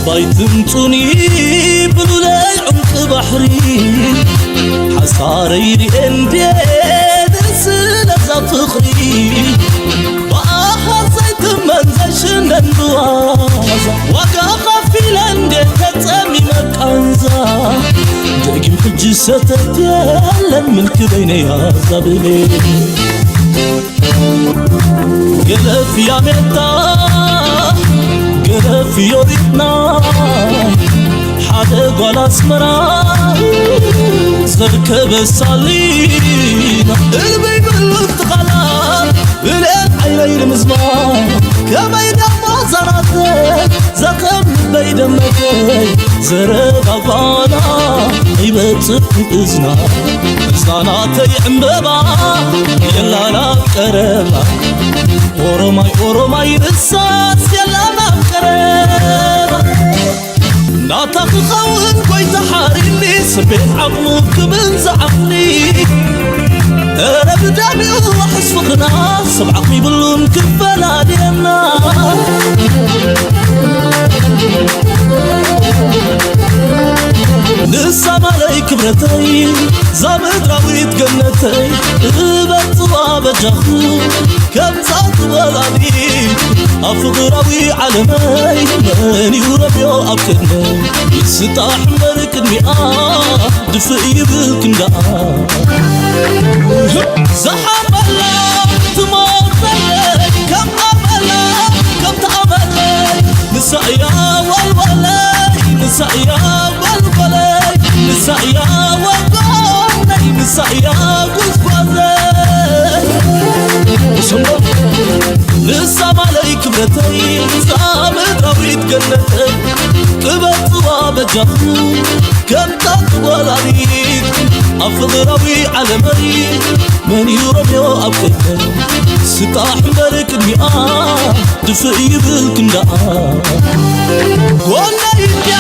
ባይ ትምጹኒ ብሉለይ ዑምቂ ባሕሪ ሓሳረይ ርኤ እንዴ ስለዛ ፍቕሪ ብኣኻ ዘይትመን ዘይሽነን ብዋዛ ዋጋ ኸፊለ እንዴ ተጸሚመ ቃንዛ ደጊም ሕጂ ሰተት የለን ምልኪ በይነይ ኣዛብሌ ገለፍ ያሜታ ገለፍ ዮሪትና ሓደ ጓል ኣስመራ ዘርከበ ሳሊና እልበይ በሉ ትኻላ ብልኤል ዓይነይ ንምዝማ ከመይ ደሞ ዛናተ ዘኸም በይደመተይ ዘረባ ጓና ይበጽሕ እዝና እዝናናተይ ዕምበባ የላና ቀረባ ኦሮማይ ኦሮማይ ርሳስ የላና ቀረባ ናታ ክኸውን ጎይታ ሓሪኒ ስቤት ዓቕሙ ክብን ዝዓቕሊ እረ ብዳሚኡ ዋሕስ ፍቕርና ሰብ ዓቕሚ ይብሉን ክፈላልየና ንሳ ማለይ ክብረተይ ዛ ምድራዊት ገነተይ እበጽዋ በጃኹ ከምዛ ትወላዲት ኣብ ፍቕራዊ ዓለመይ መን እዩ ረብዮ ኣብ ቅድመይ ይስጣሕ እምበር ቅድሚኣ ድፍእ ይብል ክንዳኣ ዝሓመላ ትሞተለይ ከም ኣመላ ከምቲ ኣመለይ ንሳ እያ ወልወለይ ንሳ እያ ወልወለይ ንሳ እያ ወጎነይ ንሳ እያ ጉዝጓዘይ ንሳ ማለይ ክብረተይ እዛ ምድራዊት ገነተይ ቅበጽዋ በጃኹ ከምታ ትወላዲት ኣብ ፍቕራዊ ዓለመይ መን እዩ ረብዮ ኣብ ቅድመይ ስጣሕ እምበር ቅድሚኣ ድፍእ ይብል ክንዳኣ ጎነይ እንድያ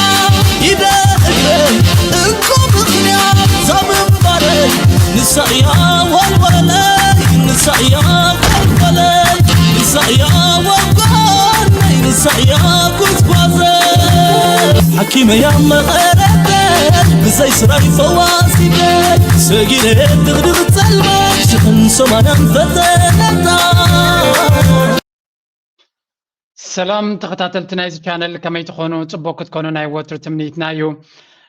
ኢደ እግረይ እንኮ ምኽንያት ዛምንባረይ ንሳ እያ ወልወለይ ንሳ እያ ወልወለይ ንሳ እያ ወጓነይ ንሳ እያ ጉዝጓዘይ ሓኪመያ መቐረተይ ብዘይ ስራይ ፈዋሲተይ ሰጊረ ድቕድቕ ጸልማት ሽሕን ሰማንያን ፈተነታ ሰላም ተኸታተልቲ ናይዚ ቻነል ከመይ ትኾኑ? ጽቡቅ ክትኮኑ ናይ ወትሩ ትምኒትና እዩ።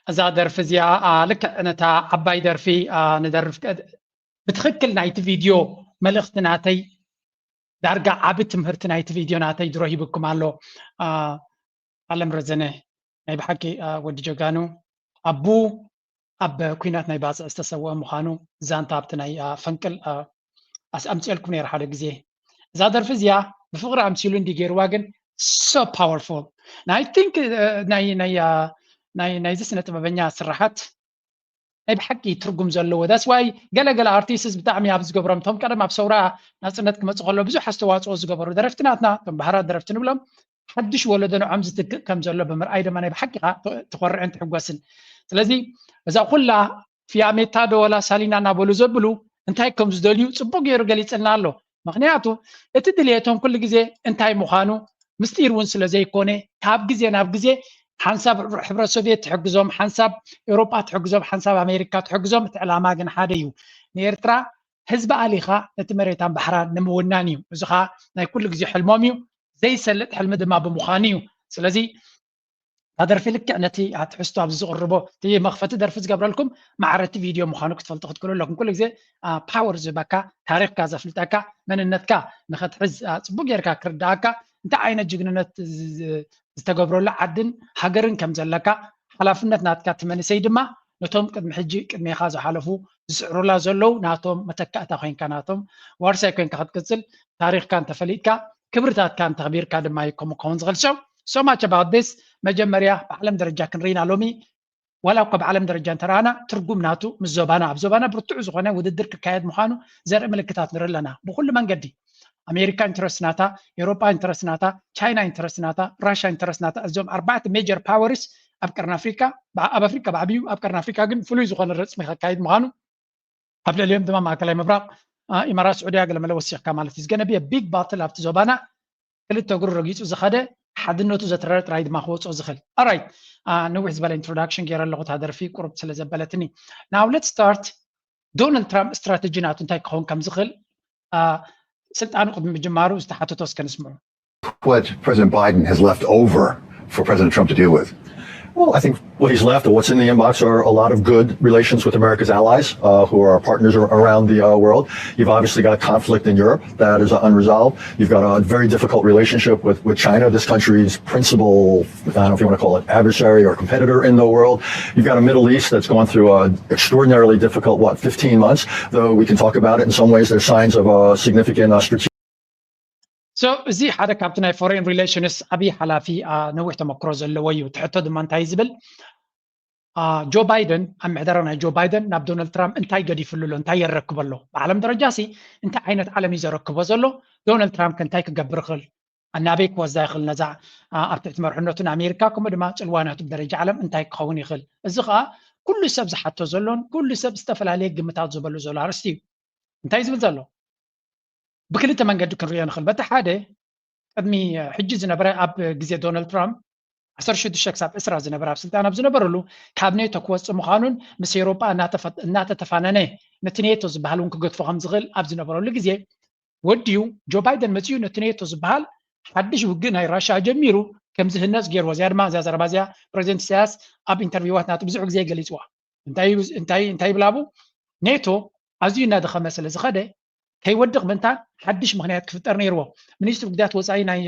እዛ ደርፊ እዚኣ አ፣ ልክዕ ነታ ዓባይ ደርፊ አ፣ ንደርፍ ከ- ብትኽክል ናይቲ ቪድዮ መልእኽቲ ናተይ ዳርጋ ዓቢ ትምህርቲ ናይቲ ቪድዮ ናተይ ድሮ ሂብኩም ኣሎ። አ፣ ኣለም ረዘነ ናይ ብሓቂ አ፣ ወዲ ጀጋኑ ኣቡ ኣብ ኩናት ናይ ባጽዕ ዝተሰወአ ምዃኑ ዛንታ ኣብቲ ናይ አ፣ ፈንቅል አ፣ ኣስ- ኣምጽኤልኩም ነይረ ሓደ ግዜ። እዛ ደርፊ እዚኣ ብፍቕሪ ኣምሲሉ እንዲ ገይርዋ ግን so powerful ናይ think ናይ ናይ አ፣ ናይ ናይዚ ስነ ጥበበኛ ስራሓት ናይ ብሓቂ ትርጉም ዘለዎ that's why ገለ ገለ ኣርቲስትስ ብጣዕሚ ኣብ ዝገብሮም እቶም ቀደም ኣብ ሰውራ ናፅነት ክመፁ ከሎ ብዙሕ ኣስተዋፅኦ ዝገበሩ ደረፍቲ ናትና እቶም ባህራት ደረፍቲ ንብሎም ሓድሽ ወለዶ ንዖም ዝትክእ ከም ዘሎ ብምርኣይ ድማ ናይ ብሓቂ ኢኻ ትኾርዕን ትሕጎስን ስለዚ እዛ ኩላ ፊያሜታ ዶ ወላ ሳሊና እናበሉ ዘብሉ እንታይ ከም ዝደልዩ ፅቡቅ ገይሩ ገሊፅልና ኣሎ ምኽንያቱ እቲ ድልየቶም ኩሉ ግዜ እንታይ ምዃኑ ምስጢር እውን ስለ ዘይኮነ ካብ ግዜ ናብ ግዜ ሓንሳብ ሕብረት ሶቪየት ትሕግዞም ሓንሳብ ኤውሮጳ ትሕግዞም ሓንሳብ ኣሜሪካ ትሕግዞም እቲ ዕላማ ግን ሓደ እዩ ንኤርትራ ህዝቢ ኣሊኻ ነቲ መሬታን ባሕራን ንምውናን እዩ እዚ ኸዓ ናይ ኩሉ ግዜ ሕልሞም እዩ ዘይሰልጥ ሕልሚ ድማ ብምዃኑ እዩ ስለዚ እታ ደርፊ ልክዕ ነቲ ትሕዝቶ ኣብዚ ዝቕርቦ እቲ መኽፈቲ ደርፊ ዝገብረልኩም ማዕረ እቲ ቪድዮ ምዃኑ ክትፈልጡ ክትክእሉ ኣለኩም ኩሉ ግዜ ፓወር ዝህበካ ታሪኽካ ዘፍልጠካ መንነትካ ንኸትሕዝ ፅቡቅ ጌርካ ክርዳኣካ እንታይ ዓይነት ጅግንነት ዝተገብረሉ ዓድን ሃገርን ከም ዘለካ ሓላፍነት ናትካ እቲ መንእሰይ ድማ ነቶም ቅድሚ ሕጂ ቅድሜኻ ዝሓለፉ ዝስዕሩላ ዘለዉ ናቶም መተካእታ ኮይንካ ናቶም ዋርሳይ ኮይንካ ክትቅፅል ታሪኽካ እንተፈሊጥካ ክብርታትካ እንተኽቢርካ ድማ እዩ ከምኡ ክኸውን ዝኽእል so so much about this መጀመርያ ብዓለም ደረጃ ክንርኢና ሎሚ ዋላ እኳ ብዓለም ደረጃ እንተረኣና ትርጉም ናቱ ምስ ዞባና ኣብ ዞባና ብርቱዕ ዝኾነ ውድድር ክካየድ ምዃኑ ዘርኢ ምልክታት ንርኢ ኣለና ብኩሉ መንገዲ ኣሜሪካ ኢንትረስት ናታ ኤውሮጳ ኢንትረስት ናታ ቻይና ኢንትረስት ናታ ራሽያ ኢንትረስት ናታ እዞም ኣርባዕተ ሜጀር ፓወርስ ኣብ ቀርኒ ኣፍሪካ ኣብ ኣፍሪካ ብዓብዩ ኣብ ቀርኒ ኣፍሪካ ግን ፍሉይ ዝኾነ ረፅሚ ከካይድ ምዃኑ ኣብ ልዕሊኦም ድማ ማእከላይ ምብራቕ ኢማራት ስዑድያ ገለመለ ወሲኽካ ማለት እዩ ዝገነብየ ቢግ ባትል ኣብቲ ዞባና ክልተ እግሩ ረጊፁ ዝኸደ ሓድነቱ ዘትረረ ጥራይ ድማ ክወፅኦ ዝኽእል። Alright, ነዊሕ ዝበለ introduction ገይረ ኣለኹ፣ እታ ደርፊ ቁሩብ ስለ ዘበለትኒ። Now let's start። ዶናልድ ትራምፕ ስትራተጂ ናቱ እንታይ ክኸውን ከም ዝኽእል፣ ስልጣኑ ቅድሚ ምጅማሩ ዝተሓተቶ እስከ ንስምዑ። What President Biden has left over for President Trump to deal with? Well, I think what he's left, or what's in the inbox, are a lot of good relations with America's allies, uh, who are our partners around the uh, world. You've obviously got conflict in Europe that is unresolved. You've got a very difficult relationship with, with China, this country's principal, I don't know if you want to call it adversary or competitor in the world. You've got a Middle East that's gone through an extraordinarily difficult, what, fifteen months, though we can talk about it. In some ways, there's signs of a significant uh, strategic So እዚ ሓደ ካብቲ ናይ foreign relations ዓብዪ ሓላፊ ነዊሕ ተመክሮ ዘለዎ እዩ። ትሕቶ ድማ እንታይ ዝብል፣ ጆ ባይደን፣ ኣብ ምሕደራ ናይ ጆ ባይደን ናብ ዶናልድ ትራምፕ እንታይ ገዲፍሉ ኣሎ፣ እንታይ የረክቦ ኣሎ፣ ብዓለም ደረጃ ሲ እንታይ ዓይነት ዓለም እዩ ዘረክቦ ዘሎ፣ ዶናልድ ትራምፕ ከ እንታይ ክገብር ይኽእል፣ ኣናበይ ክወስዳ ይኽእል፣ ነዛ ኣብ ትሕቲ መርሕነቱ ንኣሜሪካ፣ ከምኡ ድማ ፅልዋ ናቱ ብደረጃ ዓለም እንታይ ክኸውን ይኽእል። እዚ ከዓ ኩሉ ሰብ ዝሓቶ ዘሎን ኩሉ ሰብ ዝተፈላለየ ግምታት ዝበሉ ዘሎ ኣርእስቲ እዩ። እንታይ ዝብል ዘሎ? ብክልተ መንገዲ ክንሪኦ ንኽእል። በቲ ሓደ፣ ቅድሚ ሕጂ ዝነበረ፣ ኣብ ግዜ ዶናልድ ትራምፕ ዓሰርተ ሽዱሽተ ክሳብ ዕስራ ዝነበረ ኣብ ስልጣን ኣብ ዝነበረሉ፣ ካብ ኔቶ ክወፅእ ምዃኑን ምስ ኤውሮጳ እናተፈ- እናተተፋነነ ነቲ ኔቶ ዝበሃል እውን ክገድፎ ከም ዝኽእል ኣብ ዝነበረሉ ግዜ፣ ወዲኡ ጆ ባይደን መፂኡ ነቲ ኔቶ ዝበሃል ሓድሽ ውግእ ናይ ራሻ ጀሚሩ ከም ዝህነፅ ገይርዎ። እዚኣ ድማ እዚኣ ዘረባ እዚኣ ፕሬዚደንት ኢሳያስ ኣብ ኢንተርቪዋት ናቱ ብዙሕ ግዜ ገሊፅዋ። እንታይ እንታይ እንታይ ይብል ኣብኡ? ኔቶ ኣዝዩ እናደኸመ ስለ ዝኸደ ከይወድቕ ምእንታን ሓድሽ ምኽንያት ክፍጠር ነይርዎ። ሚኒስትሪ ጉዳያት ወፃኢ ናይ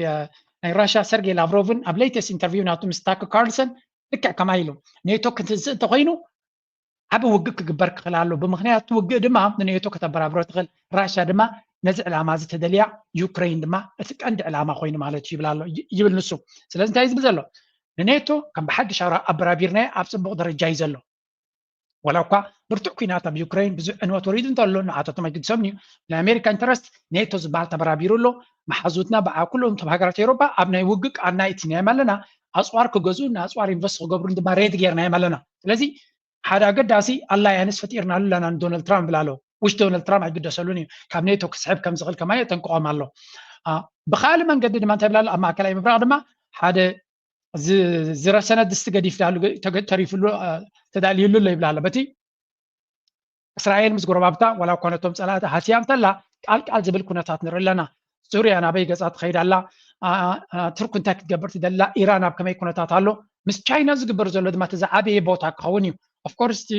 ናይ ራሻ ሰርጌይ ላቭሮቭን ኣብ ሌተስት ኢንተርቪው ናቱ ምስ ታከር ካርልሰን ልክዕ ከምኣ ኢሉ፣ ኔቶ ክትንስእ እንተኮይኑ ዓቢ ውግእ ክግበር ክኽእል ኣሎ። ብምኽንያት ውግእ ድማ ንኔቶ ከተበራብሮ ትኽእል። ራሻ ድማ ነዚ ዕላማ እዚ ተደልያ፣ ዩክሬን ድማ እቲ ቀንዲ ዕላማ ኮይኑ ማለት እዩ ይብል ኣሎ ይብል ንሱ። ስለዚ እንታይ እዩ ዝብል ዘሎ? ንኔቶ ከም ብሓድሽ ኣበራቢርናዮ ኣብ ፅቡቕ ደረጃ እዩ ዘሎ። ዋላ እኳ ብርቱዕ ኲናት ኣብ ዩክሬን ብዙሕ ዕንወት ወሪዱ እንተሎ ንኣታቶም ኣይግድሶምን እዩ። ናይ ኣሜሪካ ኢንተረስት ኔቶ ዝበሃል ተበራቢሩ ኣሎ። መሓዙትና ብዓ ኩሎም እቶም ሃገራት ኤውሮጳ ኣብ ናይ ውግእ ቃና ይትንያዮም ኣለና። ኣፅዋር ክገዝኡ ንኣፅዋር ኢንቨስት ክገብሩን ድማ ሬድ ጌርናዮም ኣለና። ስለዚ ሓደ ኣገዳሲ ኣላያንስ ፈጢርናሉ ኣለና ንዶናልድ ትራምፕ ይብል ኣሎ። ውሽ ዶናልድ ትራምፕ ኣይግደሰሉን እዩ፣ ካብ ኔቶ ክስሕብ ከም ዝኽእል ከማን የጠንቅቖም ኣሎ። ብካልእ መንገዲ ድማ እንታይ ይብል ኣሎ? ኣብ ማእከላይ ምብራቕ ድማ ሓደ ዝረሰነ ድስቲ ገዲፍ ተሪፍሉ ተዳልዩሉ ኣሎ ይብል ኣሎ። በቲ እስራኤል ምስ ጎረባብታ ዋላ እኳ ነቶም ጸላእቲ ሃስያ እንተላ ቃል ቃል ዝብል ኩነታት ንርኢ ኣለና። ሱርያ ናበይ ገጻ ትኸይድ ኣላ? ቱርክ እንታይ ክትገብር ትደላ? ኢራን ኣብ ከመይ ኩነታት ኣሎ? ምስ ቻይና ዝግበር ዘሎ ድማ እቲ ዝዓበየ ቦታ ክኸውን እዩ። ኦፍኮርስ እቲ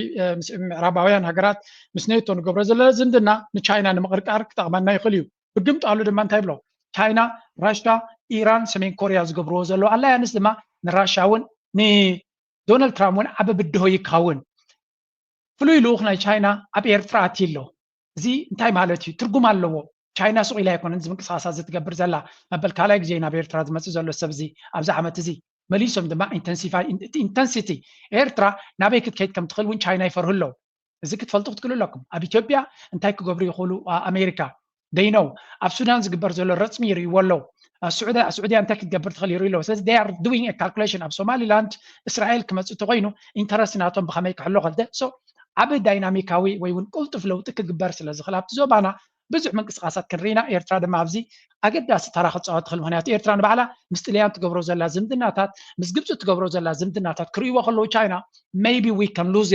ምዕራባውያን ሃገራት ምስ ኔቶ ንገብሮ ዘለና ዝምድና ንቻይና ንምቕርቃር ክጠቕመና ይኽእል እዩ። ብግምጣሉ ድማ እንታይ ይብሎ? ቻይና፣ ራሽያ፣ ኢራን፣ ሰሜን ኮርያ ዝገብርዎ ዘለዉ ኣላያንስ ድማ ንራሽያ እውን ንዶናልድ ትራምፕ እውን ዓቢ ብድሆ ይካውን። ፍሉይ ልኡኽ ናይ ቻይና ኣብ ኤርትራ ኣትዩ ኣሎ። እዚ እንታይ ማለት እዩ? ትርጉም ኣለዎ። ቻይና ስቕ ኢላ ኣይኮነን እዚ ምንቅስቃሳት እዚ ትገብር ዘላ። መበል ካልኣይ ግዜ እዩ ናብ ኤርትራ ዝመጽእ ዘሎ ሰብ እዚ ኣብዚ ዓመት እዚ። መሊሶም ድማ ኢንተንሲፋይ እቲ ኢንተንሲቲ ኤርትራ ናበይ ክትከይድ ከም ትኽእል እውን ቻይና ይፈርሁ ኣለዉ። እዚ ክትፈልጡ ክትክእሉ ኣለኩም። ኣብ ኢትዮጵያ እንታይ ክገብሩ ይኽእሉ ኣሜሪካ? They know። ኣብ ሱዳን ዝግበር ዘሎ ረጽሚ ይርእይዎ ኣለዉ። ስዑድያ እንታይ ክትገብር ትኽእል ይርእዩ ኣለዉ። ስለዚ they are doing a calculation። ኣብ ሶማሊላንድ እስራኤል ክመጽእ እንተኾይኑ ኢንተረስት ናቶም ብኸመይ ክሕሎ ከልተ ዓቢ ዳይናሚካዊ ወይ እውን ቅልጡፍ ለውጢ ክግበር ስለ ዝኽእል ኣብቲ ዞባና ብዙሕ ምንቅስቃሳት ክንርኢ ኢና። ኤርትራ ድማ ኣብዚ ኣገዳሲ ተራ ክፃወት ትኽእል። ምክንያቱ ኤርትራ ንባዕላ ምስ ጥልያን ትገብሮ ዘላ ዝምድናታት፣ ምስ ግብፂ ትገብሮ ዘላ ዝምድናታት ክርእይዎ ከለዉ ቻይና maybe we can lose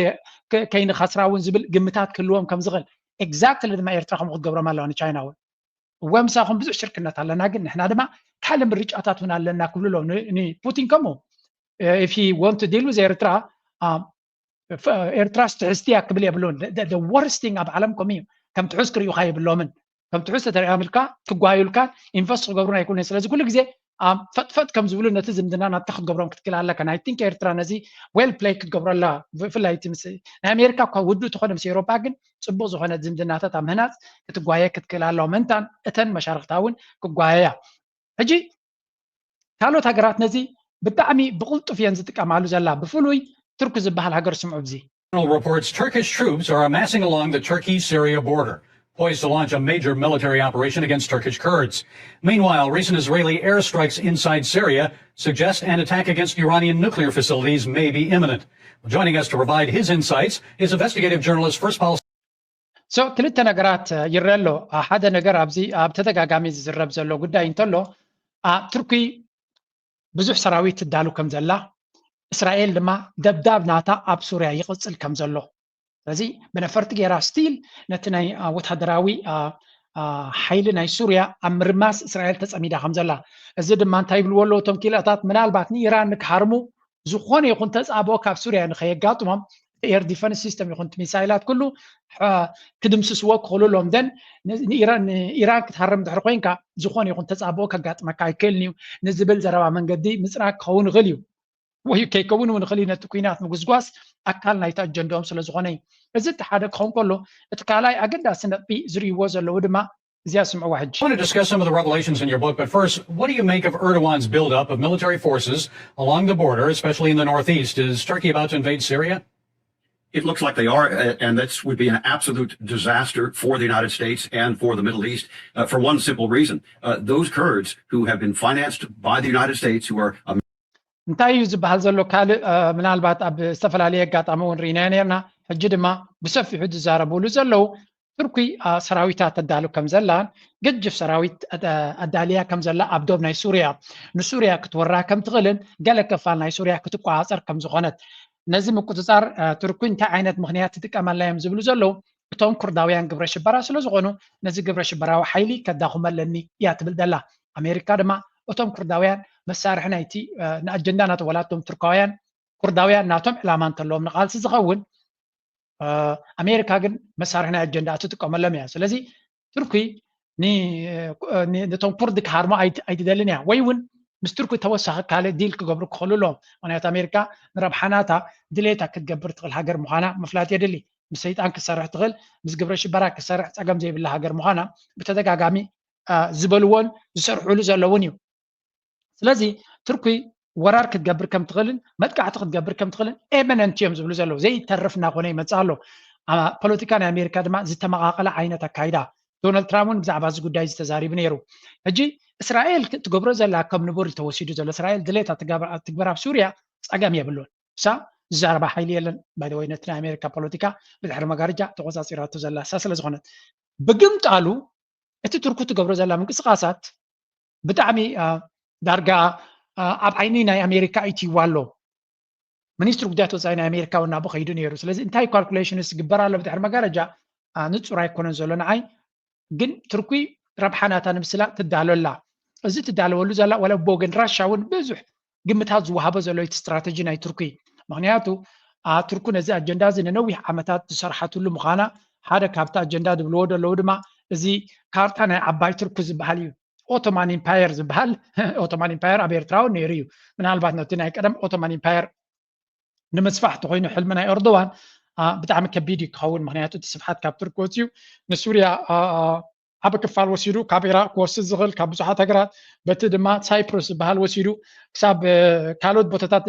ከይንኸስራ እውን ዝብል ግምታት ክህልዎም ከም ዝኽእል exactly ድማ ኤርትራ ከምኡ ክትገብሮም ኣለዋ ንቻይና እውን። እወ ምሳኹም ብዙሕ ሽርክነት ኣለና፣ ግን ንሕና ድማ ካልእ ምርጫታት እውን ኣለና ክብሉ ኣለዉ ንፑቲን። ከምኡ if he want to deal with ኤርትራ ኤርትራስ ትሕዝቲ እያ ክብል የብሉን። The worst thing ኣብ ዓለም ከምኡ እዩ። ከም ትሑዝ ክርእዩኻ የብሎምን። ከም ትሑዝ ተተሪኣምልካ ክጓዩልካ ኢንቨስት ክገብሩን ኣይክእሉን። ስለዚ ኩሉ ግዜ ፈጥፈጥ ከም ዝብሉ ነቲ ዝምድና ናትካ ክትገብሮም ክትክእል ኣለካ። ናይ ቲንክ ኤርትራ ነዚ well play ክትገብረላ ብፍላይ ናይ ኣሜሪካ እኳ ውዱእ ተኾነ ምስ ኤውሮጳ ግን ፅቡቅ ዝኾነ ዝምድናታት ኣብ ምህናፅ ክትጓየ ክትክእል ኣለዋ። ምእንታን እተን መሻርክታ እውን ክጓየያ ሕጂ ካልኦት ሃገራት ነዚ ብጣዕሚ ብቕልጡፍ እየን ዝጥቀማሉ ዘላ። ብፍሉይ ቱርኪ ዝበሃል ሃገር ስምዑ ብዚ። Reports Turkish troops are amassing along the Turkey-Syria border, poised to launch a major military operation against Turkish Kurds. Meanwhile, recent Israeli airstrikes inside Syria suggest an attack against Iranian nuclear facilities may be imminent. Joining us to provide his insights is investigative journalist First Policy. So ክልተ ነገራት ይረአ ኣሎ። ሓደ ነገር ኣብዚ ኣብ ተደጋጋሚ ዝዝረብ ዘሎ ጉዳይ እንተሎ ቱርኪ ብዙሕ ሰራዊት ትዳሉ ከም ዘላ፣ እስራኤል ድማ ደብዳብ ናታ ኣብ ሱርያ ይቕጽል ከም ዘሎ፣ ስለዚ ብነፈርቲ ገይራ ስቲል ነቲ ናይ ወታደራዊ ሓይሊ ናይ ሱርያ ኣብ ምርማስ እስራኤል ተፀሚዳ ከም ዘላ፣ እዚ ድማ እንታይ ይብልዎ ኣለዉ እቶም ክኢላታት፣ ምናልባት ንኢራን ንክሃርሙ ዝኾነ ይኹን ተፃብኦ ካብ ሱርያ ንከየጋጥሞም ኤር ዲፈንስ ሲስተም ይኹን ሚሳይላት ኩሉ ክድምስስዎ ክኽእሉ ኣለዎም። ደን ንኢራን ክትሃርም ድሕሪ ኮይንካ ዝኾነ ይኹን ተፃብኦ ከጋጥመካ ኣይክእልን እዩ ንዝብል ዘረባ መንገዲ ምፅራግ ክኸውን ይኽእል እዩ። ወይ ከይከውን እውን ይኽእል እዩ፣ ነቲ ኲናት ምጉስጓስ ኣካል ናይቲ ኣጀንዳኦም ስለ ዝኾነ እዩ። እዚ እቲ ሓደ ክኸውን ከሎ፣ እቲ ካልኣይ ኣገዳሲ ነጥቢ ዝርእይዎ ዘለዉ ድማ እዚኣ ስምዕዋ ሕጂ። I want to discuss some of the revelations in your book, but first, what do you make of Erdogan's buildup of military forces along the border, especially in the northeast? Is Turkey about to invade Syria? It looks like they are, uh, and that would be an absolute disaster for the United States and for the Middle East uh, for one simple reason. Uh, those Kurds who have been financed by the United States, who are እንታይ እዩ ዝበሃል ዘሎ ካልእ ምናልባት ኣብ ዝተፈላለየ ኣጋጣሚ እውን ርኢናዮ ነርና። ሕጂ ድማ ብሰፊሑ ዝዛረብሉ ዘለዉ ቱርኪ ሰራዊታ ተዳሉ ከም ዘላን ገጅፍ ሰራዊት ኣዳልያ ከም ዘላ ኣብ ዶብ ናይ ሱርያ ንሱርያ ክትወራ ከም ትኽእልን ገለ ክፋል ናይ ሱርያ ክትቆፃፀር ከም ዝኾነት ነዚ ምቁፅፃር ቱርኪ እንታይ ዓይነት ምኽንያት ትጥቀመላ እዮም ዝብሉ ዘለዉ እቶም ኩርዳውያን ግብረ ሽበራ ስለ ዝኾኑ ነዚ ግብረ ሽበራዊ ሓይሊ ከዳኹመለኒ እያ ትብል ዘላ። ኣሜሪካ ድማ እቶም ኩርዳውያን መሳርሒ ናይቲ ንኣጀንዳ ናቶ ዋላ እቶም ቱርካውያን ኩርዳውያን ናቶም ዕላማ እንተለዎም ንቃልሲ ዝኸውን ኣሜሪካ ግን መሳርሒ ናይ ኣጀንዳ ትጥቀመሎም እያ። ስለዚ ቱርኪ ነቶም ኩርድ ክሃርሞ ኣይትደልን እያ ወይ እውን ምስ ቱርኪ ተወሳኺ ካልእ ዲል ክገብሩ ክኽእሉ ኣለዎም። ምክንያቱ ኣሜሪካ ንረብሓናታ ድሌታ ክትገብር ትኽእል ሃገር ምዃና ምፍላጥ የድሊ። ምስ ሰይጣን ክትሰርሕ ትኽእል፣ ምስ ግብረ ሽበራ ክትሰርሕ ፀገም ዘይብላ ሃገር ምዃና ብተደጋጋሚ ዝበልዎን ዝሰርሕሉ ዘለውን እዩ። ስለዚ ቱርኪ ወራር ክትገብር ከም ትኽእልን መጥቃዕቲ ክትገብር ከም ትኽእልን ኤመነንት እዮም ዝብሉ ዘለዉ። ዘይተርፍ እናኾነ ይመፅእ ኣሎ። ፖለቲካ ናይ ኣሜሪካ ድማ ዝተመቓቐለ ዓይነት ኣካይዳ ዶናልድ ትራምፕ እውን ብዛዕባ እዚ ጉዳይ ዝተዛሪቡ ነይሩ። ሕጂ እስራኤል ትገብሮ ዘላ ከም ንቡር ተወሲዱ ዘሎ እስራኤል ድሌታ ትግበር ኣብ ሱርያ ፀገም የብሉን። እሳ ዝዛረባ ሓይሊ የለን። ባይደወይ ነቲ ናይ ኣሜሪካ ፖለቲካ ብድሕሪ መጋረጃ ተቆፃፂራቶ ዘላ እሳ ስለ ዝኾነት ብግምጣሉ እቲ ቱርኪ ትገብሮ ዘላ ምንቅስቃሳት ብጣዕሚ ዳርጋ ኣብ ዓይኒ ናይ ኣሜሪካ ኢትይዋ ኣሎ። ሚኒስትሪ ጉዳያት ወፃኢ ናይ ኣሜሪካ እውን ናብኡ ከይዱ ነይሩ። ስለዚ እንታይ ካልኩሌሽንስ ዝግበር ኣሎ ብድሕሪ መጋረጃ ንፁር ኣይኮነን ዘሎ ንዓይ። ግን ቱርኪ ረብሓ ናታ ንምስላጥ ትዳሎ ኣላ። እዚ ትዳለወሉ ዘላ ዋላ ብወገን ራሻ እውን ብዙሕ ግምታት ዝወሃቦ ዘሎ እቲ ስትራተጂ ናይ ቱርኪ። ምክንያቱ ቱርኪ ነዚ ኣጀንዳ እዚ ንነዊሕ ዓመታት ዝሰርሓትሉ ምዃና ሓደ ካብቲ ኣጀንዳ ዝብልዎ ዘለዉ ድማ እዚ ካርታ ናይ ዓባይ ቱርኪ ዝበሃል እዩ። ኦቶማን ኢምፓየር ዝበሃል ኦቶማን ኢምፓየር ኣብ ኤርትራ እውን ነይሩ እዩ። ምናልባት ነቲ ናይ ቀደም ኦቶማን ኢምፓየር ንምስፋሕ ተኮይኑ ሕልሚ ናይ ኤርዶዋን ብጣዕሚ ከቢድ እዩ ክኸውን። ምክንያቱ እቲ ስፍሓት ካብ ቱርኪ ወፅዩ ንሱርያ ዓብ ክፋል ወሲዱ ካብ ኢራቅ ክወስድ ዝኽእል ካብ ብዙሓት ሃገራት በቲ ድማ ሳይፕሩስ ዝበሃል ወሲዱ ክሳብ ካልኦት ቦታታት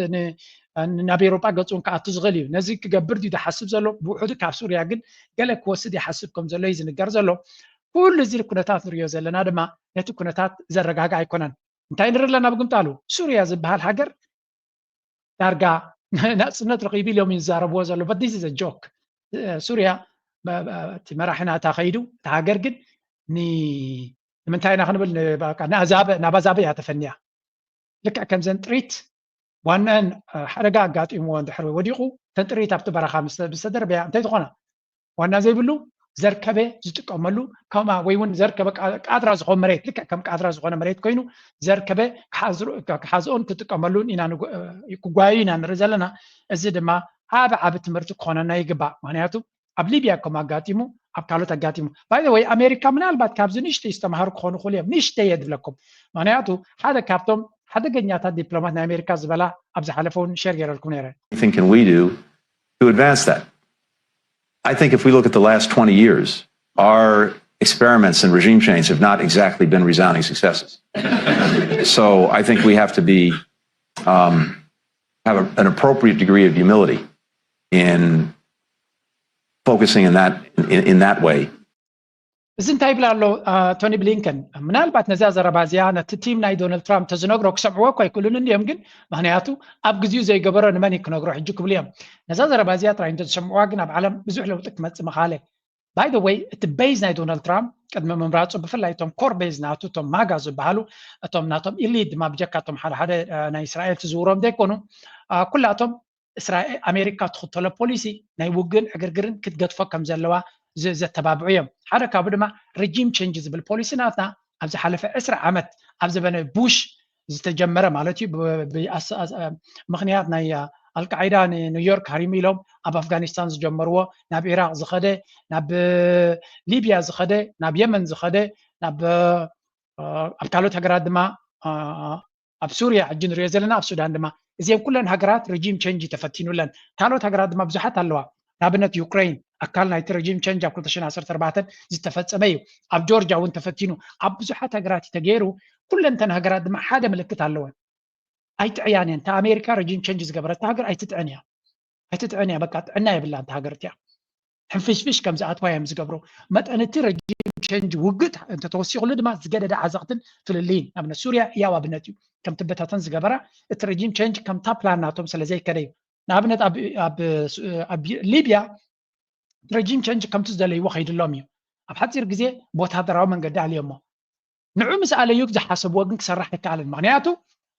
ናብ ኤሮጳ ገፁን ክኣቱ ዝኽእል እዩ። ነዚ ክገብር ድዩ ዝሓስብ ዘሎ? ብውሕዱ ካብ ሱርያ ግን ገለ ክወስድ ይሓስብ ከም ዘሎ እዩ ዝንገር ዘሎ። ኩሉ እዚ ኩነታት ንሪኦ ዘለና ድማ ነቲ ኩነታት ዘረጋግእ ኣይኮነን። እንታይ ንርኢ ኣለና? ብግምጣሉ ሱርያ ዝበሃል ሃገር ዳርጋ ናፅነት ረኺቡ ኢሎም ይዛረብዎ ዘሎ። But this is a joke። ሱርያ እቲ መራሒ ናታ ከይዱ እቲ ሃገር ግን ንምንታይ ኢና ክንብል ናብ ኣዛበ እያ ተፈንያ። ልክዕ ከምዘን ጥሪት ዋናን ሓደጋ ኣጋጢምዎ እንድሕር ወዲቑ እተን ጥሪት ኣብቲ በረኻ ምስ ተደርበያ እንታይ ዝኾና ዋና ዘይብሉ ዘርከበ ዝጥቀመሉ ከምኣ ወይ እውን ዘርከበ ቃድራ ዝኾን መሬት ልክዕ ከም ቃድራ ዝኾነ መሬት ኮይኑ ዘርከበ ክሓዝኦን ክጥቀመሉን ኢና ክጓዩ ኢና ንርኢ ዘለና። እዚ ድማ ዓብ ዓብ ትምህርቲ ክኾነና ይግባእ። ምክንያቱ ኣብ ሊብያ ከም ኣጋጢሙ ኣብ ካልኦት ኣጋጢሙ ባይ ወይ ኣሜሪካ ምናልባት ካብዚ ንእሽተይ ዝተምሃሩ ክኾኑ ክእሉ እዮም። ንእሽተይ እየ ዝብለኩም ምክንያቱ ሓደ ካብቶም ሓደገኛታት ዲፕሎማት ናይ ኣሜሪካ ዝበላ ኣብ ዝሓለፈ እውን ሸር ገይረልኩም ነይረ። Can we do to advance that? I think if we look at the last twenty years, our experiments in regime change have not exactly been resounding successes. So I think we have to be um, have a, an appropriate degree of humility in focusing in that in, in that way. እዚ እንታይ ይብል ኣሎ ቶኒ ብሊንከን? ምናልባት ነዛ ዘረባ እዚኣ ነቲ ቲም ናይ ዶናልድ ትራምፕ ተዝነግሮ ክሰምዕዎ እኮ ኣይክእሉን እንዲዮም። ግን ምክንያቱ ኣብ ግዜኡ ዘይገበሮ ንመን እዩ ክነግሮ ሕጂ ክብሉ እዮም። ነዛ ዘረባ እዚኣ ጥራይ እንተዝሰምዕዋ ግን ኣብ ዓለም ብዙሕ ለውጢ ክመፅእ ምኻለ። By the way, እቲ ቤዝ ናይ ዶናልድ ትራምፕ ቅድሚ ምምራፁ ብፍላይ እቶም ኮር ቤዝ ናቱ እቶም ማጋ ዝበሃሉ እቶም ናቶም ኢሊት ድማ ብጀካ እቶም ሓደ ሓደ ናይ እስራኤል ትዝውሮም ዘይኮኑ ኩላቶም እስራኤል ኣሜሪካ ትኽተሎ ፖሊሲ ናይ ውግን ዕግርግርን ክትገድፎ ከም ዘለዋ ዘተባብዑ እዮም። ሓደ ካብኡ ድማ ሬጂም ቼንጅ ዝብል ፖሊሲ ናትና ኣብ ዝሓለፈ ዕስራ ዓመት ኣብ ዘበነ ቡሽ ዝተጀመረ ማለት እዩ። ምክንያት ናይ ኣልቃዒዳ ንኒውዮርክ ሃሪሙ ኢሎም ኣብ ኣፍጋኒስታን ዝጀመርዎ ናብ ኢራቅ ዝኸደ ናብ ሊብያ ዝኸደ ናብ የመን ዝኸደ ናብ ኣብ ካልኦት ሃገራት ድማ ኣብ ሱርያ ሕጂ ንሪኦ ዘለና ኣብ ሱዳን ድማ እዚኦም ኩለን ሃገራት ሬጂም ቼንጅ ተፈቲኑለን። ካልኦት ሃገራት ድማ ብዙሓት ኣለዋ። ንኣብነት ዩክሬን ኣካል ናይቲ ሬጂም ቼንጅ ኣብ ክልተ ሽሕን ዓሰርተ ኣርባዕተን ዝተፈጸመ እዩ። ኣብ ጆርጅያ እውን ተፈቲኑ ኣብ ብዙሓት ሃገራት ተገይሩ። ኩለንተን ሃገራት ድማ ሓደ ምልክት ኣለወን። ኣይጥዕያን እየን። እታ ኣሜሪካ ሬጂም ቼንጅ ዝገበረት ሃገር ኣይትጥዕን እያ። ኣይትጥዕን እያ። በቃ ጥዕና የብላን እታ ሃገር እቲያ። ሕንፍሽፍሽ ከም ዝኣትዋ እዮም ዝገብሩ። መጠን እቲ ረጂም ቸንጅ ውግእ እንተተወሲኹሉ ድማ ዝገደደ ዓዘቕትን ፍልልይን ኣብነት ሱርያ ያው ኣብነት እዩ። ከም ትበታተን ዝገበራ እቲ ረጂም ቸንጅ ከምታ ፕላን ናቶም ስለ ዘይከደ እዩ። ንኣብነት ኣብ ሊብያ ረጂም ቸንጅ ከምቲ ዝደለይዎ ከይድሎም እዩ። ኣብ ሓፂር ግዜ ብወታደራዊ መንገዲ ኣልዮሞ ንዑ ምስ ኣለዩ ዝሓሰብዎ ግን ክሰርሕ ኣይከኣልን። ምክንያቱ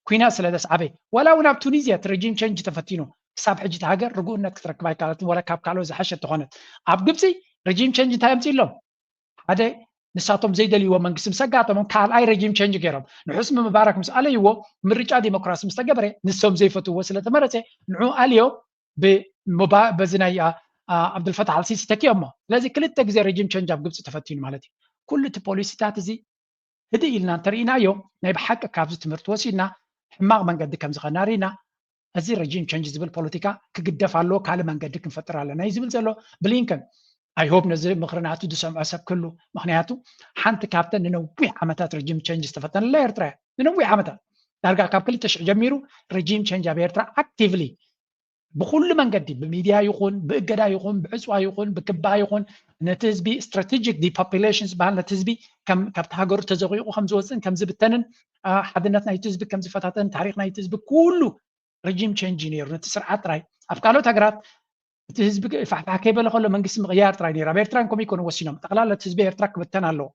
ኩናት ስለ ዘስዓበ። ዋላ እውን ኣብ ቱኒዝያ እቲ ረጂም ቸንጅ ተፈቲኑ ክሳብ ሕጂ እቲ ሃገር ርጉእነት ክትረክብ ኣይከኣለትን፣ ዋላ ካብ ካልኦት ዝሓሸ እንተኾነት። ኣብ ግብፂ ረጂም ቸንጅ እንታይ ኣምፂእሎም? ሓደ ንሳቶም ዘይደልይዎ መንግስቲ ምስ ኣጋጠሞም ካልኣይ ረጂም ቸንጅ ገይሮም። ንሑስኒ ሙባረክ ምስ ኣለይዎ ምርጫ ዲሞክራሲ ምስ ተገበረ ንሶም ዘይፈትውዎ ስለ ተመረፀ ንዑ ኣልዮም በዚ ናይ ዓብዱልፈታሕ ኣልሲሲ ተኪኦሞ። ስለዚ ክልተ ግዜ ረጂም ቸንጅ ኣብ ግብፂ ተፈቲኑ ማለት እዩ። ኩሉ እቲ ፖሊሲታት እዚ ህድእ ኢልና እንተርኢናዮ ናይ ብሓቂ ካብዚ ትምህርቲ ወሲድና ሕማቕ መንገዲ ከም ዝኸድና ርኢና እዚ ረጂም ቸንጅ ዝብል ፖለቲካ ክግደፍ ኣለዎ፣ ካልእ መንገዲ ክንፈጥር ኣለና እዩ ዝብል ዘሎ ብሊንከን። ኣይ ሆፕ ነዚ ምኽሪ ናቱ ዝሰምዖ ሰብ ክህሉ። ምኽንያቱ ሓንቲ ካብተን ንነዊሕ ዓመታት ረጂም ቸንጅ ዝተፈተነላ ኤርትራ እያ። ንነዊሕ ዓመታት ዳርጋ ካብ ክልተ ሽሕ ጀሚሩ ረጂም ቸንጅ ኣብ ኤርትራ ኣክቲቭሊ ብኩሉ መንገዲ ብሚድያ ይኹን ብእገዳ ይኹን ብዕፅዋ ይኹን ብክባ ይኹን ነቲ ህዝቢ ስትራቴጂክ ዲፖፕሌሽን ዝበሃል ነቲ ህዝቢ ካብቲ ሃገሩ ተዘቂቑ ከም ዝወፅእን ከም ዝብተንን ሓድነት ናይቲ ህዝቢ ከም ዝፈታተን ታሪክ ናይቲ ህዝቢ ኩሉ ረጂም ቸንጅ ነይሩ። ነቲ ስርዓት ጥራይ ኣብ ካልኦት ሃገራት እቲ ህዝቢ ፋሕፋሕ ከይበለ ከሎ መንግስቲ ምቕያር ጥራይ ነይሩ። ኣብ ኤርትራ ከምኡ ይኮኑ ወሲኖም ጠቕላላ እቲ ህዝቢ ኤርትራ ክብተን ኣለዎ።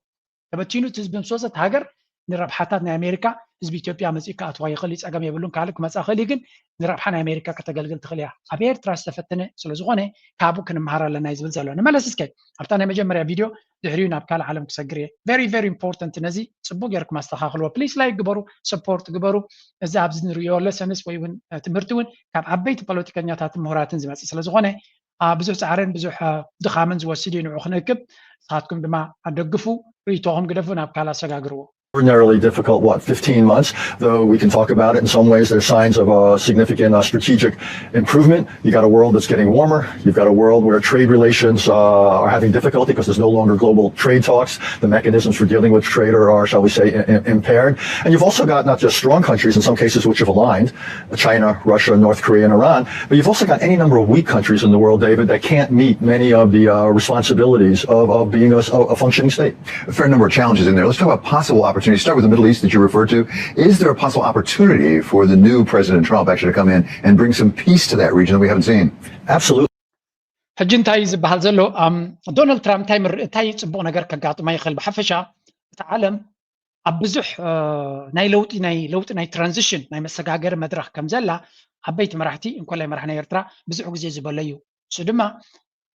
ተበቲኑ እቲ ህዝቢ ምስ ወፀ እቲ ሃገር ንረብሓታት ናይ ኣሜሪካ ህዝቢ ኢትዮጵያ መፂኡ ክኣትዋ ይኽእል እዩ፣ ፀገም የብሉን። ካልእ ክመፃ ይኽእል እዩ፣ ግን ንረብሓ ናይ ኣሜሪካ ከተገልግል ትኽእል እያ። ኣብ ኤርትራ ዝተፈተነ ስለዝኾነ ካብኡ ክንመሃር ኣለና እዩ ዝብል ዘሎ። ንመለስ እስከ ኣብታ ናይ መጀመርያ ቪድዮ ድሕሪኡ ናብ ካልእ ዓለም ክሰግር እየ። ቨሪ ቨሪ ኢምፖርተንት፣ ነዚ ፅቡቅ ጌርኩም ኣስተኻኽልዎ። ፕሊስ ላይክ ግበሩ፣ ሰፖርት ግበሩ። እዚ ኣብዚ ንሪኦ ለሰንስ ወይ እውን ትምህርቲ እውን ካብ ዓበይቲ ፖለቲከኛታትን ምሁራትን ዝመፅእ ስለዝኾነ ብዙሕ ፃዕርን ብዙሕ ድኻምን ዝወስድ እዩ። ንዑ ክንእክብ ንስኻትኩም ድማ ኣደግፉ፣ ርእይቶኹም ግደፉ፣ ናብ ካልእ ኣሰጋግርዎ። Extraordinarily difficult, what, fifteen months, though we can talk about it. In some ways, there's signs of a significant uh, strategic improvement. You got a world that's getting warmer. You've got a world where trade relations uh, are having difficulty because there's no longer global trade talks. The mechanisms for dealing with trade are, are shall we say, impaired. And you've also got not just strong countries in some cases which have aligned, China, Russia, North Korea, and Iran, but you've also got any number of weak countries in the world, David, that can't meet many of the uh, responsibilities of, of being a, a functioning state. A fair number of challenges in there. Let's talk about possible opportunities. Start with the Middle East that you referred to. Is there a possible opportunity for the new President Trump actually to come in and bring some peace to that region that we haven't seen? Absolutely. ሕጂ እንታይ እዩ ዝበሃል ዘሎ? ዶናልድ ትራምፕ እንታይ ምር እንታይ ጽቡቕ ነገር ከጋጥማ ይኽእል? ብሓፈሻ እቲ ዓለም ኣብ ብዙሕ ናይ ለውጢ ናይ ለውጢ ናይ ትራንዚሽን ናይ መሰጋገሪ መድረኽ ከም ዘላ ዓበይቲ መራሕቲ እንኮላይ መራሕ ናይ ኤርትራ ብዙሕ ግዜ ዝበሎ እዩ። እሱ ድማ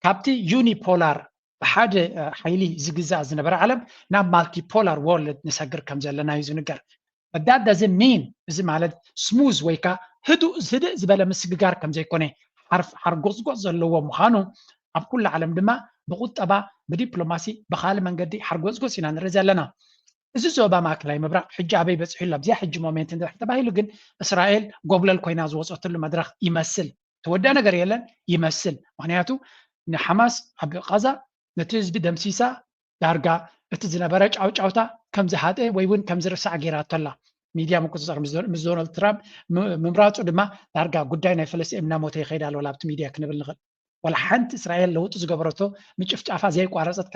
ካብቲ ዩኒፖላር ብሓደ ሓይሊ ዝግዛእ ዝነበረ ዓለም ናብ ማልቲፖላር ወርልድ ንሰግር ከም ዘለና እዩ ዝንገር። But that doesn't mean እዚ ማለት ስሙዝ ወይ ከዓ ህዱእ ህድእ ዝበለ ምስግጋር ከም ዘይኮነ ሓርጎፅጎፅ ዘለዎ ምዃኑ ኣብ ኩሉ ዓለም ድማ ብቁጠባ ብዲፕሎማሲ ብካልእ መንገዲ ሓርጎፅጎፅ ኢና ንርኢ ዘለና። እዚ ዞባ ማእከላይ ምብራቕ ሕጂ ኣበይ በፂሑ ኣሎ ኣብዚኣ ሕጂ ሞሜንት እንድሕር ተባሂሉ ግን እስራኤል ጎብለል ኮይና ዝወፀትሉ መድረኽ ይመስል። ተወደአ ነገር የለን ይመስል። ምክንያቱ ንሓማስ ኣብ ቃዛ ነቲ ህዝቢ ደምሲሳ ዳርጋ እቲ ዝነበረ ጫውጫውታ ከም ዝሃጠ ወይ እውን ከም ዝርሳዕ ገይራቶ ኣላ። ሚድያ ምቁፅፃር ምስ ዶናልድ ትራምፕ ምምራፁ ድማ ዳርጋ ጉዳይ ናይ ፈለስጢን እናሞተ ይኸይድ ኣሎ ኣብቲ ሚድያ ክንብል ንኽእል። ዋላ ሓንቲ እስራኤል ለውጢ ዝገበረቶ ምጭፍጫፋ ዘየቋረፀት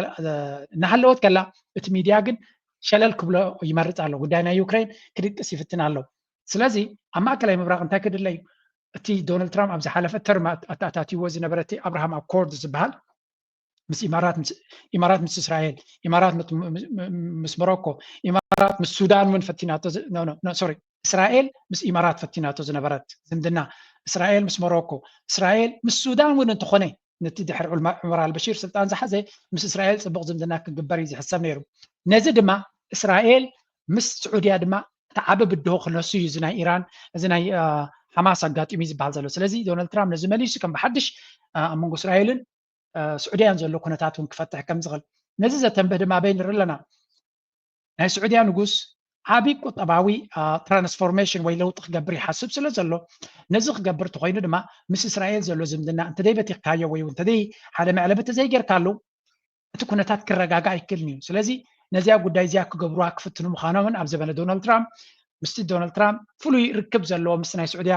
እናሃለወት ከላ እቲ ሚድያ ግን ሸለል ክብሎ ይመርፅ ኣሎ። ጉዳይ ናይ ዩክሬን ክድቅስ ይፍትን ኣሎ። ስለዚ ኣብ ማእከላይ ምብራቕ እንታይ ክድለ እዩ? እቲ ዶናልድ ትራምፕ ኣብ ዝሓለፈ ተርም ኣተኣታትይዎ ዝነበረ እቲ ኣብርሃም ኣኮርድ ዝበሃል ምስ ኢማራት ምስ ኢማራት ምስ እስራኤል፣ ኢማራት ምስ ሞሮኮ፣ ኢማራት ምስ ሱዳን እውን ፈቲናቶ። ሶሪ፣ እስራኤል ምስ ኢማራት ፈቲናቶ ዝነበረት ዝምድና፣ እስራኤል ምስ ሞሮኮ፣ እስራኤል ምስ ሱዳን እውን እንተኾነ፣ ነቲ ድሕሪ ዑመር ኣልበሺር ስልጣን ዝሓዘ ምስ እስራኤል ፅቡቕ ዝምድና ክግበር እዩ ዝሕሰብ ነይሩ። ነዚ ድማ እስራኤል ምስ ስዑድያ ድማ እቲ ዓቢ ብድሆ ክነሱ እዩ እዚ ናይ ኢራን፣ እዚ ናይ ሓማስ ኣጋጢሙ እዩ ዝበሃል ዘሎ። ስለዚ ዶናልድ ትራምፕ ነዚ መሊሱ ከም ብሓድሽ ኣብ መንጎ እስራኤልን ስዑድያን ዘሎ ኩነታት እውን ክፈትሕ ከም ዝኽእል፣ ነዚ ዘተንብህ ድማ ኣበይ ንርኢ ኣለና? ናይ ስዑድያ ንጉስ ዓቢ ቁጠባዊ ትራንስፎርሜሽን ወይ ለውጢ ክገብር ይሓስብ ስለ ዘሎ፣ ነዚ ክገብር እንተኾይኑ ድማ ምስ እስራኤል ዘሎ ዝምድና እንተደይ በቲኽካዮ ወይ እውን እንተደይ ሓደ መዕለቢ እንተዘይጌርካሉ፣ እቲ ኩነታት ክረጋጋእ ኣይክእልን እዩ። ስለዚ ነዚኣ ጉዳይ እዚኣ ክገብሩዋ ክፍትኑ ምዃኖምን ኣብ ዘበነ ዶናልድ ትራምፕ ምስቲ ዶናልድ ትራምፕ ፍሉይ ርክብ ዘለዎ ምስ ናይ ስዑድያ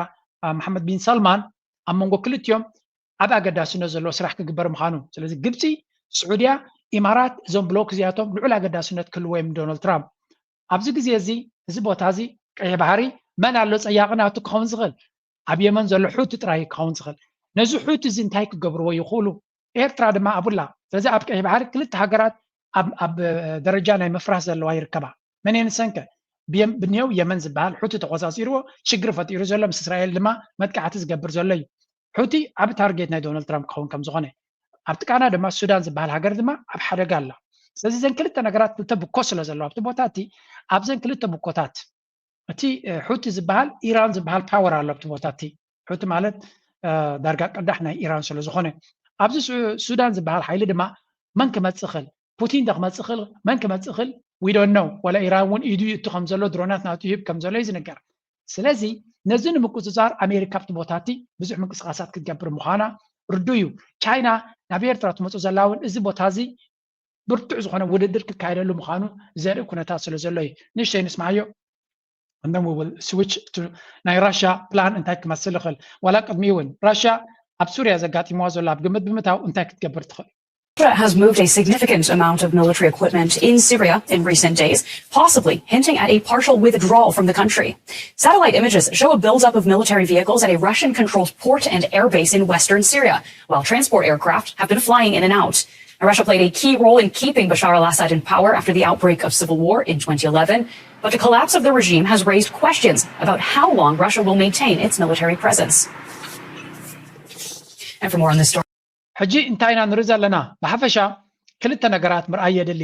መሓመድ ቢን ሰልማን ኣብ መንጎ ክልቲኦም ዓብ ኣገዳስነት ዘለዎ ስራሕ ክግበር ምዃኑ። ስለዚ ግብፂ፣ ስዑድያ፣ ኢማራት እዞም ብሎክ እዚኣቶም ልዑል ኣገዳስነት ክህልዎ እዮም ዶናልድ ትራምፕ። ኣብዚ ግዜ እዚ እዚ ቦታ እዚ ቀይሕ ባሕሪ መን ኣሎ ፀያቂ ናቱ ክኸውን ዝኽእል? ኣብ የመን ዘሎ ሑቲ ጥራይ ክኸውን ዝኽእል። ነዚ ሑቲ እዚ እንታይ ክገብርዎ ይኽእሉ? ኤርትራ ድማ ኣብላ። ስለዚ ኣብ ቀይሕ ባሕሪ ክልተ ሃገራት ኣብ ደረጃ ናይ ምፍራስ ዘለዋ ይርከባ። መን የንሰንከ? ብኒው የመን ዝበሃል ሑቲ ተቆፃፂርዎ ሽግር ፈጢሩ ዘሎ፣ ምስ እስራኤል ድማ መጥቃዕቲ ዝገብር ዘሎ እዩ። ሑቲ ዓብ ታርጌት ናይ ዶናልድ ትራምፕ ክኸውን ከም ዝኾነ፣ ኣብቲ ቃና ድማ ሱዳን ዝበሃል ሃገር ድማ ኣብ ሓደጋ ኣላ። ስለዚ እዘን ክልተ ነገራት ክልተ ብኮ ስለ ዘለዋ ኣብቲ ቦታ እቲ ኣብዘን ክልተ ብኮታት እቲ ሑቲ ዝበሃል ኢራን ዝበሃል ፓወር ኣሎ ኣብቲ ቦታ እቲ። ሑቲ ማለት ዳርጋ ቅዳሕ ናይ ኢራን ስለ ዝኾነ ኣብዚ ሱዳን ዝበሃል ሓይሊ ድማ መን ክመፅእ ክእል? ፑቲን ዶ ክመፅእ ክእል? መን ክመፅእ ክእል? We don't know። ወላ ኢራን እውን ኢዱ ይእቱ ከም ዘሎ ድሮናት ናቱ ይህብ ከም ዘሎ እዩ ዝንገር። ስለዚ ነዚ ንምቁፅፃር ኣሜሪካ ኣብቲ ቦታ እቲ ብዙሕ ምንቅስቃሳት ክትገብር ምዃና ርዱ እዩ። ቻይና ናብ ኤርትራ ትመፁ ዘላ እውን እዚ ቦታ እዚ ብርቱዕ ዝኾነ ውድድር ክካየደሉ ምዃኑ ዘርኢ ኩነታት ስለ ዘሎ እዩ። ንእሽተይ ንስማዓዮ። And then we will switch to ናይ ራሽያ ፕላን እንታይ ክመስል ይኽእል። ዋላ ቅድሚ እውን ራሽያ ኣብ ሱርያ ዘጋጢምዋ ዘሎ ኣብ ግምት ብምታው እንታይ ክትገብር ትኽእል? Russia has moved a significant amount of military equipment in Syria in recent days, possibly hinting at a partial withdrawal from the country. Satellite images show a buildup of military vehicles at a Russian-controlled port and airbase in western Syria, while transport aircraft have been flying in and out. Russia played a key role in keeping Bashar al-Assad in power after the outbreak of civil war in twenty eleven, but the collapse of the regime has raised questions about how long Russia will maintain its military presence. And for more on this story, ሕጂ እንታይ ኢና ንርኢ ዘለና? ብሓፈሻ ክልተ ነገራት ምርኣይ የድሊ።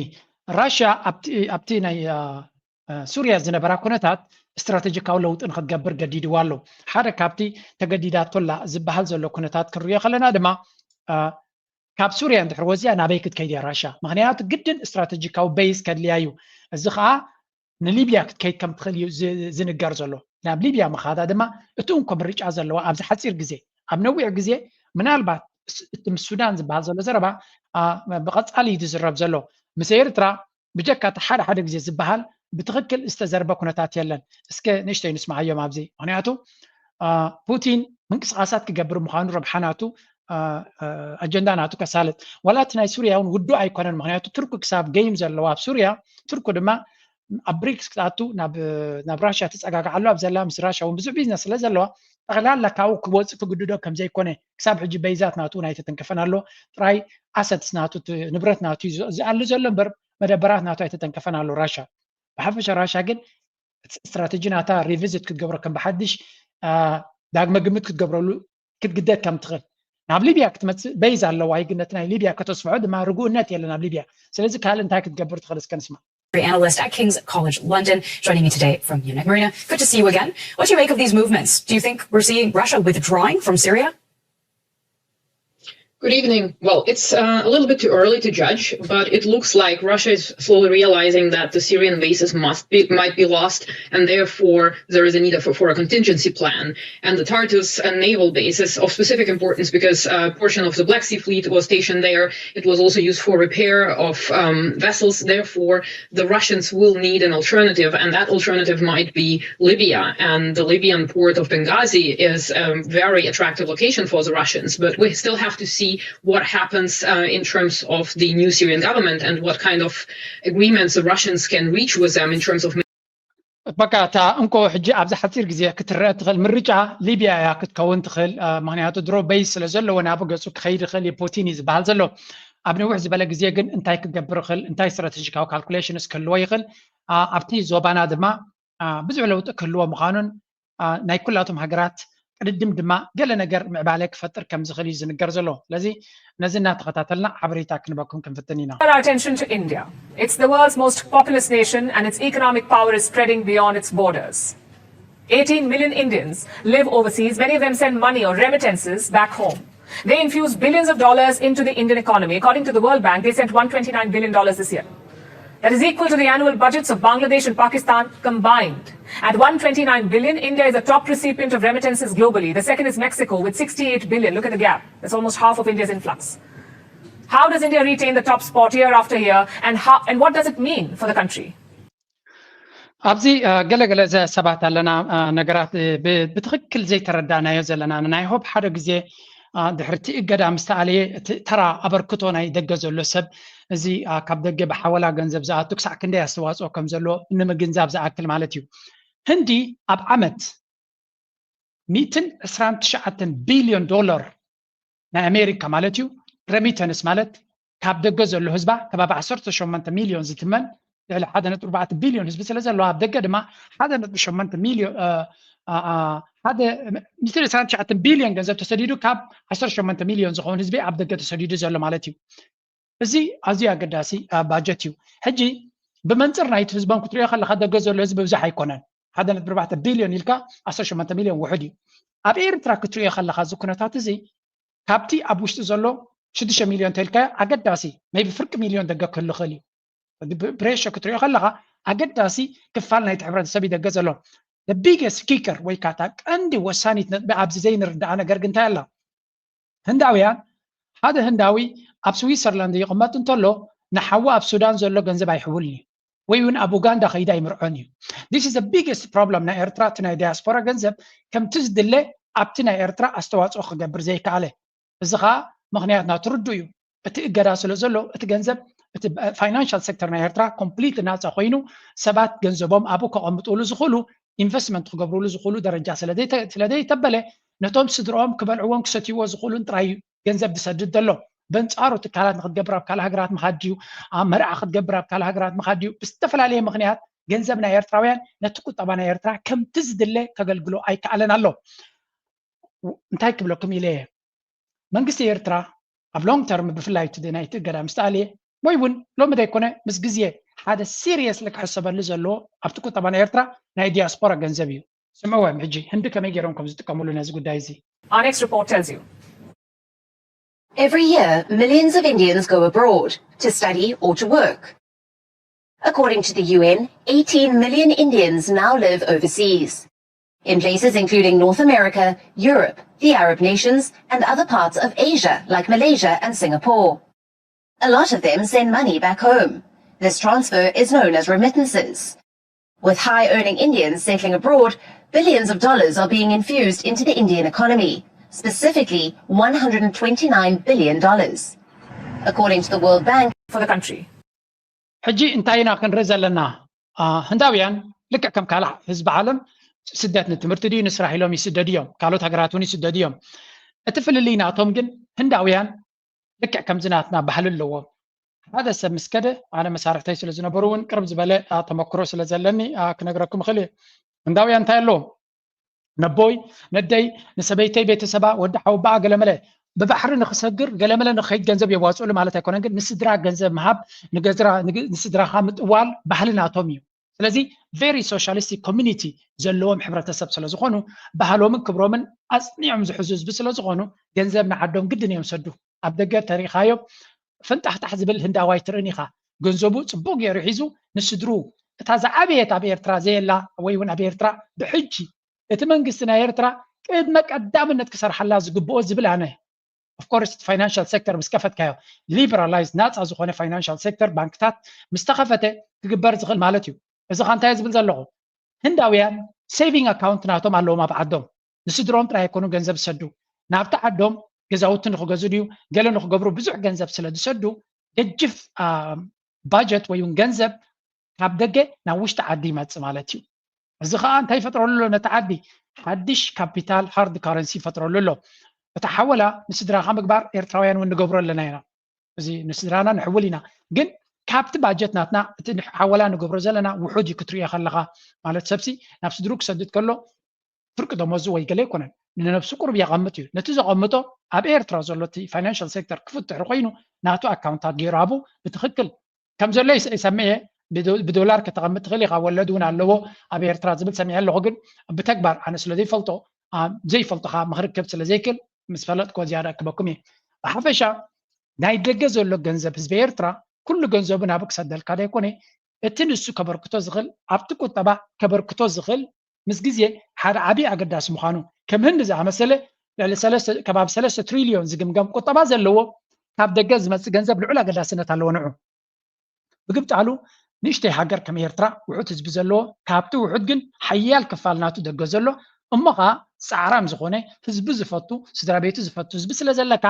ራሽያ ኣብቲ ናይ ሱርያ ዝነበራ ኩነታት ስትራቴጂካዊ ለውጢ ንክትገብር ገዲድዋ ኣሎ። ሓደ ካብቲ ተገዲዳቶላ ዝበሃል ዘሎ ኩነታት ክንሪኦ ከለና ድማ ካብ ሱርያ እንድሕር ወፂኣ ናበይ ክትከይድ እያ ራሽያ? ምክንያቱ ግድን ስትራቴጂካዊ ቤይዝ ከድልያ እዩ። እዚ ከዓ ንሊብያ ክትከይድ ከም ትኽእል እዩ ዝንገር ዘሎ። ናብ ሊብያ ምኻዳ ድማ እቲ እንኮ ምርጫ ዘለዋ ኣብዚ ሓፂር ግዜ። ኣብ ነዊሕ ግዜ ምናልባት እቲ ምስ ሱዳን ዝበሃል ዘሎ ዘረባ ብቐፃሊ እዩ ዝዝረብ ዘሎ። ምስ ኤርትራ ብጀካ እቲ ሓደ ሓደ ግዜ ዝበሃል ብትኽክል ዝተዘርበ ኩነታት የለን። እስከ ንእሽተይ ንስማዓዮም ኣብዚ። ምክንያቱ ፑቲን ምንቅስቃሳት ክገብር ምዃኑ ረብሓ ናቱ ኣጀንዳ ናቱ ከሳልጥ። ዋላ እቲ ናይ ሱርያ እውን ውዱእ ኣይኮነን። ምክንያቱ ቱርኪ ክሳብ ገይም ዘለዋ ኣብ ሱርያ፣ ቱርኪ ድማ ኣብ ብሪክስ ክትኣቱ ናብ ራሽያ ትፀጋግዓ ኣሎ። ኣብ ዘላ ምስ ራሽያ እውን ብዙሕ ቢዝነስ ስለ ዘለዋ ጠቕላላ ካብኡ ክወፅእ ክግድዶ ከም ዘይኮነ ክሳብ ሕጂ በይዛት ናቱ እውን ኣይተተንከፈን ኣሎ። ጥራይ ኣሰትስ ናቱ ንብረት ናቱ ዝኣሉ ዘሎ እምበር መደበራት ናቱ ኣይተተንከፈን ኣሎ ራሽያ። ብሓፈሻ ራሽያ ግን ስትራተጂ ናታ ሪቪዚት ክትገብሮ ከም ብሓድሽ ዳግመ ግምት ክትገብረሉ ክትግደድ ከም ትኽእል። ናብ ሊብያ ክትመፅእ በይዝ ኣለዋ። ይግነት ናይ ሊብያ ከተስፍሖ ድማ ርጉእነት የለን ኣብ ሊብያ። ስለዚ ካልእ እንታይ ክትገብር ትኽእል እስከ ንስማ። Analyst at King's College London, joining me today from Munich. Marina, good to see you again. What do you make of these movements? Do you think we're seeing Russia withdrawing from Syria? Good evening. Well, it's uh, a little bit too early to judge, but it looks like Russia is slowly realizing that the Syrian bases must be, might be lost, and therefore there is a need for, for a contingency plan. And the Tartus and naval base is of specific importance because a portion of the Black Sea Fleet was stationed there. It was also used for repair of um, vessels. Therefore, the Russians will need an alternative, and that alternative might be Libya. And the Libyan port of Benghazi is a very attractive location for the Russians. But we still have to see what happens uh, in terms of the new Syrian government and what kind of agreements the Russians can reach with them in terms of በቃ እታ እንኮ ሕጂ ኣብዚ ሓፂር ግዜ ክትረአ ትኽእል ምርጫ ሊብያ እያ ክትከውን ትኽእል። ምክንያቱ ድሮ በይስ ስለ ዘለዎ ናብኡ ገፁ ክኸይድ ይኽእል እዩ ፑቲን እዩ ዝበሃል ዘሎ። ኣብ ነዊሕ ዝበለ ግዜ ግን እንታይ ክገብር ይኽእል፣ እንታይ ስትራቴጂካዊ ካልኩሌሽንስ ክህልዎ ይኽእል፣ ኣብቲ ዞባና ድማ ብዙሕ ለውጢ ክህልዎ ምዃኑን ናይ ኩላቶም ሃገራት ቅድድም ድማ ገለ ነገር ምዕባለ ክፈጥር ከም ዝኽእል እዩ ዝንገር ዘሎ። ስለዚ ነዚ እናተኸታተልና ሓበሬታ ክንበኩም ክንፍትን ኢና። Our attention to India. It's the world's most populous nation and its economic power is spreading beyond its borders. eighteen million Indians live overseas. Many of them send money or remittances back home. They infuse billions of dollars into the Indian economy. According to the World Bank, they sent one twenty-nine billion dollars this year. That is equal to the annual budgets of Bangladesh and Pakistan combined. At one twenty-nine billion, India is the top recipient of remittances globally. The second is Mexico with sixty-eight billion. Look at the gap. That's almost half of India's influx. How does India retain the top spot year after year, and how, and what does it mean for the country? ኣብዚ ገለገለ ሰባት ኣለና ነገራት ብትክክል ዘይተረዳእናዮ ዘለና ናይ ሆብ ሓደ ግዜ ድሕርቲ እገዳ ምስ ተኣለየ እቲ ተራ ኣበርክቶ ናይ ደገ ዘሎ ሰብ እዚ ካብ ደገ ብሓወላ ገንዘብ ዝኣቱ ክሳዕ ክንደይ ኣስተዋፅኦ ከም ዘሎ ንምግንዛብ ዝኣክል ማለት እዩ። ህንዲ ኣብ ዓመት ሚእትን ዕስራን ትሽዓተን ቢልዮን ዶላር ናይ ኣሜሪካ ማለት እዩ። ረሚተንስ ማለት ካብ ደገ ዘሎ ህዝባ ከባቢ ዓሰርተ ሸሞንተ ሚልዮን ዝትመን ልዕሊ ሓደ ነጥቢ ኣርባዕተ ቢልዮን ህዝቢ ስለ ዘሎ ኣብ ደገ ድማ ሓደ ነጥቢ ሸሞንተ ሚልዮን ሓደ ሚእትን ዕስራን ትሽዓተን ቢልዮን ገንዘብ ተሰዲዱ ካብ ዓሰርተ ሸሞንተ ሚልዮን ዝኸውን ህዝቢ ኣብ ደገ ተሰዲዱ ዘሎ ማለት እዩ። እዚ ኣዝዩ ኣገዳሲ ባጀት እዩ። ሕጂ ብመንፅር ናይቲ ህዝቦም ክትሪኦ ከለካ ደገ ዘሎ ህዝቢ ብዙሕ ኣይኮነን። ሓደ ነጥቢ ኣርባዕተ ቢልዮን ኢልካ ዓሰርተ ሸሞንተ ሚልዮን ውሑድ እዩ። ኣብ ኤርትራ ክትሪኦ ከለካ እዚ ኩነታት እዚ ካብቲ ኣብ ውሽጢ ዘሎ ሽዱሽተ ሚልዮን ተልካ ኣገዳሲ ሜይ ቢ ፍርቂ ሚልዮን ደገ ክህሉ ክእል እዩ። ብሬሾ ክትሪኦ ከለካ ኣገዳሲ ክፋል ናይቲ ሕብረተሰብ እዩ ደገ ዘሎ። ቢገስት ኪከር ወይ ካታ ቀንዲ ወሳኒት ነጥቢ ኣብዚ ዘይንርዳኣ ነገር ግን እንታይ ኣላ? ህንዳውያን ሓደ ህንዳዊ ኣብ ስዊሰርላንድ ይቕመጥ እንተሎ ንሓዉ ኣብ ሱዳን ዘሎ ገንዘብ ኣይሕውልን እዩ ወይ እውን ኣብ ኡጋንዳ ከይዳ ይምርዖን እዩ። This is the biggest problem ናይ ኤርትራ እቲ ናይ ዲያስፖራ ገንዘብ ከምቲ ዝድለ ኣብቲ ናይ ኤርትራ ኣስተዋፅኦ ክገብር ዘይከኣለ እዚ ከዓ ምክንያት ናቱ ርዱ እዩ። እቲ እገዳ ስለ ዘሎ እቲ ገንዘብ እቲ ፋይናንሻል ሴክተር ናይ ኤርትራ ኮምፕሊት ናፃ ኮይኑ ሰባት ገንዘቦም ኣብኡ ከቐምጥሉ ዝኽእሉ ኢንቨስትመንት ክገብርሉ ዝኽእሉ ደረጃ ስለዘይተበለ ነቶም ስድርኦም ክበልዕዎም ክሰትይዎ ዝኽእሉን ጥራይ እዩ ገንዘብ ዝሰድድ ዘሎ። በንፃሩ ትካላት ንክትገብር ኣብ ካልእ ሃገራት ምኻድ ድዩ? ኣብ መርዓ ክትገብር ኣብ ካልእ ሃገራት ምኻድ ድዩ? ብዝተፈላለየ ምክንያት ገንዘብ ናይ ኤርትራውያን ነቲ ቁጠባ ናይ ኤርትራ ከምቲ ዝድለ ከገልግሎ ኣይከኣለን ኣሎ። እንታይ ክብለኩም ኢለ እየ መንግስቲ ኤርትራ ኣብ ሎንግ ተርም ብፍላይ እቲ ናይቲ እገዳ ምስ ተኣልየ ወይ እውን ሎሚ ዘይኮነ ምስ ግዜ ሓደ ሲሪየስሊ ክሕሰበሉ ዘለዎ ኣብቲ ቁጠባ ናይ ኤርትራ ናይ ዲያስፖራ ገንዘብ እዩ። ስምዕዎም ሕጂ ህንዲ ከመይ ገይሮም ከም ዝጥቀምሉ ነዚ ጉዳይ እዚ። Our next report tells you. Every year, millions of Indians go abroad to study or to work. According to the U N, eighteen million Indians now live overseas, in places including North America, Europe, the Arab nations, and other parts of Asia like Malaysia and Singapore. A lot of them send money back home. This transfer is known as remittances. With high earning Indians settling abroad, billions of dollars are being infused into the Indian economy, specifically one hundred twenty-nine billion dollars. According to the World Bank, for the country. ሕጂ እንታይ ኢና ክንርኢ ዘለና? ህንዳውያን ልክዕ ከም ካልእ ህዝቢ ዓለም ስደት ንትምህርቲ ድዩ ንስራሕ ኢሎም ይስደዱ እዮም። ካልኦት ሃገራት እውን ይስደዱ እዮም። እቲ ፍልልይ ናቶም ግን ህንዳውያን ልክዕ ከምዚ ናትና ባህሊ ኣለዎም። ሓደ ሰብ ምስ ከደ ኣነ መሳርሕተይ ስለ ዝነበሩ እውን ቅርብ ዝበለ ተመክሮ ስለ ዘለኒ ክነግረኩም እኽእል እየ። ህንዳውያን እንታይ ኣለዎም? ነቦይ ነደይ ንሰበይተይ ቤተሰባ ወዲ ሓወባኣ ገለመለ ብባሕሪ ንክሰግር ገለመለ ንክኸይድ ገንዘብ የዋፅእሉ ማለት ኣይኮነን፣ ግን ንስድራ ገንዘብ ምሃብ ንስድራኻ ምጥዋል ባህሊ ናቶም እዩ። ስለዚ ቨሪ ሶሻሊስቲክ ኮሚኒቲ ዘለዎም ሕብረተሰብ ስለዝኾኑ ባህሎምን ክብሮምን ኣፅኒዖም ዝሕዙ ህዝቢ ስለዝኾኑ ገንዘብ ንዓዶም ግድን እዮም ሰዱ። ኣብ ደገ ተሪኻዮም ፍንጣሕጣሕ ዝብል ህንዳዋይ ትርእን ኢኻ። ገንዘቡ ፅቡቅ ገይሩ ሒዙ ንስድሩ እታ ዝዓበየት ኣብ ኤርትራ ዘየላ ወይ እውን ኣብ ኤርትራ ብሕጂ እቲ መንግስቲ ናይ ኤርትራ ቅድመ ቀዳምነት ክሰርሓላ ዝግብኦ ዝብል ኣነ ኦፍኮርስ እቲ ፋይናንሻል ሴክተር ምስ ከፈትካዮ ሊበራላይዝ ናፃ ዝኾነ ፋይናንሻል ሴክተር ባንክታት ምስ ተኸፈተ ክግበር ዝኽእል ማለት እዩ። እዚ ኻ እንታይ ዝብል ዘለኹ ህንዳውያን ሴቪንግ ኣካውንት ናቶም ኣለዎም ኣብ ዓዶም ንስድሮም ጥራይ ኣይኮኑ ገንዘብ ዝሰዱ ናብቲ ዓዶም ገዛውቲ ንክገዙ ድዩ ገለ ንክገብሩ ብዙሕ ገንዘብ ስለ ዝሰዱ ገጅፍ ባጀት ወይ እውን ገንዘብ ካብ ደገ ናብ ውሽጢ ዓዲ ይመፅእ ማለት እዩ። እዚ ከዓ እንታይ ይፈጥረሉ ኣሎ ነቲ ዓዲ ሓድሽ ካፒታል ሃርድ ካረንሲ ይፈጥረሉ ኣሎ። እቲ ሓወላ ንስድራኻ ምግባር ኤርትራውያን እውን ንገብሮ ኣለና ኢና። እዚ ንስድራና ንሕውል ኢና። ግን ካብቲ ባጀት ናትና እቲ ሓወላ ንገብሮ ዘለና ውሑድ እዩ ክትሪኦ ከለኻ። ማለት ሰብሲ ናብ ስድሩ ክሰድድ ከሎ ፍርቂ ደሞዙ ወይ ገለ ኣይኮነን፣ ንነብሱ ቁሩብ የቐምጥ እዩ። ነቲ ዘቐምጦ ኣብ ኤርትራ ዘሎ እቲ ፋይናንሻል ሴክተር ክፍትሕ ኮይኑ ናቱ ኣካውንታት ገይሩ ኣብኡ ብትኽክል ከም ዘሎ ይስ- ይሰምዕ እየ። ብዶ- ብዶላር ከተቐምጥ ትኽእል ኢኻ፣ ወለድ እውን ኣለዎ ኣብ ኤርትራ ዝብል ሰሚዐ ኣለኹ። ግን ብተግባር ኣነ ስለ ዘይፈልጦ፣ ኣ፣ ዘይፈልጦ ከዓ ምኽሪ ክህብ ስለ ዘይክእል ምስ ፈለጥኮ ዝያዳ ክበኩም እየ። ብሓፈሻ ናይ ደገ ዘሎ ገንዘብ ህዝቢ ኤርትራ ኩሉ ገንዘቡ ናብ ክሰደልካ ዘይኮነ፣ እቲ ንሱ ከበርክቶ ዝኽእል ኣብቲ ቁጠባ ከበርክቶ ዝኽእል ምስ ግዜ ሓደ ዓብዪ ኣገዳሲ ምዃኑ፣ ከም ህንዲ ዝኣመሰለ ልዕሊ ሰለስተ ከባቢ ሰለስተ ትሪልዮን ዝግምገም ቁጠባ ዘለዎ ካብ ደገ ዝመጽእ ገንዘብ ልዑል ኣገዳስነት ኣለዎ። ንዑ ብግብጣሉ ንእሽተይ ሃገር ከም ኤርትራ ውሑድ ህዝቢ ዘለዎ፣ ካብቲ ውሑድ ግን ሓያል ክፋል ናቱ ደገ ዘሎ፣ እሞ ኸኣ ጻዕራም ዝኾነ ህዝቢ ዝፈቱ፣ ስድራ ቤቱ ዝፈቱ ህዝቢ ስለ ዘለካ፣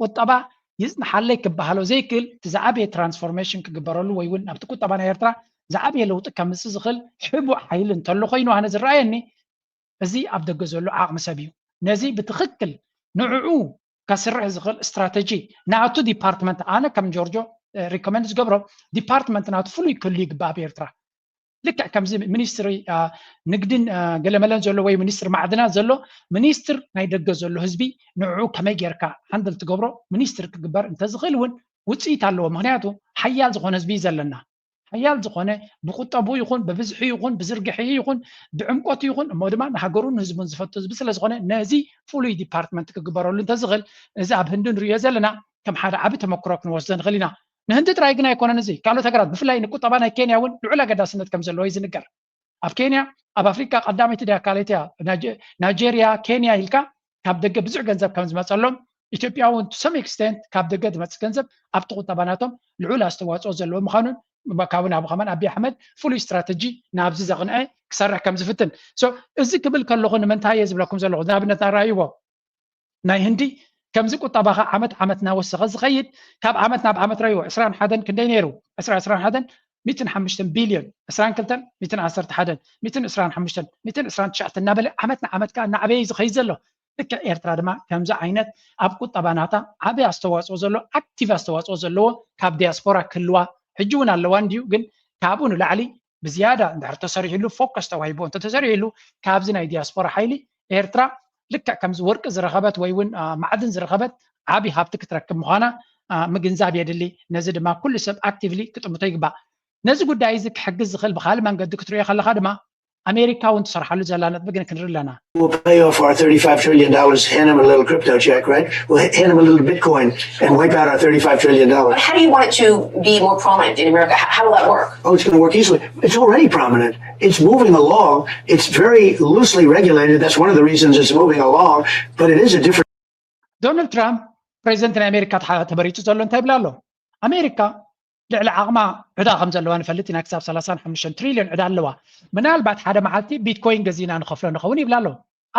ቁጠባ ይጽንሓለይ ክበሃሎ ዘይክእል፣ እቲ ዝዓበየ ትራንስፎርሜሽን ክግበረሉ ወይ እውን ኣብቲ ቁጠባ ናይ ኤርትራ ዝዓበየ ለውጢ ከምጽእ ዝኽእል ሕቡእ ሓይሊ እንተሎ ኮይኑ ኣነ ዝረኣየኒ፣ እዚ ኣብ ደገ ዘሎ ዓቕሚ ሰብ እዩ። ነዚ ብትኽክል ንዕኡ ከስርሕ ዝኽእል ስትራተጂ ናቱ ዲፓርትመንት፣ ኣነ ከም ጆርጆ ሪኮመንድ ዝገብሮ ዲፓርትመንት ናቱ ፍሉይ ክህሉ ይግባእ ኣብ ኤርትራ። ልክዕ ከምዚ ሚኒስትሪ ንግድን ገለመለን ዘሎ ወይ ሚኒስትሪ ማዕድናት ዘሎ፣ ሚኒስትር ናይ ደገ ዘሎ ህዝቢ ንዕኡ ከመይ ጌርካ ሃንድል ትገብሮ ሚኒስትር ክግበር እንተዝኽእል እውን ውፅኢት ኣለዎ። ምክንያቱ ሓያል ዝኾነ ህዝቢ እዩ ዘለና። ሓያል ዝኾነ ብቁጠቡ ይኹን ብብዝሒ ይኹን ብዝርግሒ ይኹን ብዕምቆቱ ይኹን እሞ ድማ ንሃገሩን ንህዝቡን ዝፈቱ ህዝቢ ስለ ዝኾነ ነዚ ፍሉይ ዲፓርትመንት ክግበረሉ እንተዝኽእል፣ እዚ ኣብ ህንዲ ንሪኦ ዘለና ከም ሓደ ዓቢ ተመክሮ ክንወስዶ ንኽእል ኢና። ንህንዲ ጥራይ ግን ኣይኮነን፣ እዚ ካልኦት ሃገራት ብፍላይ ንቁጠባ ናይ ኬንያ እውን ልዑል ኣገዳስነት ከም ዘለዎ እዩ ዝንገር። ኣብ ኬንያ ኣብ ኣፍሪካ ቀዳመይቲ ድያ ካልኣይቲ እያ ናይጀ- ናይጀርያ ኬንያ ኢልካ ካብ ደገ ብዙሕ ገንዘብ ከም ዝመፀሎም፣ ኢትዮጵያ እውን to some extent ካብ ደገ ዝመፅእ ገንዘብ ኣብቲ ቁጠባ ናቶም ልዑል ኣስተዋፅኦ ዘለዎ ምዃኑን ካብ ናብኡ ከማን ኣቢይ ኣሕመድ ፍሉይ ስትራተጂ ናብዚ ዘቕንዐ ክሰርሕ ከም ዝፍትን። So እዚ ክብል ከለኹ ንምንታይ እየ ዝብለኩም ዘለኹ? ንኣብነት ኣረኣይዎ ናይ ህንዲ ከምዚ ቁጠባኻ ዓመት ዓመት እናወሰኸ ዝኸይድ፣ ካብ ዓመት ናብ ዓመት ረይዎ ዕስራን ሓደን ክንደይ ነይሩ? ዕስራ ዕስራን ሓደን ሚእትን ሓሙሽተን ቢልዮን፣ ዕስራን ክልተን ሚእትን ዓሰርተ ሓደን ሚእትን ዕስራን ሓሙሽተን ሚእትን ዕስራን ትሽዓተን እናበለ ዓመት ንዓመት ከዓ እናዓበየ እዩ ዝኸይድ ዘሎ። ልክዕ ኤርትራ ድማ ከምዚ ዓይነት ኣብ ቁጠባ ናታ ዓቢ ኣስተዋፅኦ ዘሎ፣ ኣክቲቭ ኣስተዋፅኦ ዘለዎ ካብ ዲያስፖራ ክህልዋ ሕጂ እውን ኣለዋ እንድዩ፣ ግን ካብኡ ንላዕሊ ብዝያዳ እንድሕር ተሰሪሕሉ፣ ፎከስ ተዋሂብዎ እንተተሰሪሕሉ ካብዚ ናይ ዲያስፖራ ሓይሊ ኤርትራ ልክዕ ከምዚ ወርቂ ዝረኸበት ወይ እውን ማዕድን ዝረኸበት ዓብዪ ሃብቲ ክትረክብ ምዃና ምግንዛብ የድሊ። ነዚ ድማ ኩሉ ሰብ ኣክቲቭሊ ክጥምቶ ይግባእ። ነዚ ጉዳይ እዚ ክሕግዝ ዝኽእል ብኻልእ መንገዲ ክትሪኦ ከለኻ ድማ ኣሜሪካ እውን ትሰርሓሉ ዘላ ነጥቢ ግን ክንርኢ ኣለና። We'll pay off our thirty-five trillion dollars, hand them a little crypto check, right? We'll hand them a little Bitcoin and wipe out our thirty-five trillion dollars. But how do you want it to be more prominent in America? How, how will that work? Oh, it's going to work easily. It's already prominent. It's moving along. It's very loosely regulated. That's one of the reasons it's moving along. But it is a different. ዶናልድ ትራምፕ ፕሬዚደንት ናይ ኣሜሪካ ተሓ- ተመሪጡ ዘሎ እንታይ ይብል ኣሎ? ኣሜሪካ ልዕሊ ዓቕማ ዕዳ ከም ዘለዋ ንፈልጥ ኢና። ክሳብ ሰላሳን ሓሙሽተን ትሪልዮን ዕዳ ኣለዋ። ምናልባት ሓደ መዓልቲ ቢትኮይን ገዚእና ንኸፍሎ ንኸውን ይብል ኣሎ።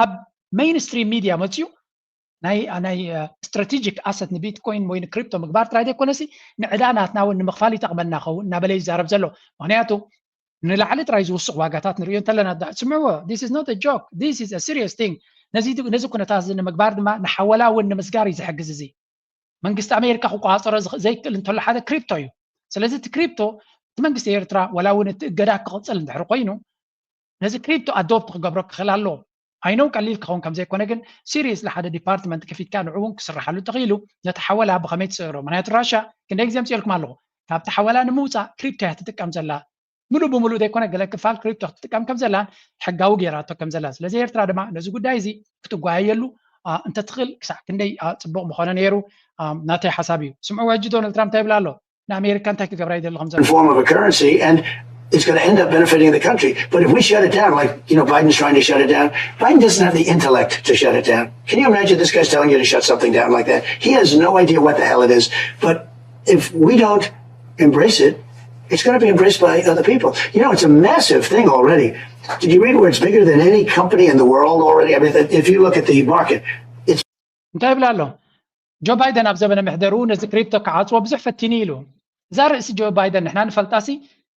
ኣብ ሜይንስትሪም ሚድያ መፅዩ ናይ ናይ ስትራቴጂክ ኣሰት ንቢትኮይን ወይ ንክሪፕቶ ምግባር ጥራይ ዘይኮነሲ ንዕዳ ናትና እውን ንምኽፋል ይጠቕመና ኸውን እናበለ ይዛረብ ዘሎ። ምክንያቱ ንላዕሊ ጥራይ ዝውስኽ ዋጋታት ንሪኦ እንተለና ዳ- ስምዕዎ፣ this is not a joke, this is a serious thing። ነዚ ነዚ ኩነታት እዚ ንምግባር ድማ ንሓወላ እውን ንምስጋር እዩ ዝሕግዝ። እዚ መንግስቲ ኣሜሪካ ክቆፃፀሮ ዝኽ- ዘይክእል እንተሎ ሓደ ክሪፕቶ እዩ። ስለዚ እቲ ክሪፕቶ እቲ መንግስቲ ኤርትራ ዋላ እውን እቲ እገዳ ክቕፅል እንድሕር ኮይኑ ነዚ ክሪፕቶ ኣዶፕት ክገብሮ ክኽእል ኣለዎ። ኣይነው ቀሊል ክኸውን ከም ዘይኮነ ግን ሲሪየስሊ ሓደ ዲፓርትመንት ከፊትካ ንዑ እውን ክስርሓሉ ተኽኢሉ ነቲ ሓወላ ብኸመይ ትስዕሮ? ምክንያቱ ራሻ ክንደይ ግዜ ኣምፅኤልኩም ኣለኹ፣ ካብቲ ሓወላ ንምውፃእ ክሪፕቶ እያ ትጥቀም ዘላ። ምሉእ ብምሉእ ዘይኮነ ገለ ክፋል ክሪፕቶ ክትጥቀም ከም ዘላን ሕጋዊ ገይራቶ ከም ዘላን። ስለዚ ኤርትራ ድማ ነዚ ጉዳይ እዚ ክትጓየየሉ ኣ፣ እንተትኽእል ክሳዕ ክንደይ ኣ፣ ፅቡቕ ምኾነ ነይሩ ኣ፣ ናተይ ሓሳብ እዩ። ስምዕዎ ሕጂ ዶናልድ ትራምፕ እንታይ ይብል ኣሎ? ንኣሜሪካ እንታይ ክገብራ ይደሊ ከም ዘሎ? form of a currency, and it's going to end up benefiting the country. But if we shut it down, like, you know, Biden's trying to shut it down, Biden doesn't have the intellect to shut it down. Can you imagine this guy's telling you to shut something down like that? He has no idea what the hell it is. But if we don't embrace it, it's going to be embraced by other people. You know, it's a massive thing already. Did you read where it's bigger than any company in the world already? I mean, if you look at the market, it's እንታይ ይብል ኣሎ? ጆ ባይደን ኣብ ዘበነ ምሕደርኡ ነዚ ክሪፕቶ ክዓፅዎ ብዙሕ ፈቲኑ ኢሉ። እዛ ርእሲ ጆ ባይደን ንሕና ንፈልጣሲ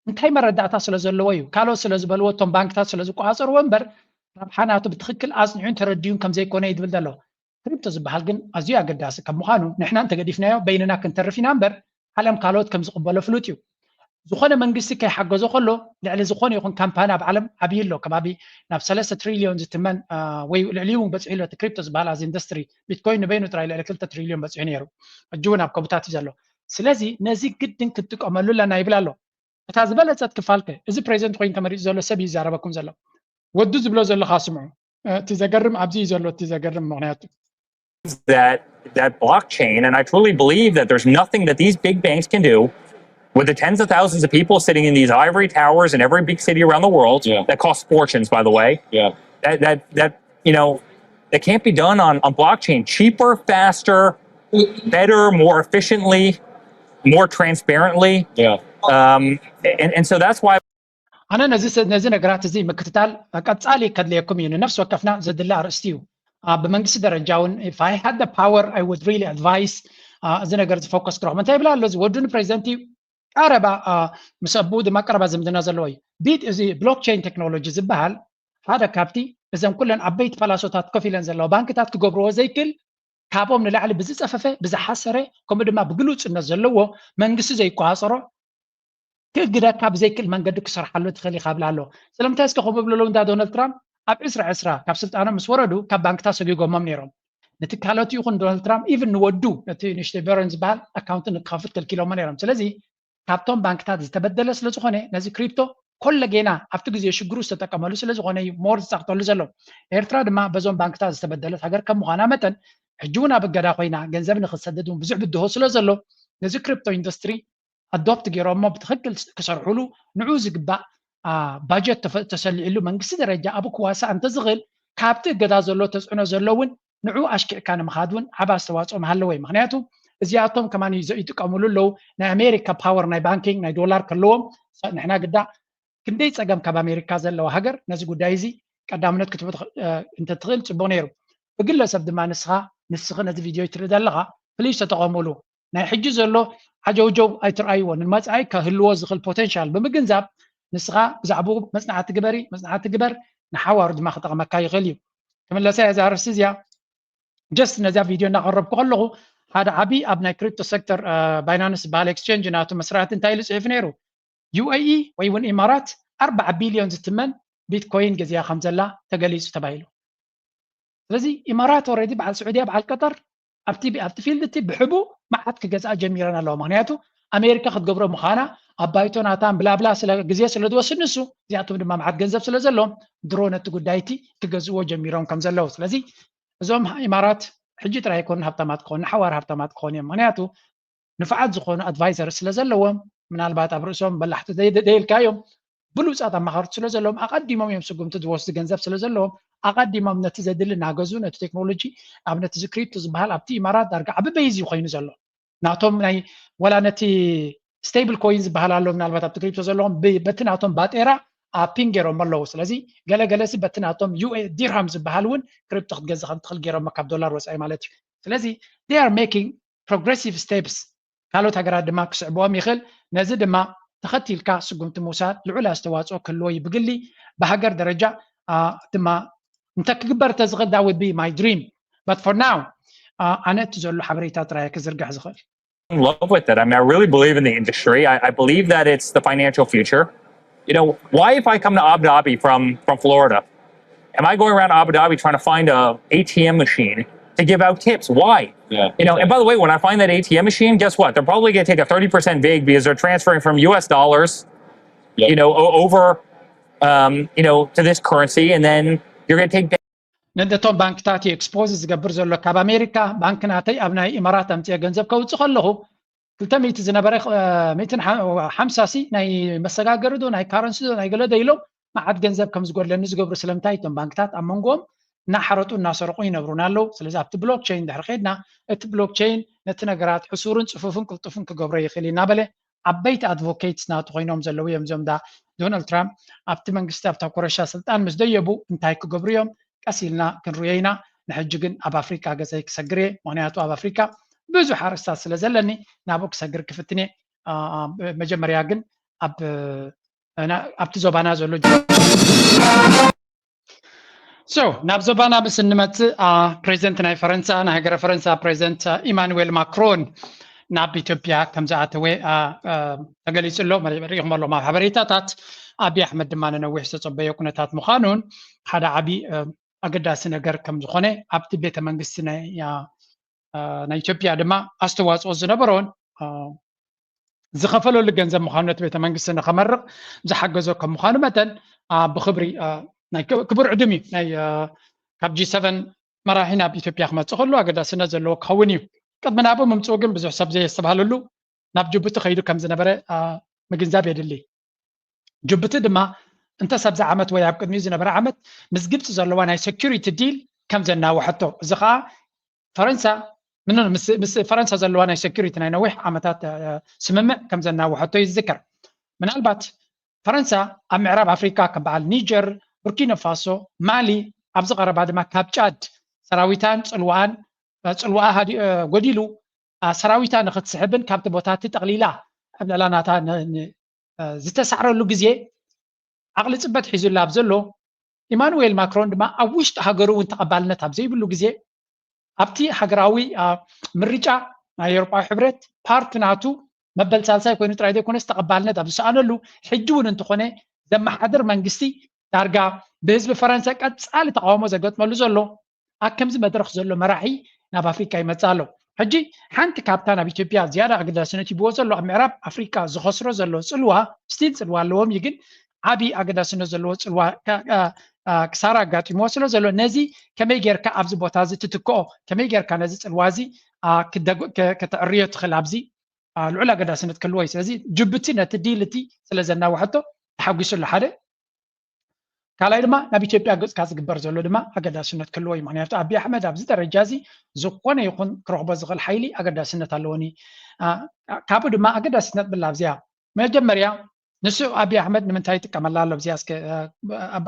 እንታይ መረዳእታ ስለ ዘለዎ እዩ? ካልኦት ስለ ዝበልዎ፣ እቶም ባንክታት ስለ ዝቆፃፀርዎ እምበር ረብሓ ናቱ ብትኽክል ኣፅኒዑን ተረዲኡን ከም ዘይኮነ እዩ ዝብል ዘሎ። ክሪፕቶ ዝበሃል ግን ኣዝዩ ኣገዳሲ ካብ ምዃኑ ንሕና እንተገዲፍናዮ በይንና ክንተርፍ ኢና እምበር ዓለም ካልኦት ከም ዝቕበሎ ፍሉጥ እዩ። ዝኾነ መንግስቲ ከይሓገዞ ከሎ ልዕሊ ዝኾነ ይኹን ካምፓኒ ኣብ ዓለም ዓብዪ ኣሎ። ከባቢ ናብ ሰለስተ ትሪልዮን ዝትመን ወይ ልዕሊኡ እውን በፂሑ ኣሎ። እቲ ክሪፕቶ ዝበሃል ኣብዚ ኢንዱስትሪ ቢትኮይን ንበይኑ ጥራይ ልዕሊ ክልተ ትሪልዮን በፂሑ ነይሩ። ሕጂ እውን ኣብ ከቡታት እዩ ዘሎ። ስለዚ ነዚ ግድን ክትጥቀመሉ ኣለና ይብል ኣሎ። እታ ዝበለፀት ክፋልከ እዚ ፕሬዚደንት ኮይኑ ተመሪፁ ዘሎ ሰብ እዩ ይዛረበኩም ዘሎ። ወዱ ዝብሎ ዘለካ ስምዑ። እቲ ዘገርም ኣብዚ እዩ ዘሎ። እቲ ዘገርም ምክንያቱ that that blockchain, and I truly believe that there's nothing that these big banks can do with the tens of thousands of people sitting in these ivory towers in every big city around the world Yeah. that cost fortunes, by the way. Yeah. That that that you know that can't be done on on blockchain. Cheaper, faster, better, more efficiently, more transparently. Yeah. Um, and and so that's why ኣነ ነዚ ነዚ ነገራት እዚ ምክትታል ቀጻሊ ከድልየኩም እዩ። ንነፍሲ ወከፍና ዘድሊ ኣርእስቲ እዩ። ብመንግስቲ ደረጃ እውን if I had the power I would really advise እዚ ነገር ዝፎከስ ክረኽቦ እንታይ ይብል ኣሎ እዚ ወዱ ንፕሬዚደንት እዩ። ቀረባ ምስ ኣቦኡ ድማ ቀረባ ዝምድና ዘለዎ እዩ። ቢት እዚ ብሎክቸይን ቴክኖሎጂ ዝበሃል ሓደ ካብቲ እዘን ኩለን ዓበይቲ ፈላሶታት ኮፍ ኢለን ዘለዋ ባንክታት ክገብርዎ ዘይክል ካብኦም ንላዕሊ ብዝፀፈፈ ብዝሓሰረ ከምኡ ድማ ብግሉፅነት ዘለዎ መንግስቲ ዘይቆፃፀሮ ክእግደካ ብዘይክእል መንገዲ ክሰርሓሉ ትኽእል ኢኻ ብላ ኣሎ። ስለምንታይ እስከ ከምኡ ብለለው እንዳ ዶናልድ ትራምፕ ኣብ ዕስራ ዕስራ ካብ ስልጣኖም ምስ ወረዱ ካብ ባንክታት ሰጊጎሞም ነይሮም። ንትካላቱ ይኹን ዶናልድ ትራምፕ ኢቭን ንወዱ ነቲ ንሽተይ በረን ዝበሃል ኣካውንት ንክኸፍት ከልኪሎሞ ነይሮም። ስለዚ ካብቶም ባንክታት ዝተበደለ ስለዝኾነ ነዚ ክሪፕቶ ኮለጌና ኣብቲ ግዜ ሽግሩ ዝተጠቀመሉ ስለዝኾነ እዩ ሞር ዝፀቕጠሉ ዘሎ። ኤርትራ ድማ በዞም ባንክታት ዝተበደለት ሃገር ከም ምዃና መጠን ሕጂ እውን ኣብ እገዳ ኮይና ገንዘብ ንክትሰድድ እውን ብዙሕ ብድሆ ስለ ዘሎ ነዚ ክሪፕቶ ኢንዱስትሪ ኣዶፕት ገይሮሞ ብትኽክል ክሰርሕሉ ንዑ ዝግባእ ባጀት ተሰሊዕሉ መንግስቲ ደረጃ ኣብ ክዋሳ እንተዝኽእል ካብቲ እገዳ ዘሎ ተፅዕኖ ዘሎ እውን ንዑ ኣሽኪዕካ ንምኻድ እውን ዓብ ኣስተዋፅኦ ምሃለዎ እዩ። ምክንያቱ እዚኣቶም ከማን ይጥቀምሉ ኣለዉ። ናይ ኣሜሪካ ፓወር ናይ ባንኪንግ ናይ ዶላር ከለዎም ንሕና ግዳ ክንደይ ፀገም ካብ ኣሜሪካ ዘለዋ ሃገር ነዚ ጉዳይ እዚ ቀዳምነት ክትህቦ እንተትኽእል ፅቡቅ ነይሩ። ብግለሰብ ድማ ንስኻ ንስኺ ነዚ ቪድዮ ትርኢ ዘለኻ ፕሊስ ተጠቐሙሉ። ናይ ሕጂ ዘሎ ዓጀውጀው ኣይትርኣይዎ፣ ንመጻኢ ከህልዎ ዝኽእል ፖቴንሻል ብምግንዛብ ንስኻ ብዛዕባኡ መጽናዕቲ ግበሪ፣ መጽናዕቲ ግበር፣ ንሓዋሩ ድማ ክጠቕመካ ይኽእል እዩ። ክምለሳ እያ እዛ ኣርእስቲ እዚኣ። ጀስት ነዚኣ ቪድዮ እናቐረብኩ ከለኹ ሓደ ዓቢ ኣብ ናይ ክሪፕቶ ሴክተር ባይናንስ ዝበሃል ኤክስቼንጅ ናቱ መስራቲ እንታይ ኢሉ ጽሒፉ ነይሩ? ዩ ኤ ኢ ወይ እውን ኢማራት ኣርባዓ ቢልዮን ዝትመን ቢትኮይን ገዚኣ ከም ዘላ ተገሊጹ ተባሂሉ። ስለዚ ኢማራት ኦረዲ በዓል ስዑድያ በዓል ቀጠር ኣብቲ ኣብቲ ፊልድ እቲ ብሕቡ መዓት ክገዝኣ ጀሚረን ኣለዋ። ምክንያቱ ኣሜሪካ ክትገብሮ ምዃና ኣብ ባይቶ ናታን ብላብላ ስለ ግዜ ስለ ዝወስድ ንሱ እዚኣቶም ድማ መዓት ገንዘብ ስለ ዘለዎም ድሮ ነቲ ጉዳይ እቲ ክገዝእዎ ጀሚሮም ከም ዘለዉ። ስለዚ እዞም ኢማራት ሕጂ ጥራይ ኣይኮኑን ሃብታማት ክኾኑ፣ ንሓዋር ሃብታማት ክኾኑ እዮም። ምክንያቱ ንፉዓት ዝኾኑ ኣድቫይዘር ስለ ዘለዎም ምናልባት ኣብ ርእሶም በላሕቲ ዘይደልካዮም ብሉፃት ኣማኸርቲ ስለ ዘለዎም ኣቐዲሞም እዮም ስጉምቲ ዝወስዱ ገንዘብ ስለ ዘለዎም ኣቐዲሞም ነቲ ዘድሊ እናገዙ ነቲ ቴክኖሎጂ ኣብ ነቲ እዚ ክሪፕቶ ዝበሃል ኣብቲ ኢማራት ዳርጋ ዓቢ በይዝ እዩ ኮይኑ ዘሎ ናቶም ናይ ወላ ነቲ ስቴብል ኮይን ዝበሃል ኣሎ ምናልባት ኣብቲ ክሪፕቶ ዘለዎም በቲ ናቶም ባጤራ ፒን ገይሮም ኣለዉ ስለዚ ገለገለሲ በቲ ናቶም ዩ ዲርሃም ዝበሃል እውን ክሪፕቶ ክትገዝእ ከም ትኽእል ገይሮም ካብ ዶላር ወፃኢ ማለት እዩ ስለዚ they are making progressive steps ካልኦት ሃገራት ድማ ክስዕብኦም ይኽእል ነዚ ድማ ተኸቲልካ ስጉምቲ ምውሳድ ልዑል ኣስተዋፅኦ ክህልዎ እዩ ብግሊ ብሃገር ደረጃ ድማ እንተ ክግበር እንተዝኽእል that would be my dream but for now ኣነ እቲ ዘሎ ሓበሬታ ጥራይ ክዝርግሕ ዝኽእል in love with it. I mean, I really believe in the industry. I, I believe that it's the financial future. You know, why if I come to Abu Dhabi from from Florida, am I going around Abu Dhabi trying to find a A T M machine to give out tips? Why? Yeah. You know, and by the way, when I find that A T M machine, guess what? They're probably going to take a thirty percent vig because they're transferring from U S dollars, Yeah. you know, o- over, um, you know, to this currency, and then you're going to take ነቶም ባንክታት እዩ ኤክስፖዝ ዝገብር ዘሎ ካብ ኣሜሪካ ባንክ ናተይ ኣብ ናይ ኢማራት ኣምፅኦ ገንዘብ ከውፅእ ከለኹ ክልተ ሚእቲ ዝነበረ ሚእትን ሓምሳ ሲ ናይ መሰጋገሪ ዶ ናይ ካረንሲ ዶ ናይ ገለ ዶ ኢሎም መዓት ገንዘብ ከም ዝጎድለኒ ዝገብሩ ስለምንታይ እቶም ባንክታት ኣብ መንጎኦም እናሓረጡ እናሰረቁ ይነብሩና ኣለዉ ስለዚ ኣብቲ ብሎክቸይን ድሕሪ ከድና እቲ ብሎክቸይን ነቲ ነገራት ሕሱርን ፅፉፍን ቅልጡፍን ክገብሮ ይኽእል እናበለ ዓበይቲ ኣድቮኬትስ ናቱ ኮይኖም ዘለዉ እዮም እዞም ዳ ዶናልድ ትራምፕ ኣብቲ መንግስቲ ኣብታ ኮረሻ ስልጣን ምስ ደየቡ እንታይ ክገብሩ እዮም ቀስ ኢልና ክንሪኦ ኢና ንሕጂ ግን ኣብ ኣፍሪካ ገፀይ ክሰግር እየ ምክንያቱ ኣብ ኣፍሪካ ብዙሕ ኣርእስታት ስለ ዘለኒ ናብኡ ክሰግር ክፍትን እየ መጀመርያ ግን ኣብቲ ዞባና ዘሎ So ናብ ዞባና ምስ እንመፅእ፣ ፕሬዚደንት ናይ ፈረንሳ፣ ናይ ሃገረ ፈረንሳ ፕሬዚደንት ኢማኑዌል ማክሮን ናብ ኢትዮጵያ ከም ዝኣተወ ተገሊፁ ኣሎ። ሪኢኹም ኣለኹም ኣብ ሓበሬታታት። ኣብይ ኣሕመድ ድማ ንነዊሕ ዝተፀበዮ ኩነታት ምዃኑን ሓደ ዓብዪ ኣገዳሲ ነገር ከም ዝኾነ ኣብቲ ቤተ መንግስቲ ናይ ናይ ኢትዮጵያ ድማ ኣስተዋፅኦ ዝነበሮን ዝኸፈለሉ ገንዘብ ምዃኑ፣ ነቲ ቤተ መንግስቲ ንኸመርቕ ዝሓገዞ ከም ምዃኑ መጠን ብክብሪ ናይ ክቡር ዕድም እዩ። ናይ ካብ ጂ ሰቨን መራሒ ናብ ኢትዮጵያ ክመፅእ ከሎ ኣገዳስነት ዘለዎ ክኸውን እዩ። ቅድሚ ናብኡ ምምፅኡ ግን ብዙሕ ሰብ ዘየስተብሃለሉ ናብ ጅቡቲ ከይዱ ከም ዝነበረ ምግንዛብ የድሊ። ጅቡቲ ድማ እንተ ኣብዚ ዓመት ወይ ኣብ ቅድሚኡ ዝነበረ ዓመት ምስ ግብፂ ዘለዋ ናይ ሴኩሪቲ ዲል ከም ዘናወሐቶ፣ እዚ ከዓ ፈረንሳ ምስ ፈረንሳ ዘለዋ ናይ ሴኩሪቲ ናይ ነዊሕ ዓመታት ስምምዕ ከም ዘናወሐቶ ይዝከር። ምናልባት ፈረንሳ ኣብ ምዕራብ ኣፍሪካ ከም በዓል ኒጀር፣ ቡርኪና ፋሶ፣ ማሊ፣ ኣብዚ ቀረባ ድማ ካብ ጫድ ሰራዊታን ፅልዋኣን ፅልዋኣ ጎዲሉ ሰራዊታ ንክትስሕብን ካብቲ ቦታቲ ጠቕሊላ ኣብ ልዕላ ናታ ዝተሳዕረሉ ግዜ ዓቕሊ ፅበት ሒዙላ ኣብ ዘሎ፣ ኢማኑዌል ማክሮን ድማ ኣብ ውሽጢ ሃገሩ እውን ተቐባልነት ኣብ ዘይብሉ ግዜ ኣብቲ ሃገራዊ ምርጫ ናይ ኤውሮጳዊ ሕብረት ፓርቲ ናቱ መበል ሳልሳይ ኮይኑ ጥራይ ዘይኮነስ ተቐባልነት ኣብ ዝሰኣነሉ፣ ሕጂ እውን እንተኾነ ዘመሓድር መንግስቲ ዳርጋ ብህዝቢ ፈረንሳ ቀጻሊ ተቃውሞ ዘገጥመሉ ዘሎ ኣብ ከምዚ መድረኽ ዘሎ መራሒ ናብ ኣፍሪካ ይመጽእ ኣሎ። ሕጂ ሓንቲ ካብታ ናብ ኢትዮጵያ ዝያዳ ኣገዳስነት ሂብዎ ዘሎ ኣብ ምዕራብ ኣፍሪካ ዝኸስሮ ዘሎ ጽልዋ፣ ስቲል ጽልዋ ኣለዎም እዩ፣ ግን ዓብዪ ኣገዳስነት ዘለዎ ጽልዋ ክሳራ ኣጋጢምዎ ስለ ዘሎ ነዚ ከመይ ጌርካ ኣብዚ ቦታ እዚ ትትክኦ፣ ከመይ ጌርካ ነዚ ጽልዋ እዚ ከተዕርዮ ትኽእል ኣብዚ ልዑል ኣገዳስነት ክህልዎ እዩ። ስለዚ ጅቡቲ ነቲ ዲል እቲ ስለ ዘናወሐቶ ተሓጒሱ ኣሎ ሓደ። ካልኣይ ድማ ናብ ኢትዮጵያ ገፅካ ዝግበር ዘሎ ድማ ኣገዳስነት ክህልዎ እዩ። ምክንያቱ ኣብይ ኣሕመድ ኣብዚ ደረጃ እዚ ዝኾነ ይኹን ክረኽቦ ዝኽእል ሓይሊ ኣገዳስነት ኣለዎኒ። ካብኡ ድማ ኣገዳስነት ብላ ኣብዚኣ መጀመርያ ንሱ ኣብይ ኣሕመድ ንምንታይ ይጥቀመላ ኣሎ? ኣብዚኣ እስከ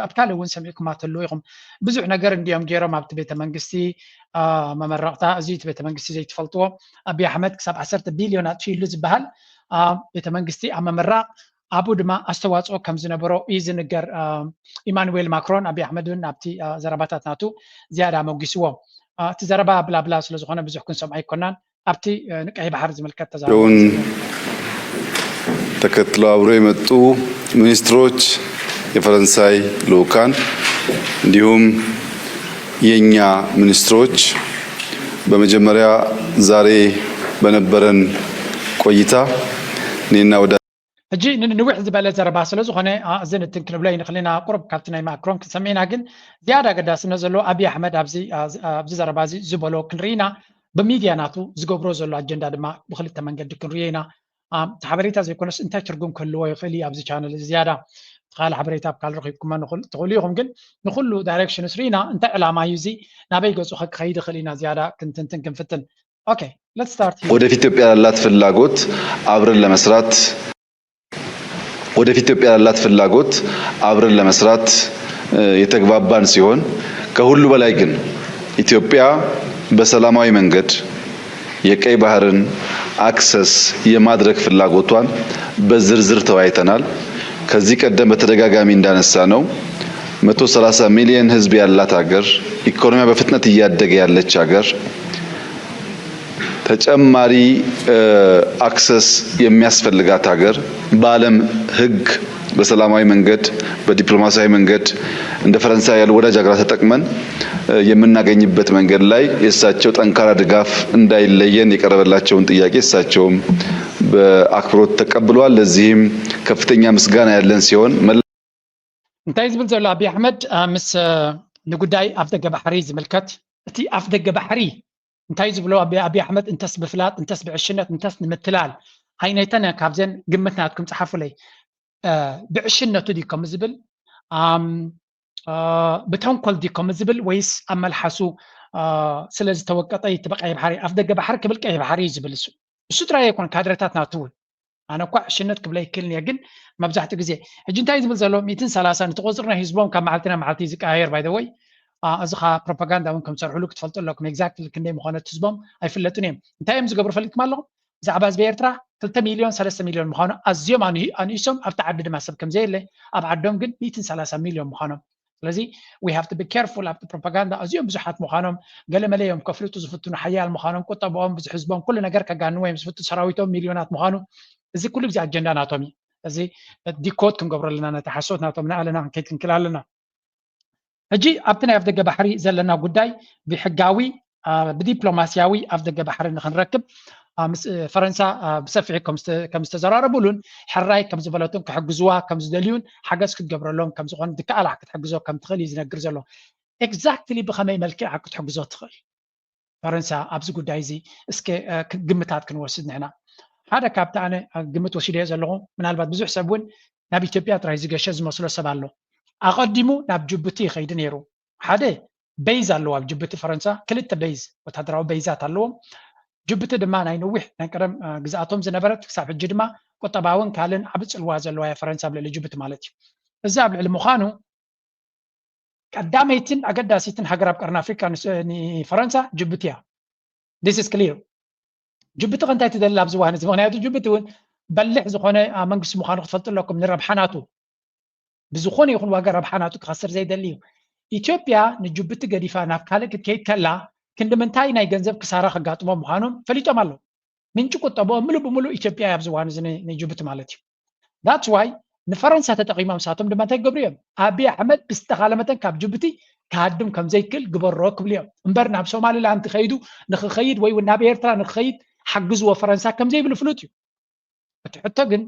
ኣብ ካልእ እውን ሰሚዕኩማ ትህልዉ ኢኹም። ብዙሕ ነገር እንዲኦም ገይሮም ኣብቲ ቤተ መንግስቲ መመረቕታ። እዚ እቲ ቤተ መንግስቲ ዘይትፈልጥዎ ኣብይ ኣሕመድ ክሳብ ዓሰርተ ቢልዮን ኣጥፊእሉ ዝበሃል ቤተ መንግስቲ ኣብ መመራቕ ኣብኡ ድማ ኣስተዋፅኦ ከም ዝነበሮ እዩ ዝንገር። ኢማኑዌል ማክሮን ኣብይ ኣሕመድ እውን ኣብቲ ዘረባታት ናቱ ዝያዳ ኣመጒስዎ። እቲ ዘረባ ብላብላ ስለዝኾነ ብዙሕ ክንሰምዖ ኣይኮናን። ኣብቲ ንቀይ ባሕር ዝምልከት ተዛረቡ። ተከትለው አብረው የመጡ ሚኒስትሮች፣ የፈረንሳይ ልኡካን እንዲሁም የኛ ሚኒስትሮች በመጀመሪያ ዛሬ በነበረን ቆይታ እኔና ወዳ ሕጂ ንንውሕ ዝበለ ዘረባ ስለ ዝኾነ እዚ ንትን ክንብሎ ይንኽእል ኢና። ቁሩብ ካብቲ ናይ ማክሮን ክንሰምዕ ኢና፣ ግን ዝያዳ ኣገዳስነት ዘለዎ ኣብይ ኣሕመድ ኣብዚ ዘረባ እዚ ዝበሎ ክንርኢ ኢና። ብሚድያ ናቱ ዝገብሮ ዘሎ ኣጀንዳ ድማ ብክልተ መንገዲ ክንርእዮ ኢና። እቲ ሓበሬታ ዘይኮነስ እንታይ ትርጉም ክህልዎ ይኽእል እዩ ኣብዚ ቻነል እዚ ዝያዳ። እቲ ካልእ ሓበሬታ ኣብ ካልእ ረኺብኩሞ ትኽእሉ ኢኹም፣ ግን ንኹሉ ዳይሬክሽንስ ርኢና እንታይ ዕላማ እዩ እዚ፣ ናበይ ገፁ ክኸይድ ይኽእል ኢና ዝያዳ ክንትንትን ክንፍትን። ኦኬ፣ let's start here. ወደፊት ኢትዮጵያ ላላት ፍላጎት አብረን ለመስራት ወደፊት ኢትዮጵያ ላላት ፍላጎት አብረን ለመስራት የተግባባን ሲሆን ከሁሉ በላይ ግን ኢትዮጵያ በሰላማዊ መንገድ የቀይ ባህርን አክሰስ የማድረግ ፍላጎቷን በዝርዝር ተወያይተናል። ከዚህ ቀደም በተደጋጋሚ እንዳነሳ ነው መቶ ሠላሳ ሚሊዮን ህዝብ ያላት ሀገር፣ ኢኮኖሚያ በፍጥነት እያደገ ያለች ሀገር፣ ተጨማሪ አክሰስ የሚያስፈልጋት ሀገር በዓለም ህግ በሰላማዊ መንገድ በዲፕሎማሲያዊ መንገድ እንደ ፈረንሳይ ያሉ ወዳጅ ሀገራት ተጠቅመን የምናገኝበት መንገድ ላይ የእሳቸው ጠንካራ ድጋፍ እንዳይለየን የቀረበላቸውን ጥያቄ እሳቸውም በአክብሮት ተቀብለዋል። ለዚህም ከፍተኛ ምስጋና ያለን ሲሆን መላ እንታይ ዝብል ዘሎ ኣብይ ኣሕመድ ምስ ንጉዳይ ኣፍደገ ባሕሪ ዝምልከት እቲ ኣፍደገ ባሕሪ እንታይ ዝብሎ ኣብይ ኣሕመድ እንተስ ብፍላጥ እንተስ ብዕሽነት እንተስ ንምትላል ኣይነተን ካብዘን ግምት ናትኩም ፀሓፉለይ። ብዕሽነቱ ድዩ ከም ዝብል ብተንኮል ድዩ ከም ዝብል ወይስ ኣብ መልሓሱ ስለ ዝተወቀጠ እቲ ብቀይ ባሕሪ ኣፍደገ ባሕሪ ክብል ቀይ ባሕሪ እዩ ዝብል እሱ እሱ ጥራይ ኣይኮን ካድረታት ናቱ እውን ኣነ እኳ ዕሽነት ክብለ ይክልን እየ ግን መብዛሕትኡ ግዜ ሕጂ እንታይ ዝብል ዘሎ ሚእትን ሰላሳን እቲ ቁፅሪ ናይ ህዝቦም ካብ መዓልቲ ናብ መዓልቲ እዩ ዝቀያየር ባይ ወይ እዚ ከዓ ፕሮፓጋንዳ እውን ከም ዝሰርሕሉ ክትፈልጡ ኣለኩም exactly ክንደይ ምኾነ እቲ ህዝቦም ኣይፍለጡን እዮም እንታይ እዮም ዝገብሩ ፈሊጥኩም ኣለኹም ብዛዕባ ህዝቢ ኤርትራ ክልተ ሚልዮን ሰለስተ ሚልዮን ምዃኑ ኣዝዮም ኣንኢሶም ኣብቲ ዓዲ ድማ ሰብ ከም ዘየለ ኣብ ዓዶም ግን ሚእትን ሰላሳ ሚልዮን ምዃኖም ስለዚ we have to be careful ኣብቲ ፕሮፓጋንዳ። ኣዝዮም ብዙሓት ምዃኖም፣ ገለመለ እዮም ከፍልጡ ዝፍትኑ፣ ሓያል ምዃኖም፣ ቁጠባኦም፣ ብዙሕ ህዝቦም፣ ኩሉ ነገር ከጋንዎ እዮም ዝፍትኑ፣ ሰራዊቶም ሚልዮናት ምዃኑ፣ እዚ ኩሉ ግዜ ኣጀንዳ ናቶም እዩ። እዚ ዲኮድ ክንገብሮ ኣለና፣ ነቲ ሓሶት ናቶም ንኣለና ክንከይድ ክንክል ኣለና። ሕጂ ኣብቲ ናይ ኣፍደገ ባሕሪ ዘለና ጉዳይ ብሕጋዊ ብዲፕሎማስያዊ ኣፍደገ ባሕሪ ንክንረክብ ፈረንሳ ብሰፊሑ ከም ዝተዘራረቡሉን ሕራይ ከም ዝበለቱን ክሕግዝዋ ከም ዝደልዩን ሓገዝ ክትገብረሎም ከም ዝኾነ ድከኣላ ክትሕግዞ ከም ትኽእል እዩ ዝነግር ዘሎ። ኤግዛክትሊ ብኸመይ መልክዕ ክትሕግዞ ትኽእል ፈረንሳ ኣብዚ ጉዳይ እዚ እስከ ግምታት ክንወስድ ንሕና። ሓደ ካብቲ ኣነ ግምት ወሲደዮ ዘለኹ፣ ምናልባት ብዙሕ ሰብ እውን ናብ ኢትዮጵያ ጥራይ ዝገሸ ዝመስሎ ሰብ ኣሎ። ኣቐዲሙ ናብ ጅቡቲ ይኸይድ ነይሩ። ሓደ ቤይዝ ኣለዎ ኣብ ጅቡቲ ፈረንሳ፣ ክልተ ቤይዝ፣ ወታደራዊ ቤይዛት ኣለዎም። ጅቡቲ ድማ ናይ ነዊሕ ናይ ቀደም ግዝኣቶም ዝነበረት፣ ክሳብ ሕጂ ድማ ቁጠባውን ካልእን ዓቢ ጽልዋ ዘለዋ እያ ፈረንሳ ኣብ ልዕሊ ጅቡቲ ማለት እዩ። እዚ ኣብ ልዕሊ ምዃኑ ቀዳመይትን ኣገዳሲትን ሃገር ኣብ ቀርኒ ኣፍሪካ ንፈረንሳ ጅቡቲ እያ። This is clear። ጅቡቲ ከ እንታይ ትደሊ ኣብዚ እዋን እዚ? ምክንያቱ ጅቡቲ እውን በሊሕ ዝኾነ መንግስቲ ምዃኑ ክትፈልጡ ኣለኩም። ንረብሓ ናቱ ብዝኾነ ይኹን ዋጋ ረብሓ ናቱ ክኸስር ዘይደሊ እዩ። ኢትዮጵያ ንጅቡቲ ገዲፋ ናብ ካልእ ክትከይድ ከላ ክንዲ ምንታይ ናይ ገንዘብ ክሳራ ከጋጥሞም ምዃኖም ፈሊጦም ኣለዉ። ምንጪ ቁጠብኦም ምሉእ ብምሉእ ኢትዮጵያ እያ ኣብዚ እዋን እዚ ንጅቡቲ ማለት እዩ። That's why ንፈረንሳ ተጠቒሞም ንሳቶም ድማ እንታይ ክገብሩ እዮም? ኣብይ ኣሕመድ ብዝተኻለ መጠን ካብ ጅቡቲ ክሃድም ከም ዘይክእል ግበሮ ክብሉ እዮም እምበር ናብ ሶማሊላንድ ከይዱ ንክኸይድ ወይ እውን ናብ ኤርትራ ንክኸይድ ሓግዝዎ ፈረንሳ ከም ዘይብሉ ፍሉጥ እዩ። እቲ ሕቶ ግን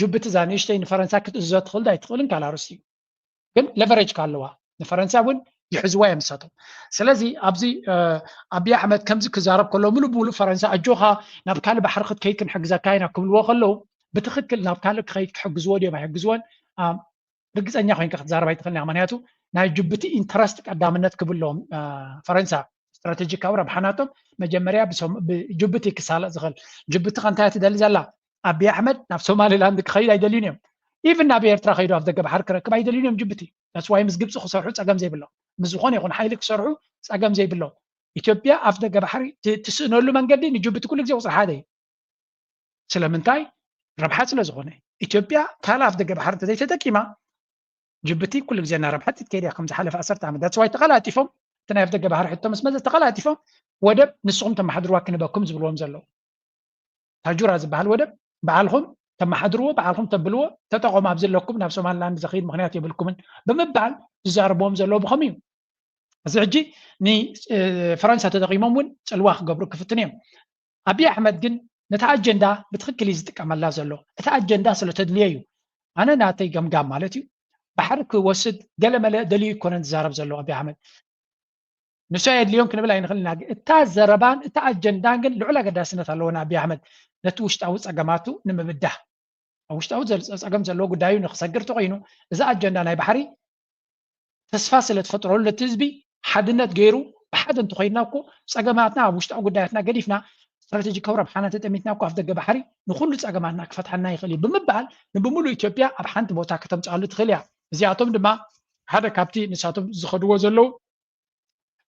ጅቡቲ እዛ ንእሽተይ ንፈረንሳ ክትእዝዞ ትኽእል ዶ ኣይትኽእልን ካልእ ኣርእስቲ እዩ። ግን ለቨሬጅ ከ ኣለዋ ንፈረንሳ እውን ይሕዝዋ እዮም ንሳቶም። ስለዚ ኣብዚ ኣብይ ኣሕመድ ከምዚ ክዛረብ ከሎ ሙሉእ ብሙሉእ ፈረንሳ ኣጆኻ ናብ ካልእ ባሕሪ ክትከይድ ክንሕግዘካ ኢና ክብልዎ ከለዉ ብትኽክል ናብ ካልእ ክኸይድ ክሕግዝዎ ድዮም ኣይሕግዝዎን ርግፀኛ ኮይንካ ክትዛረብ ኣይትኽእልን ኢኻ። ምክንያቱ ናይ ጅቡቲ ኢንተረስት ቀዳምነት ክብሎም ፈረንሳ ስትራቴጂካዊ ረብሓ ናቶም መጀመርያ ብጅቡቲ ክሳለጥ ዝኽእል። ጅቡቲ ከ እንታይ ትደሊ ዘላ? ኣብይ ኣሕመድ ናብ ሶማሊላንድ ክኸይድ ኣይደልዩን እዮም። ኢቭን ናብ ኤርትራ ከይዱ ኣፍደገ ባሕሪ ክረክብ ኣይደልዩን እዮም ጅቡቲ። That's why ምስ ግብፂ ክሰርሑ ፀገም ዘይብሎም፣ ምስ ዝኾነ ይኹን ሓይሊ ክሰርሑ ፀገም ዘይብሎም። ኢትዮጵያ ኣፍደገ ባሕሪ ትስእነሉ መንገዲ ንጅቡቲ ኩሉ ግዜ ቁፅሪ ሓደ እዩ። ስለምንታይ? ረብሓ ስለ ዝኾነ። ኢትዮጵያ ካልእ ኣፍደገ ባሕሪ እንተዘይተጠቂማ ጅቡቲ ኩሉ ግዜ እናረብሐት ትከይድ እያ ከም ዝሓለፈ ዓሰርተ ዓመት። That's why ተቐላጢፎም እቲ ናይ ኣፍደገ ባሕሪ ሕቶ ምስ መጸ ተቐላጢፎም ወደብ ንስኹም ተመሓድርዋ ክንበኩም ዝብልዎም ዘለዉ። ታጁራ ዝበሃል ወደብ በዓልኹም ተመሓድርዎ፣ በዓልኹም ተብልዎ፣ ተጠቐሙ፣ ኣብዚ ኣለኩም ናብ ሶማሊላንድ ዘኽይድ ምኽንያት የብልኩምን ብምባል ዝዛረብዎም ዘለዉ ብኸምኡ እዩ። እዚ ሕጂ ንፈረንሳ ተጠቒሞም እውን ጽልዋ ክገብሩ ክፍትኑ እዮም። ኣብይ ኣሕመድ ግን ነታ ኣጀንዳ ብትኽክል እዩ ዝጥቀመላ ዘሎ። እታ ኣጀንዳ ስለ ተድልዮ እዩ። ኣነ ናተይ ገምጋም ማለት እዩ። ባሕሪ ክወስድ ገለመለ ደልዩ ኣይኮነን ዝዛረብ ዘሎ ኣብይ ኣሕመድ። ንሱ ኣየድልዮን ክንብል ኣይንኽእል ኢና። እታ ዘረባን እታ ኣጀንዳን ግን ልዑል ኣገዳስነት ኣለዎ ንኣብይ ኣሕመድ ነቲ ውሽጣዊ ጸገማቱ ንምብዳህ። ኣብ ውሽጣዊ ጸገም ዘለዎ ጉዳዩ ንክሰግር ተኾይኑ እዚ ኣጀንዳ ናይ ባሕሪ ተስፋ ስለ ትፈጥረሉ ነቲ ህዝቢ ሓድነት ገይሩ ብሓደ እንተኾይንና እኮ ጸገማትና ኣብ ውሽጣዊ ጉዳያትና ገዲፍና ስትራቴጂካዊ ረብሓና ተጠሚትና እኮ ኣፍ ደገ ባሕሪ ንኹሉ ጸገማትና ክፈትሓና ይኽእል እዩ ብምባል ንብምሉእ ኢትዮጵያ ኣብ ሓንቲ ቦታ ከተምጽኣሉ ትኽእል እያ። እዚኣቶም ድማ ሓደ ካብቲ ንሳቶም ዝኸድዎ ዘለዉ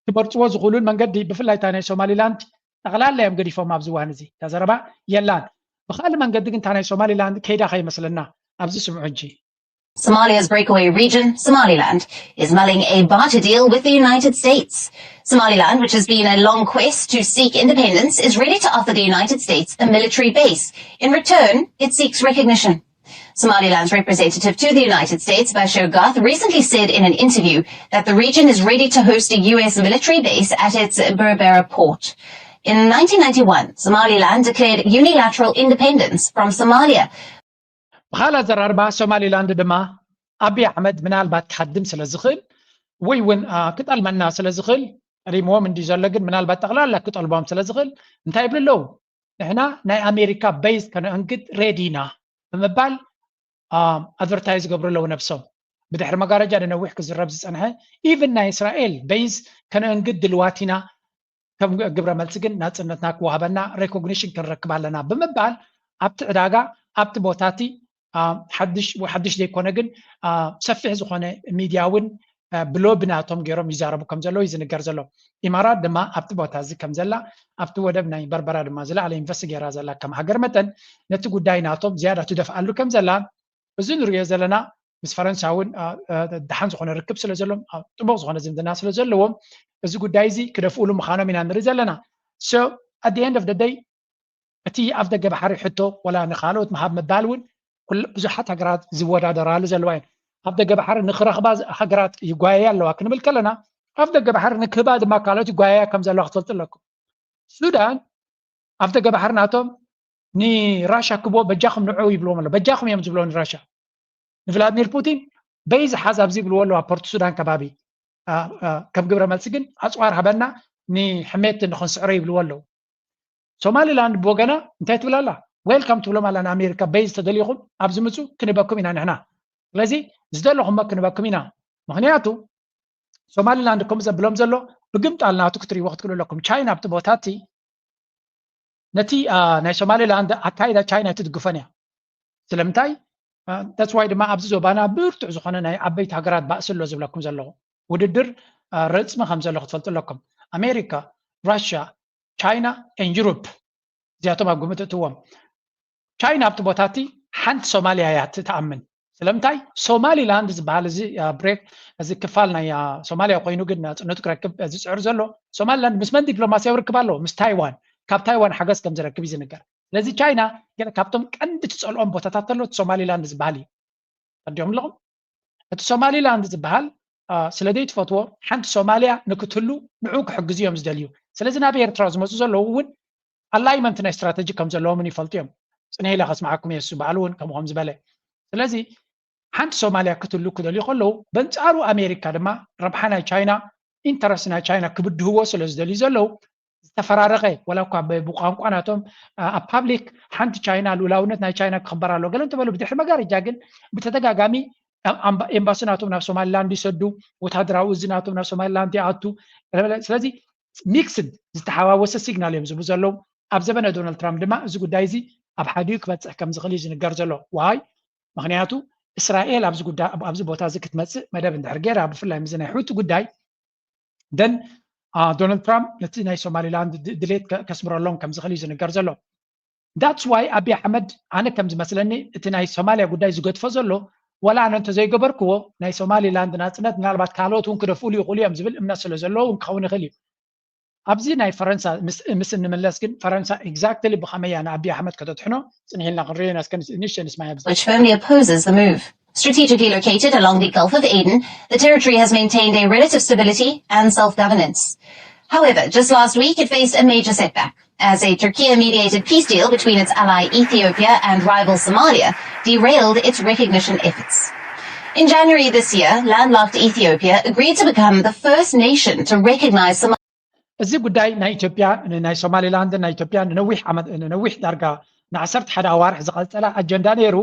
ክመርፅዎ ዝኽእሉን መንገዲ ብፍላይ እታ ናይ ሶማሊላንድ ጠቕላላ እዮም ገዲፎም ኣብዚ እዋን እዚ እታ ዘረባ የላን። ብካልእ መንገዲ ግን እታ ናይ ሶማሊላንድ ከይዳ ከይመስለና ኣብዚ ስምዑ ሕጂ። Somalia's breakaway region, Somaliland, is mulling a barter deal with the United States. Somaliland, which has been a long quest to seek independence, is ready to offer the United States a military base. In return, it seeks recognition. Somaliland's representative to the United States, Bashir Garth, recently said in an interview that the region is ready to host a U S military base at its Berbera port. In nineteen ninety-one, Somaliland declared unilateral independence from Somalia. ብኻልእ ኣዘራርባ ሶማሊላንድ ድማ ኣብይ ኣሕመድ ምናልባት ክሃድም ስለ ዝኽእል ወይ እውን ክጠልመና ስለ ዝኽእል ቀዲምዎም እንዲ ዘሎ ግን ምናልባት ጠቕላላ ክጠልቦም ስለ ዝኽእል እንታይ ይብሉ ኣለዉ? ንሕና ናይ ኣሜሪካ ቤዝ ከነእንግድ ሬዲ ኢና ብምባል ኣድቨርታይዝ ዝገብሩ ኣለዉ ነብሶም። ብድሕሪ መጋረጃ ንነዊሕ ክዝረብ ዝፀንሐ ኢቭን ናይ እስራኤል ቤዝ ከነእንግድ ድልዋት ኢና ከም ግብረ መልሲ ግን ናፅነትና ክወሃበና ሬኮግኒሽን ክንረክብ ኣለና ብምባል ኣብቲ ዕዳጋ ኣብቲ ቦታ እቲ ሓድሽ ዘይኮነ ግን ሰፊሕ ዝኾነ ሚድያ እውን ብሎቢ ናቶም ገይሮም ይዛረቡ ከም ዘለዉ እዩ ዝንገር ዘሎ። ኢማራት ድማ ኣብቲ ቦታ እዚ ከም ዘላ ኣብቲ ወደብ ናይ በርበራ ድማ ዝለዓለ ኢንቨስት ገይራ ዘላ ከም ሃገር መጠን ነቲ ጉዳይ ናቶም ዝያዳ ትደፍኣሉ ከም ዘላ እዚ ንሪኦ ዘለና ምስ ፈረንሳ እውን ደሓን ዝኾነ ርክብ ስለ ዘለዎም፣ ጥቡቕ ዝኾነ ዝምድና ስለ ዘለዎም፣ እዚ ጉዳይ እዚ ክደፍኡሉ ምዃኖም ኢና ንርኢ ዘለና። So at the end of the day እቲ ኣፍ ደገ ባሕሪ ሕቶ ወላ ንካልኦት ምሃብ ምባል እውን ብዙሓት ሃገራት ዝወዳደራሉ ዘለዋ እየን። ኣፍ ደገ ባሕሪ ንክረኽባ ሃገራት ይጓየያ ኣለዋ ክንብል ከለና ኣፍ ደገ ባሕሪ ንክህባ ድማ ካልኦት ይጓየያ ከም ዘለዋ ክትፈልጡ ኣለኩም። ሱዳን ኣፍ ደገ ባሕሪ ናቶም ንራሻ ክቦ በጃኹም ንዑ ይብልዎም ኣሎ። በጃኹም እዮም ዝብልዎ ንራሻ። ንቭላድሚር ፑቲን በይዚ ሓዝ ኣብዚ ይብልዎ ኣለዉ ኣብ ፖርት ሱዳን ከባቢ። ከም ግብረ መልሲ ግን ኣፅዋር ሃበና ንሕሜት ንክንስዕሮ ይብልዎ ኣለዉ። ሶማሊላንድ ብወገና እንታይ ትብል ኣላ? ዌልካም ትብሎም ኣላ ንኣሜሪካ። በይዚ ተደሊኹም ኣብዚ ምፁ ክንበኩም ኢና ንሕና። ስለዚ ዝደለኹሞ ክንበኩም ኢና። ምክንያቱ ሶማሊላንድ ከምኡ ዘብሎም ዘሎ ብግምጣል ናቱ ክትሪእዎ ክትክእሉ ኣለኩም። ቻይና ኣብቲ ቦታ እቲ ነቲ ናይ ሶማሊላንድ ኣካይዳ ቻይና ትድግፈን እያ። ስለምንታይ? That's why ድማ ኣብዚ ዞባና ብርቱዕ ዝኾነ ናይ ዓበይቲ ሃገራት ባእሲ ኣሎ ዝብለኩም ዘለኹ ውድድር ረፅሚ ከም ዘሎ ክትፈልጡ ኣለኩም። ኣሜሪካ፣ ራሽያ፣ ቻይና ኤን ዩሮፕ እዚኣቶም ኣብ ግምት እትዎም። ቻይና ኣብቲ ቦታ እቲ ሓንቲ ሶማሊያ እያ ትኣምን። ስለምንታይ? ሶማሊላንድ ዝበሃል እዚ ብሬክ እዚ ክፋል ናይ ሶማሊያ ኮይኑ ግን ናፅነቱ ክረክብ ዝፅዕር ዘሎ ሶማሊላንድ ምስ መን ዲፕሎማሲያዊ ርክብ ኣለዎ? ምስ ታይዋን። ካብ ታይዋን ሓገዝ ከም ዝረክብ እዩ ዝንገር። ስለዚ ቻይና ገለ ካብቶም ቀንዲ ትፀልኦም ቦታታት ተሎ ሶማሊላንድ ዝበሃል እዩ። ተዲኦም ኣለኹም? እቲ ሶማሊላንድ ዝበሃል ስለ ዘይትፈትዎ ሓንቲ ሶማሊያ ንክትህሉ ንዑ ክሕግዙ እዮም ዝደልዩ። ስለዚ ናብ ኤርትራ ዝመፁ ዘለዉ እውን ኣላይመንት ናይ ስትራተጂ ከም ዘለዎምን ይፈልጡ እዮም። ፅነ ኢለ ከስምዓኩም የሱ በዓሉ እውን ከምኡ ከም ዝበለ። ስለዚ ሓንቲ ሶማሊያ ክትህሉ ክደልዩ ከለዉ በንፃሩ ኣሜሪካ ድማ ረብሓ ናይ ቻይና ኢንተረስት ናይ ቻይና ክብድህዎ ስለ ዝደልዩ ዘለዉ ዝተፈራረቐ ወላ እኳ ብቋንቋ ናቶም ኣብ ፓብሊክ ሓንቲ ቻይና ልኡላውነት ናይ ቻይና ክኽበር ኣሎ ገለ እንተበሉ ብድሕሪ መጋረጃ ግን ብተደጋጋሚ ኤምባሲ ናቶም ናብ ሶማሊላንድ ይሰዱ፣ ወታደራዊ እዚ ናቶም ናብ ሶማሊላንድ ይኣቱ። ስለዚ ሚክስድ ዝተሓዋወሰ ሲግናል እዮም ዝቡ ዘለዉ። ኣብ ዘበነ ዶናልድ ትራምፕ ድማ እዚ ጉዳይ እዚ ኣብ ሓዲኡ ክበፅሕ ከም ዝኽእል እዩ ዝንገር ዘሎ። ዋይ ምክንያቱ እስራኤል ኣብዚ ጉዳይ ኣብዚ ቦታ እዚ ክትመፅእ መደብ እንድሕር ገይራ ብፍላይ ምዚ ናይ ሑቲ ጉዳይ ደን ዶናልድ ትራምፕ ነቲ ናይ ሶማሊላንድ ድሌት ከስምረሎም ከም ዝኽእል እዩ ዝንገር ዘሎ። ዳትስ ዋይ ኣቢ ኣሕመድ ኣነ ከም ዝመስለኒ እቲ ናይ ሶማሊያ ጉዳይ ዝገድፎ ዘሎ ወላ ኣነ እንተዘይገበርክዎ ናይ ሶማሊላንድ ናፅነት ምናልባት ካልኦት እውን ክደፍእሉ ይኽእሉ እዮም ዝብል እምነት ስለ ዘለዎ እውን ክኸውን ይኽእል እዩ። ኣብዚ ናይ ፈረንሳ ምስ እንምለስ ግን ፈረንሳ ኤግዛክትሊ ብኸመይ እያ ንኣቢ ኣሕመድ ከተድሕኖ ፅንሕ ኢልና ክንሪኦ ኢና። እስከ ንእሽተይ ንስማያ ብዛ which firmly opposes the move. Strategically located along the Gulf of Aden, the territory has maintained a relative stability and self-governance. However, just last week it faced a major setback as a Turkey-mediated peace deal between its ally Ethiopia and rival Somalia derailed its recognition efforts. In January this year, landlocked Ethiopia agreed to become the first nation to recognize Somalia. እዚ ጉዳይ ናይ ኢትዮጵያ ናይ ሶማሊላንድ ናይ ኢትዮጵያ ንነዊሕ ዓመት ንነዊሕ ዳርጋ ንዓሰርተ ሓደ ኣዋርሕ ዝቐፀለ ኣጀንዳ ነይሩ።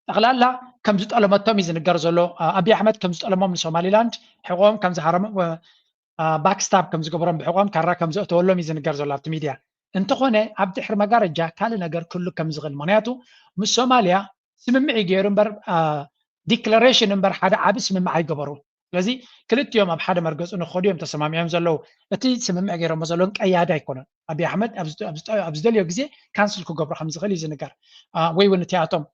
ጠቕላላ ከም ዝጠለመቶም እዩ ዝንገር ዘሎ። ኣቢ ኣሕመድ ከም ዝጠለሞም ንሶማሊላንድ ሕቆም ከም ዝሃረሙ ባክስታብ ከም ዝገበሮም ብሕቆም ካራ ከም ዘእተወሎም እዩ ዝንገር ዘሎ ኣብቲ ሚድያ። እንተኾነ ኣብ ድሕሪ መጋረጃ ካልእ ነገር ክህሉ ከም ዝኽእል ምክንያቱ ምስ ሶማሊያ ስምምዕ እዩ ገይሩ እምበር ዲክለሬሽን እምበር ሓደ ዓቢ ስምምዕ ኣይገበሩ። ስለዚ ክልቲኦም ኣብ ሓደ መርገፂ ንክኸዱ እዮም ተሰማሚዖም ዘለዉ። እቲ ስምምዕ ገይሮሞ ዘለውን ቀያዲ ኣይኮነን። ኣቢ ኣሕመድ ኣብ ዝደልዮ ግዜ ካንስል ክገብሮ ከም ዝኽእል እዩ ዝንገር። ወይ እውን እቲኣቶም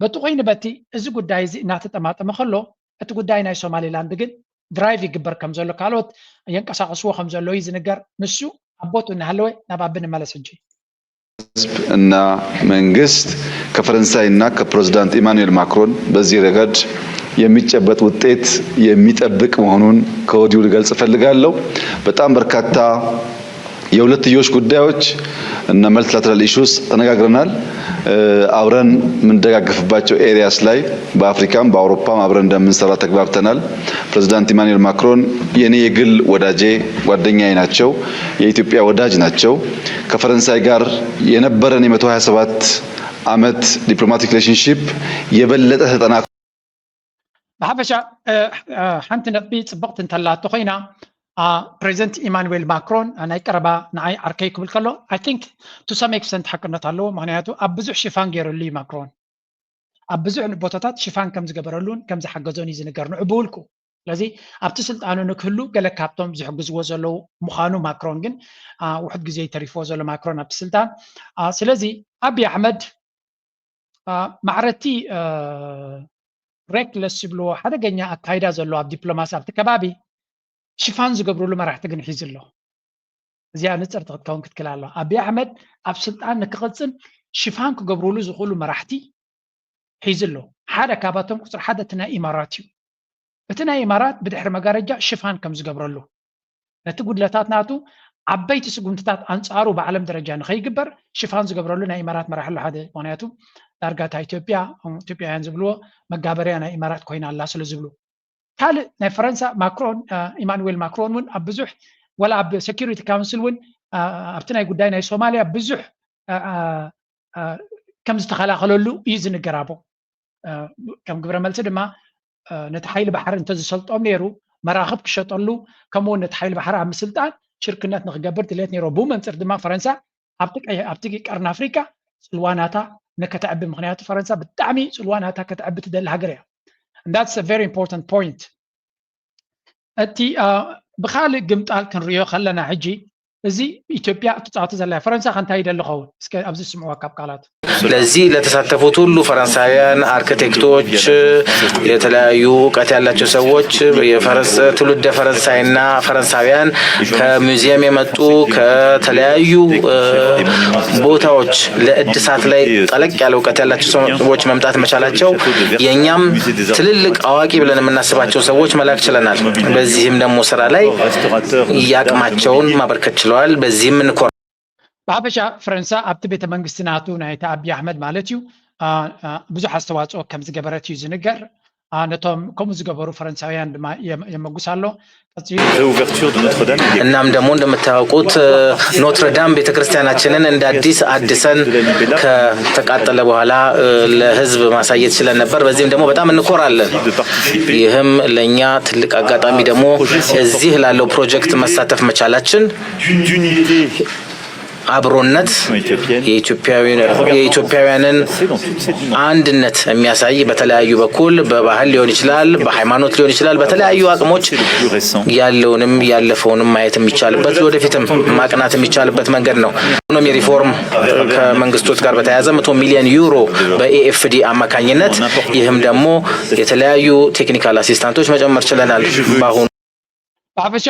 በቲ ኮይኑ በቲ እዚ ጉዳይ እዚ እናተጠማጠመ ከሎ እቲ ጉዳይ ናይ ሶማሊላንድ ግን ድራይቭ ይግበር ከም ዘሎ ካልኦት የንቀሳቀስዎ ከም ዘሎ እዩ ዝንገር። ንሱ ኣብ ቦትኡ እናሃለወ ናብ ኣቢ ንመለስ ሕጂ። ህዝብ እና መንግስት ከፈረንሳይ እና ከፕሬዝዳንት ኢማኑኤል ማክሮን በዚህ ረገድ የሚጨበጥ ውጤት የሚጠብቅ መሆኑን ከወዲሁ ልገልጽ እፈልጋለሁ። በጣም በርካታ የሁለትዮሽ ጉዳዮች እና multilateral issues ተነጋግረናል። አብረን የምንደጋገፍባቸው areas ላይ በአፍሪካም በአውሮፓም አብረን እንደምንሰራ ተግባብተናል። ፕሬዝዳንት ኢማኑኤል ማክሮን የኔ የግል ወዳጄ ጓደኛዬ ናቸው። የኢትዮጵያ ወዳጅ ናቸው። ከፈረንሳይ ጋር የነበረን የመቶ ሃያ ሰባት ዓመት diplomatic relationship የበለጠ ተጠናክሮ ብሓፈሻ ሓንቲ ነጥቢ ፅብቕቲ እንተላቶ ኮይና ፕሬዚደንት ኢማኑዌል ማክሮን ናይ ቀረባ ንዓይ ዓርከይ ክብል ከሎ I think to some extent ሓቅነት ኣለዎ። ምክንያቱ ኣብ ብዙሕ ሽፋን ገይረሉ እዩ ማክሮን ኣብ ብዙሕ ቦታታት ሽፋን ከም ዝገበረሉን ከም ዝሓገዞን እዩ ዝንገር ንዑ ብውልቁ። ስለዚ ኣብቲ ስልጣኑ ንክህሉ ገለ ካብቶም ዝሕግዝዎ ዘለዉ ምዃኑ ማክሮን ግን ውሑድ ግዜ ተሪፍዎ ዘሎ ማክሮን ኣብቲ ስልጣን። ስለዚ ኣቢ ኣሕመድ ማዕረቲ ሬክለስ ዝብልዎ ሓደገኛ ኣካይዳ ዘሎ ኣብ ዲፕሎማሲ ኣብቲ ከባቢ ሽፋን ዝገብርሉ መራሕቲ ግን ሒዙ ኣሎ። እዚኣ ንጽርቲ ክትከውን ክትክእል ኣለዋ። ኣቢ ኣሕመድ ኣብ ስልጣን ንክቕጽል ሽፋን ክገብርሉ ዝኽእሉ መራሕቲ ሒዙ ኣሎ። ሓደ ካብኣቶም ቁጽሪ ሓደ እቲ ናይ ኢማራት እዩ። እቲ ናይ ኢማራት ብድሕሪ መጋረጃ ሽፋን ከም ዝገብረሉ፣ ነቲ ጉድለታት ናቱ ዓበይቲ ስጉምትታት ኣንጻሩ ብዓለም ደረጃ ንኸይግበር ሽፋን ዝገብረሉ ናይ ኢማራት መራሒ ኣሎ ሓደ። ምኽንያቱ ዳርጋ እታ ኢትዮጵያ፣ ኢትዮጵያውያን ዝብልዎ መጋበርያ ናይ ኢማራት ኮይና ኣላ ስለ ዝብሉ። ካልእ ናይ ፈረንሳ ማክሮን፣ ኢማኑዌል ማክሮን እውን ኣብ ብዙሕ፣ ወላ ኣብ ሴኩሪቲ ካውንስል እውን ኣብቲ ናይ ጉዳይ ናይ ሶማልያ ብዙሕ ከም ዝተኸላኸለሉ እዩ ዝንገር። ኣቦ ከም ግብረ መልሲ ድማ ነቲ ሓይሊ ባሕሪ እንተዝሰልጦም ነይሩ፣ መራኽብ ክሸጠሉ፣ ከምኡ እውን ነቲ ሓይሊ ባሕሪ ኣብ ምስልጣን ሽርክነት ንክገብር ድሌት ነይሩ። ብኡ መንፅር ድማ ፈረንሳ ኣብቲ ቀርኒ ኣፍሪካ ፅልዋ ናታ ንከተዕቢ፣ ምክንያቱ ፈረንሳ ብጣዕሚ ፅልዋ ናታ ከተዕቢ ትደሊ ሃገር እያ። That's a very important point። እቲ ብካልእ ግምጣል ክንሪኦ ከለና ሕጂ እዚ ኢትዮጵያ ትፃወቶ ዘላ ፈረንሳ ከ እንታይ ይደሊ ኸውን? እስከ ኣብዚ ስምዕዋ ካብ ቃላት። ለዚህ ለተሳተፉት ሁሉ ፈረንሳውያን አርክቴክቶች፣ የተለያዩ እውቀት ያላቸው ሰዎች፣ የፈረንስ ትውልደ ፈረንሳይና ፈረንሳውያን ከሙዚየም የመጡ ከተለያዩ ቦታዎች ለእድሳት ላይ ጠለቅ ያለ እውቀት ያላቸው ሰዎች መምጣት መቻላቸው የእኛም ትልልቅ አዋቂ ብለን የምናስባቸው ሰዎች መላክ ችለናል። በዚህም ደግሞ ስራ ላይ ያቅማቸውን ማበርከት ችለዋል። በዚህም እንኮራ ብሓፈሻ ፈረንሳ ኣብቲ ቤተ መንግስቲ ናቱ ናይቲ ኣብይ ኣሕመድ ማለት እዩ ብዙሕ ኣስተዋፅኦ ከም ዝገበረት እዩ ዝንገር። ነቶም ከምኡ ዝገበሩ ፈረንሳውያን ድማ የመጉስ ኣሎ። እናም ደግሞ እንደምታውቁት ኖትረዳም ቤተክርስቲያናችንን እንደ አዲስ አድሰን ከተቃጠለ በኋላ ለህዝብ ማሳየት ችለን ነበር። በዚህም ደግሞ በጣም እንኮራለን። ይህም ለእኛ ትልቅ አጋጣሚ ደግሞ እዚህ ላለው ፕሮጀክት መሳተፍ መቻላችን አብሮነት የኢትዮጵያውያንን አንድነት የሚያሳይ በተለያዩ በኩል በባህል ሊሆን ይችላል፣ በሃይማኖት ሊሆን ይችላል፣ በተለያዩ አቅሞች ያለውንም ያለፈውንም ማየት የሚቻልበት ወደፊትም ማቅናት የሚቻልበት መንገድ ነው። ኢኮኖሚ ሪፎርም ከመንግስቶች ጋር በተያያዘ መቶ ሚሊዮን ዩሮ በኤኤፍዲ አማካኝነት ይህም ደግሞ የተለያዩ ቴክኒካል አሲስታንቶች መጨመር ችለናል። በአሁኑ ብሓፈሻ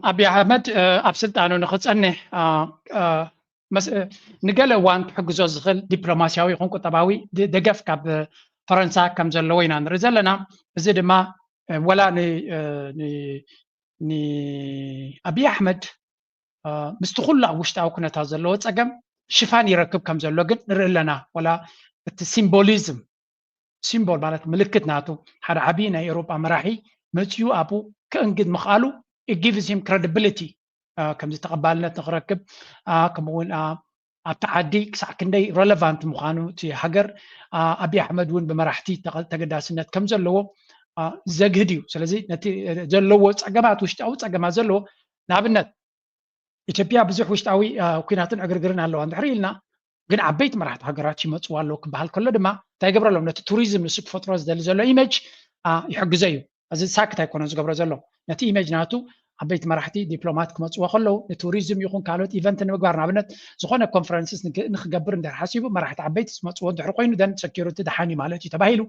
ኣብይ ኣሕመድ ኣብ ስልጣኑ ንክፀንሕ ንገለ እዋን ክሕግዞ ዝኽእል ዲፕሎማሲያዊ ይኹን ቁጠባዊ ደገፍ ካብ ፈረንሳ ከም ዘለዎ ኢና ንርኢ ዘለና። እዚ ድማ ወላ ንኣብይ ኣሕመድ ምስቲ ኩሉ ኣብ ውሽጣዊ ኩነታት ዘለዎ ፀገም ሽፋን ይረክብ ከም ዘሎ ግን ንርኢ ኣለና። ወላ እቲ ሲምቦሊዝም ሲምቦል ማለት ምልክት ናቱ ሓደ ዓብዪ ናይ ኤውሮጳ መራሒ መፂኡ ኣብኡ ከእንግድ ምኽኣሉ it gives him credibility ከምዚ ተቐባልነት ንክረክብ ከምኡውን ኣብቲ ዓዲ ክሳዕ ክንደይ ረለቫንት ምዃኑ እቲ ሃገር ኣብይ ኣሕመድ እውን ብመራሕቲ ተገዳስነት ከም ዘለዎ ዘግህድ እዩ። ስለዚ ነቲ ዘለዎ ፀገማት ውሽጣዊ ፀገማት ዘለዎ ንኣብነት ኢትዮጵያ ብዙሕ ውሽጣዊ ኩናትን ዕግርግርን ኣለዋ እንድሕር ኢልና ግን ዓበይቲ መራሕቲ ሃገራት ይመፅዋ ኣለዉ ክበሃል ከሎ ድማ እንታይ ይገብረሎም ነቲ ቱሪዝም ንሱ ክፈጥሮ ዝደሊ ዘሎ ኢሜጅ ይሕግዞ እዩ። እዚ ሳክት ኣይኮነን ዝገብሮ ዘሎ ነቲ ኢሜጅ ናቱ ዓበይቲ መራሕቲ ዲፕሎማት ክመፅዎ ከለዉ ንቱሪዝም ይኹን ካልኦት ኢቨንት ንምግባር ንኣብነት ዝኾነ ኮንፈረንስስ ንክገብር እንድሕር ሓሲቡ መራሕቲ ዓበይቲ ዝመፅዎ እንድሕር ኮይኑ ደን ሰኪሪቲ ደሓን እዩ ማለት እዩ ተባሂሉ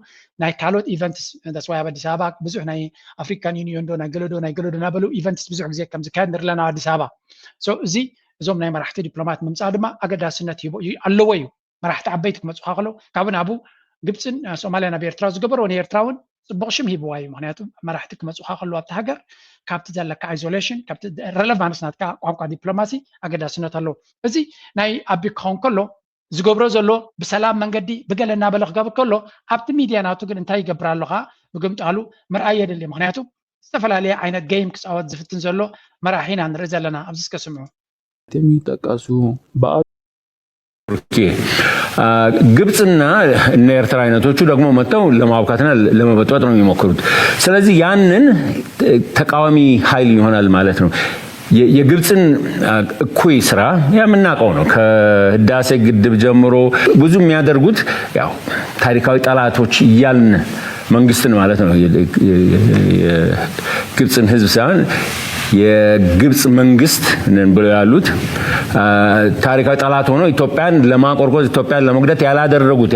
ናይ ካልኦት ኢቨንትስ that's why ኣብ ኣዲስ ኣበባ ብዙሕ ናይ ኣፍሪካን ዩኒዮን ዶ ናይ ገለዶ ናይ ገለዶ እናበሉ ኢቨንትስ ብዙሕ ግዜ ከም ዝካየድ ንርኢ ኣለና ኣብ ኣዲስ ኣበባ። So እዚ እዞም ናይ መራሕቲ ዲፕሎማት ምምፃእ ድማ ኣገዳስነት ሂቦ ኣለዎ እዩ። መራሕቲ ዓበይቲ ክመፁኻ ከለዉ ካብኡ ናብኡ ግብፅን ሶማልያን ኣብ ኤርትራ ዝገበርዎ ንኤርትራ እውን ፅቡቕ ሽም ሂብዋ እዩ። ምክንያቱ መራሕቲ ክመፁኻ ከለዉ ኣብቲ ሃገር ካብቲ ዘለካ ኣይዞሌሽን ካብቲ ረለቫንስ ናትካ ቋንቋ ዲፕሎማሲ ኣገዳስነት ኣለዎ። እዚ ናይ ኣቢ ክኸውን ከሎ ዝገብሮ ዘሎ ብሰላም መንገዲ ብገለ እናበለ ክገብር ከሎ ኣብቲ ሚድያ ናቱ ግን እንታይ ይገብር ኣሎ ከዓ ምግምጣሉ ምርኣይ የድሊ። ምክንያቱ ዝተፈላለየ ዓይነት ገይም ክፃወት ዝፍትን ዘሎ መራሒ ኢና ንርኢ ዘለና። ኣብዚ እስከ ስምዑ። የሚጠቀሱ በዓሉ ግብፅና እነ ኤርትራ አይነቶቹ ደግሞ መጥተው ለማውካትና ለመበጥበጥ ነው የሚሞክሩት። ስለዚህ ያንን ተቃዋሚ ኃይል ይሆናል ማለት ነው። የግብፅን እኩይ ስራ የምናውቀው ነው። ከህዳሴ ግድብ ጀምሮ ብዙ የሚያደርጉት ያው ታሪካዊ ጠላቶች እያልን መንግስትን ማለት ነው። የግብፅን ህዝብ ሳይሆን የግብፅ መንግስት ነን ብለው ያሉት ታሪካዊ ጠላት ሆኖ ኢትዮጵያን ለማቆርቆዝ ኢትዮጵያን ለመጉዳት ያላደረጉት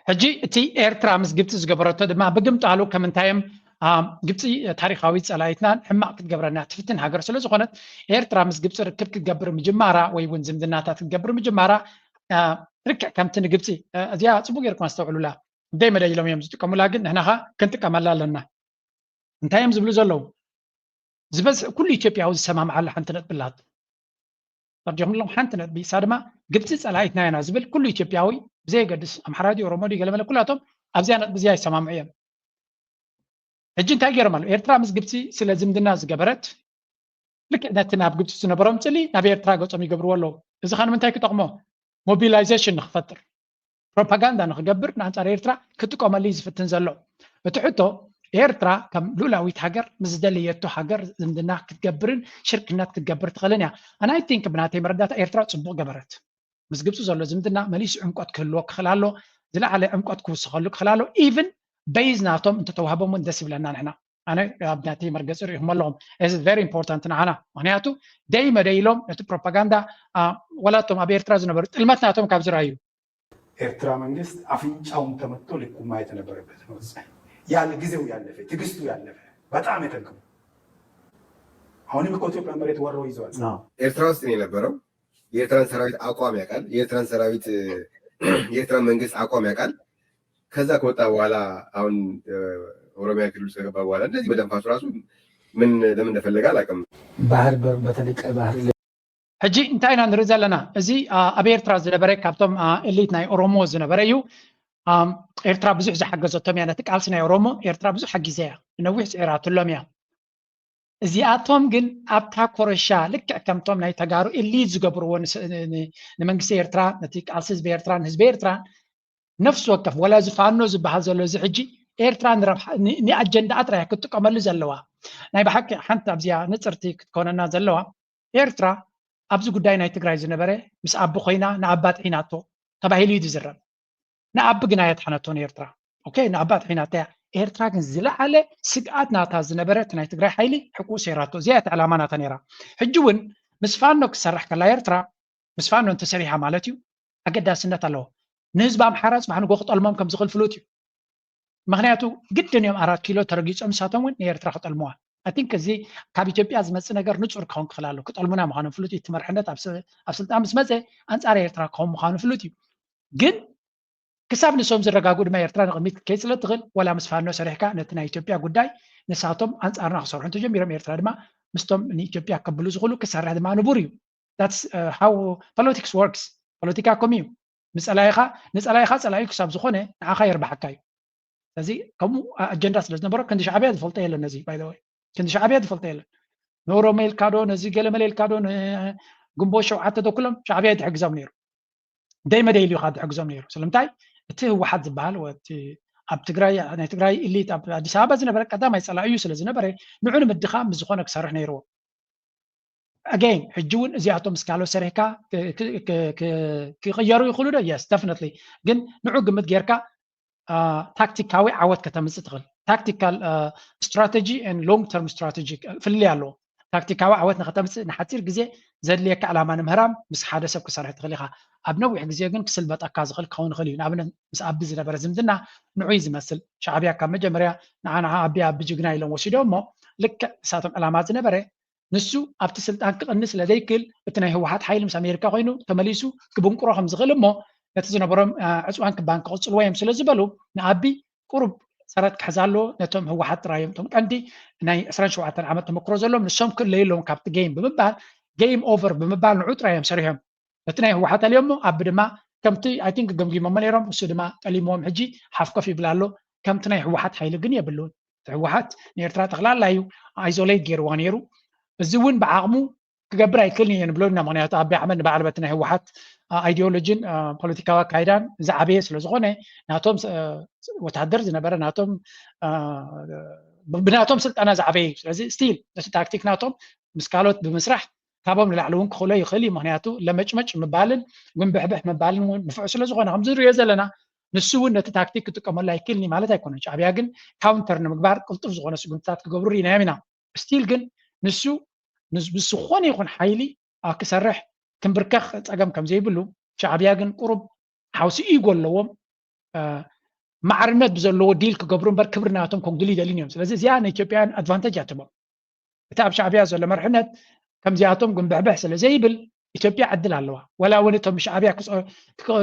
ሕጂ እቲ ኤርትራ ምስ ግብፂ ዝገበረቶ ድማ ብግምጣሉ ከምንታዮም ግብፂ ታሪካዊ ፀላኢትናን ሕማቕ ክትገብረና ትፍትን ሃገር ስለዝኾነት ኤርትራ ምስ ግብፂ ርክብ ክትገብር ምጅማራ ወይ እውን ዝምድናታት ክትገብር ምጅማራ ልክዕ ከምቲ ንግብፂ እዚኣ ፅቡቅ ጌርኩም ኣስተውዕሉላ። ደይ መደይ ኢሎም እዮም ዝጥቀሙላ፣ ግን ንሕና ኸ ክንጥቀመላ ኣለና። እንታይ እዮም ዝብሉ ዘለዉ? ዝበዝሕ ኩሉ ኢትዮጵያዊ ዝሰማምዓሉ ሓንቲ ነጥቢ ኣላ። ተርዲኹም ኣለኹም ሓንቲ ነጥቢ እሳ ድማ ግብፂ ፀላኢትና ኢና ዝብል ኩሉ ኢትዮጵያዊ ብዘየገድስ ኣምሓራ ድዩ ኦሮሞ ድዩ ገለመለ ኩላቶም ኣብዚኣ ነጥቢ እዚኣ ይሰማምዑ እዮም። ሕጂ እንታይ ገይሮም ኣለዉ? ኤርትራ ምስ ግብፂ ስለ ዝምድና ዝገበረት ልክዕ ነቲ ናብ ግብፂ ዝነበሮም ፅሊ ናብ ኤርትራ ገፆም ይገብርዎ ኣለዉ። እዚ ኸ ንምንታይ ክጠቕሞ? ሞቢላይዜሽን ንክፈጥር ፕሮፓጋንዳ ንክገብር ንኣንፃር ኤርትራ ክጥቀመሉ እዩ ዝፍትን ዘሎ። እቲ ሕቶ ኤርትራ ከም ሉላዊት ሃገር ምስ ዝደለየቶ ሃገር ዝምድና ክትገብርን ሽርክነት ክትገብር ትኽእልን እያ። ኣናይ ቲንክ ብናተይ መረዳታ ኤርትራ ፅቡቅ ገበረት። ምስ ግብፂ ዘሎ ዝምድና መሊሱ ዕምቆት ክህልዎ ክኽእል ኣሎ። ዝለዓለ ዕምቆት ክውስኸሉ ክኽእል ኣሎ። ኢቭን በይዝ ናቶም እንተተዋህቦም እውን ደስ ይብለና ንሕና። ኣነ ኣብ ናተይ መርገፂ ሪኢኹም ኣለኹም። እዚ ቨሪ ኢምፖርታንት ንዓና። ምክንያቱ ደይ መደይ ኢሎም ነቲ ፕሮፓጋንዳ ወላቶም ኣብ ኤርትራ ዝነበሩ ጥልመት ናቶም ካብ ዝረኣዩ ኤርትራ መንግስት አፍንጫውን ተመትቶ ልኩማ የተነበረበት ነው። ያለ ጊዜው ያለፈ ትዕግስቱ ያለፈ በጣም የተንከሙ አሁንም እኮ ኢትዮጵያ መሬት ወረው ይዘዋል። ኤርትራ ውስጥ ነው የነበረው። የኤርትራን ሰራዊት አቋም ያውቃል። የኤርትራን ሰራዊት የኤርትራን መንግስት አቋም ያውቃል። ከዛ ከወጣ በኋላ አሁን ኦሮሚያ ክልል ውስጥ ከገባ በኋላ እንደዚህ መደንፋቱ ራሱ ምን ለምን እንደፈለገ አላውቅም። ባህር በር በተለይ ቀይ ባህር ሕጂ እንታይ ኢና ንርኢ ዘለና? እዚ ኣብ ኤርትራ ዝነበረ ካብቶም ኤሊት ናይ ኦሮሞ ዝነበረ እዩ። ኤርትራ ብዙሕ ዝሓገዘቶም እያ ነቲ ቃልሲ ናይ ኦሮሞ። ኤርትራ ብዙሕ ሓጊዘ እያ፣ ነዊሕ ፅዒራትሎም እያ። እዚኣቶም ግን ኣብታ ኮረሻ ልክዕ ከምቶም ናይ ተጋሩ ኤሊት ዝገብርዎ ንመንግስቲ ኤርትራ፣ ነቲ ቃልሲ ህዝቢ ኤርትራን ህዝቢ ኤርትራን ነፍሲ ወከፍ ወላ ዝፋኖ ዝበሃል ዘሎ እዚ ሕጂ ኤርትራ ንኣጀንዳኣ ጥራይ ክትጥቀመሉ ዘለዋ። ናይ ብሓቂ ሓንቲ ኣብዚኣ ንፅርቲ ክትኮነና ዘለዋ ኤርትራ ኣብዚ ጉዳይ ናይ ትግራይ ዝነበረ ምስ ኣቢ ኮይና ንኣባ ጥዒናቶ ተባሂሉ እዩ ዝዝረብ። ንኣቢ ግን ኣየጥሓነቶን ኤርትራ። ኦኬ ንኣባ ጥዒናታ እያ። ኤርትራ ግን ዝለዓለ ስግኣት ናታ ዝነበረ እቲ ናይ ትግራይ ሓይሊ ሕቁ ሰይራቶ። እዚኣ እቲ ዕላማ ናታ ነይራ። ሕጂ እውን ምስ ፋኖ ክትሰርሕ ከላ ኤርትራ ምስ ፋኖ እንተሰሪሓ ማለት እዩ ኣገዳስነት ኣለዎ። ንህዝቢ ኣምሓራ ፅባሕ ንጎ ክጠልሞም ከም ዝኽእል ፍሉጥ እዩ። ምክንያቱ ግድን እዮም ኣራት ኪሎ ተረጊፆም ንሳቶም እውን ንኤርትራ ክጠልምዋ። ኣይ ቲንክ እዚ ካብ ኢትዮጵያ ዝመፅእ ነገር ንፁር ክኸውን ክኽእል ኣሎ። ክጠልሙና ምዃኖም ፍሉጥ እዩ። እቲ መርሕነት ኣብ ስልጣን ምስ መፀ ኣንፃር ኤርትራ ክኸውን ምዃኑ ፍሉጥ እዩ። ግን ክሳብ ንሶም ዝረጋጉ ድማ ኤርትራ ንቕድሚት ክትከይድ ስለ ትኽእል ወላ ምስ ፋኖ ሰሪሕካ ነቲ ናይ ኢትዮጵያ ጉዳይ ንሳቶም ኣንፃርና ክሰርሑ እንተጀሚሮም ኤርትራ ድማ ምስቶም ንኢትዮጵያ ከብሉ ዝኽእሉ ክሰርሕ ድማ ንቡር እዩ። That's how politics works። ፖለቲካ ከምኡ እዩ። ንፀላኢኻ ንፀላኢኻ ፀላኢ ክሳብ ዝኾነ ንዓኻ የርብሓካ እዩ። ስለዚ ከምኡ ኣጀንዳ ስለ ዝነበሮ ክንዲ ሻዕብያ ዝፈልጦ የለን። ነዚ ባይ ወይ ክንዲ ሻዕብያ ዝፈልጦ የለን። ንኦሮሞ ኢልካ ዶ ነዚ ገለመለ ኢልካ ዶ ንግንቦት ሸውዓተ ዶ ኩሎም ሻዕብያ እዩ ዝሕግዞም ነይሩ። ደይ መደይ ኢሉ እዩ ዝሕግዞም ነይሩ። ስለምንታይ እቲ ህወሓት ዝበሃል እቲ ኣብ ትግራይ ናይ ትግራይ ኢሊት ኣብ ኣዲስ ኣበባ ዝነበረ ቀዳማይ ፀላኢ እዩ ስለ ዝነበረ ንዑ ንምድኻም ምስ ዝኾነ ክሰርሕ ነይርዎ። ኣገይን ሕጂ እውን እዚኣቶም ምስ ካልኦት ሰሪሕካ ክቕየሩ ይኽእሉ ዶ? የስ ደፍነትሊ። ግን ንዑ ግምት ጌርካ ታክቲካዊ ዓወት ከተምፅእ ትኽእል። ታክቲካል ስትራተጂ ን ሎንግ ተርም ስትራተጂ ፍልልይ ኣለዎ። ታክቲካዊ ዓወት ንኸተምፅእ ንሓፂር ግዜ ዘድልየካ ዕላማ ንምህራም ምስ ሓደ ሰብ ክሰርሕ ትኽእል ኢኻ። ኣብ ነዊሕ ግዜ ግን ክስልበጠካ ዝኽእል ክኸውን ይኽእል እዩ። ንኣብነት ምስ ኣቢ ዝነበረ ዝምድና ንዑይ ዝመስል። ሻዕብያ ካብ መጀመርያ ንዓ ንዓ ኣቢ ኣቢ ጅግና ኢሎም ወሲዶ እሞ ልክዕ ንሳቶም ዕላማ ዝነበረ ንሱ ኣብቲ ስልጣን ክቕኒ ስለ ዘይክእል እቲ ናይ ህወሓት ሓይሊ ምስ ኣሜሪካ ኮይኑ ተመሊሱ ክብንቁሮ ከም ዝኽእል እሞ ነቲ ዝነበሮም ዕፅዋን ክባን ክቕፅልዎ እዮም ስለ ዝበሉ ንኣቢ ቁሩብ ሰረት ክሕዝ ኣለዎ። ነቶም ህወሓት ጥራይ እዮም እቶም ቀንዲ ናይ ዕስራን ሸውዓተን ዓመት ተመክሮ ዘለዎም ንሶም ክእለዩ ኣለዎም ካብቲ ጌም ብምባል ጌም ኦቨር ብምባል ንዑ ጥራይ እዮም ሰሪሖም። ነቲ ናይ ህወሓት ኣልዮሞ ኣቢ ድማ ከምቲ ኣይ ቲንክ ገምጊሞሞ ነይሮም እሱ ድማ ጠሊምዎም ሕጂ ሓፍኮፍ ይብል ኣሎ። ከምቲ ናይ ህወሓት ሓይሊ ግን የብሉን። ህወሓት ንኤርትራ ጠቕላላ እዩ ኣይዞሌት ገይርዋ ነይሩ። እዚ እውን ብዓቕሙ ክገብር ኣይክእልን እየ ንብሎ ኢና። ምክንያቱ ኣቢ ኣሕመድ ንበዓል በቲ ናይ ህወሓት ኣይዲዮሎጂን ፖለቲካዊ ኣካይዳን ዝዓበየ ስለ ዝኾነ ናቶም ወታደር ዝነበረ ናቶም ብናቶም ስልጠና ዝዓበየ እዩ። ስለዚ ስቲል ነቲ ታክቲክ ናቶም ምስ ካልኦት ብምስራሕ ካብኦም ንላዕሊ እውን ክኽእሎ ይኽእል እዩ። ምክንያቱ ለመጭመጭ ምባልን ጉንብሕብሕ ምባልን እውን ንፉዕ ስለ ዝኾነ ከምዚ ንሪኦ ዘለና ንሱ እውን ነቲ ታክቲክ ክጥቀመሉ ኣይክእልን እዩ ማለት ኣይኮነን። ሻዕብያ ግን ካውንተር ንምግባር ቅልጡፍ ዝኾነ ስጉምትታት ክገብሩ ርኢናዮም ኢና። ስቲል ግን ንሱ ምስ ዝኾነ ይኹን ሓይሊ ክሰርሕ ክንብርከኽ ፀገም ከም ዘይብሉ ሻዕብያ ግን ቁሩብ ሓውሲ ኢጎ ኣለዎም። ማዕርነት ብዘለዎ ዲል ክገብሩ እምበር ክብሪ ናቶም ከጉድሉ ይደልን እዮም። ስለዚ እዚኣ ንኢትዮጵያውያን ኣድቫንቴጅ እያ ትህቦም። እቲ ኣብ ሻዕብያ ዘሎ መርሕነት ከምዚኣቶም ጉንብሕብሕ ስለ ዘይብል ኢትዮጵያ ዕድል ኣለዋ። ወላ እውን እቶም ሻዕብያ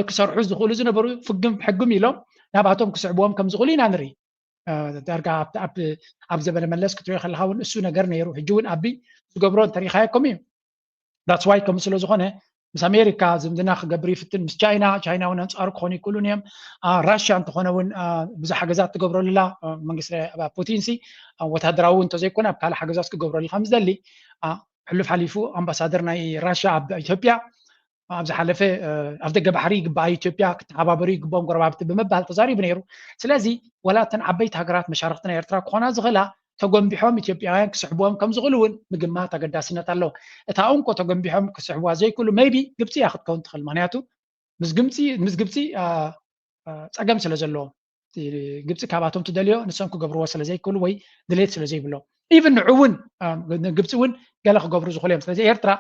ክሰርሑ ዝኽእሉ ዝነበሩ ፍግም ሕግም ኢሎም ናባቶም ክስዕብዎም ከም ዝኽእሉ ኢና ንርኢ። ዳርጋ ኣብ ዘበነ መለስ ክትሪኦ ከለካ እውን እሱ ነገር ነይሩ። ሕጂ እውን ኣቢ ዝገብሮ እንተሪኢካዮ ከምኡ እዩ። ዳትስ ዋይ ከምኡ ስለ ዝኾነ ምስ ኣሜሪካ ዝምድና ክገብር ይፍትን፣ ምስ ቻይና፣ ቻይና እውን ኣንፃሩ ክኾኑ ይክእሉን እዮም። ራሽያ እንተኾነ እውን ብዙሕ ሓገዛት ትገብረሉላ መንግስቲ ፑቲን ሲ ወታደራዊ እንተዘይኮነ ኣብ ካልእ ሓገዛት ክገብረሉ ከም ዝደሊ ሕሉፍ ሓሊፉ ኣምባሳደር ናይ ራሽያ ኣብ ኢትዮጵያ ኣብ ዝሓለፈ ኣብ ደገ ባሕሪ ይግባኣ ኢትዮጵያ ክተሓባበሩ ይግባኦም ጎረባብቲ ብምባል ተዛሪቡ ነይሩ። ስለዚ ወላ እተን ዓበይቲ ሃገራት መሻርክቲ ናይ ኤርትራ ክኾና ዝኽእላ ተጎንቢሖም ኢትዮጵያውያን ክስሕብዎም ከም ዝኽእሉ እውን ምግማት ኣገዳስነት ኣለዎ። እታ እንኮ ተጎንቢሖም ክስሕብዋ ዘይክእሉ ሜይቢ ግብፂ እያ ክትከውን ትኽእል። ምክንያቱ ምስ ግብፂ ምስ ግብፂ ጸገም ስለ ዘለዎም ግብፂ ካብኣቶም ትደልዮ ንሶም ክገብርዎ ስለ ዘይክእሉ ወይ ድሌት ስለ ዘይብሎም ኢቭን ንዑ እውን ግብፂ እውን ገለ ክገብሩ ዝኽእሉ እዮም። ስለዚ ኤርትራ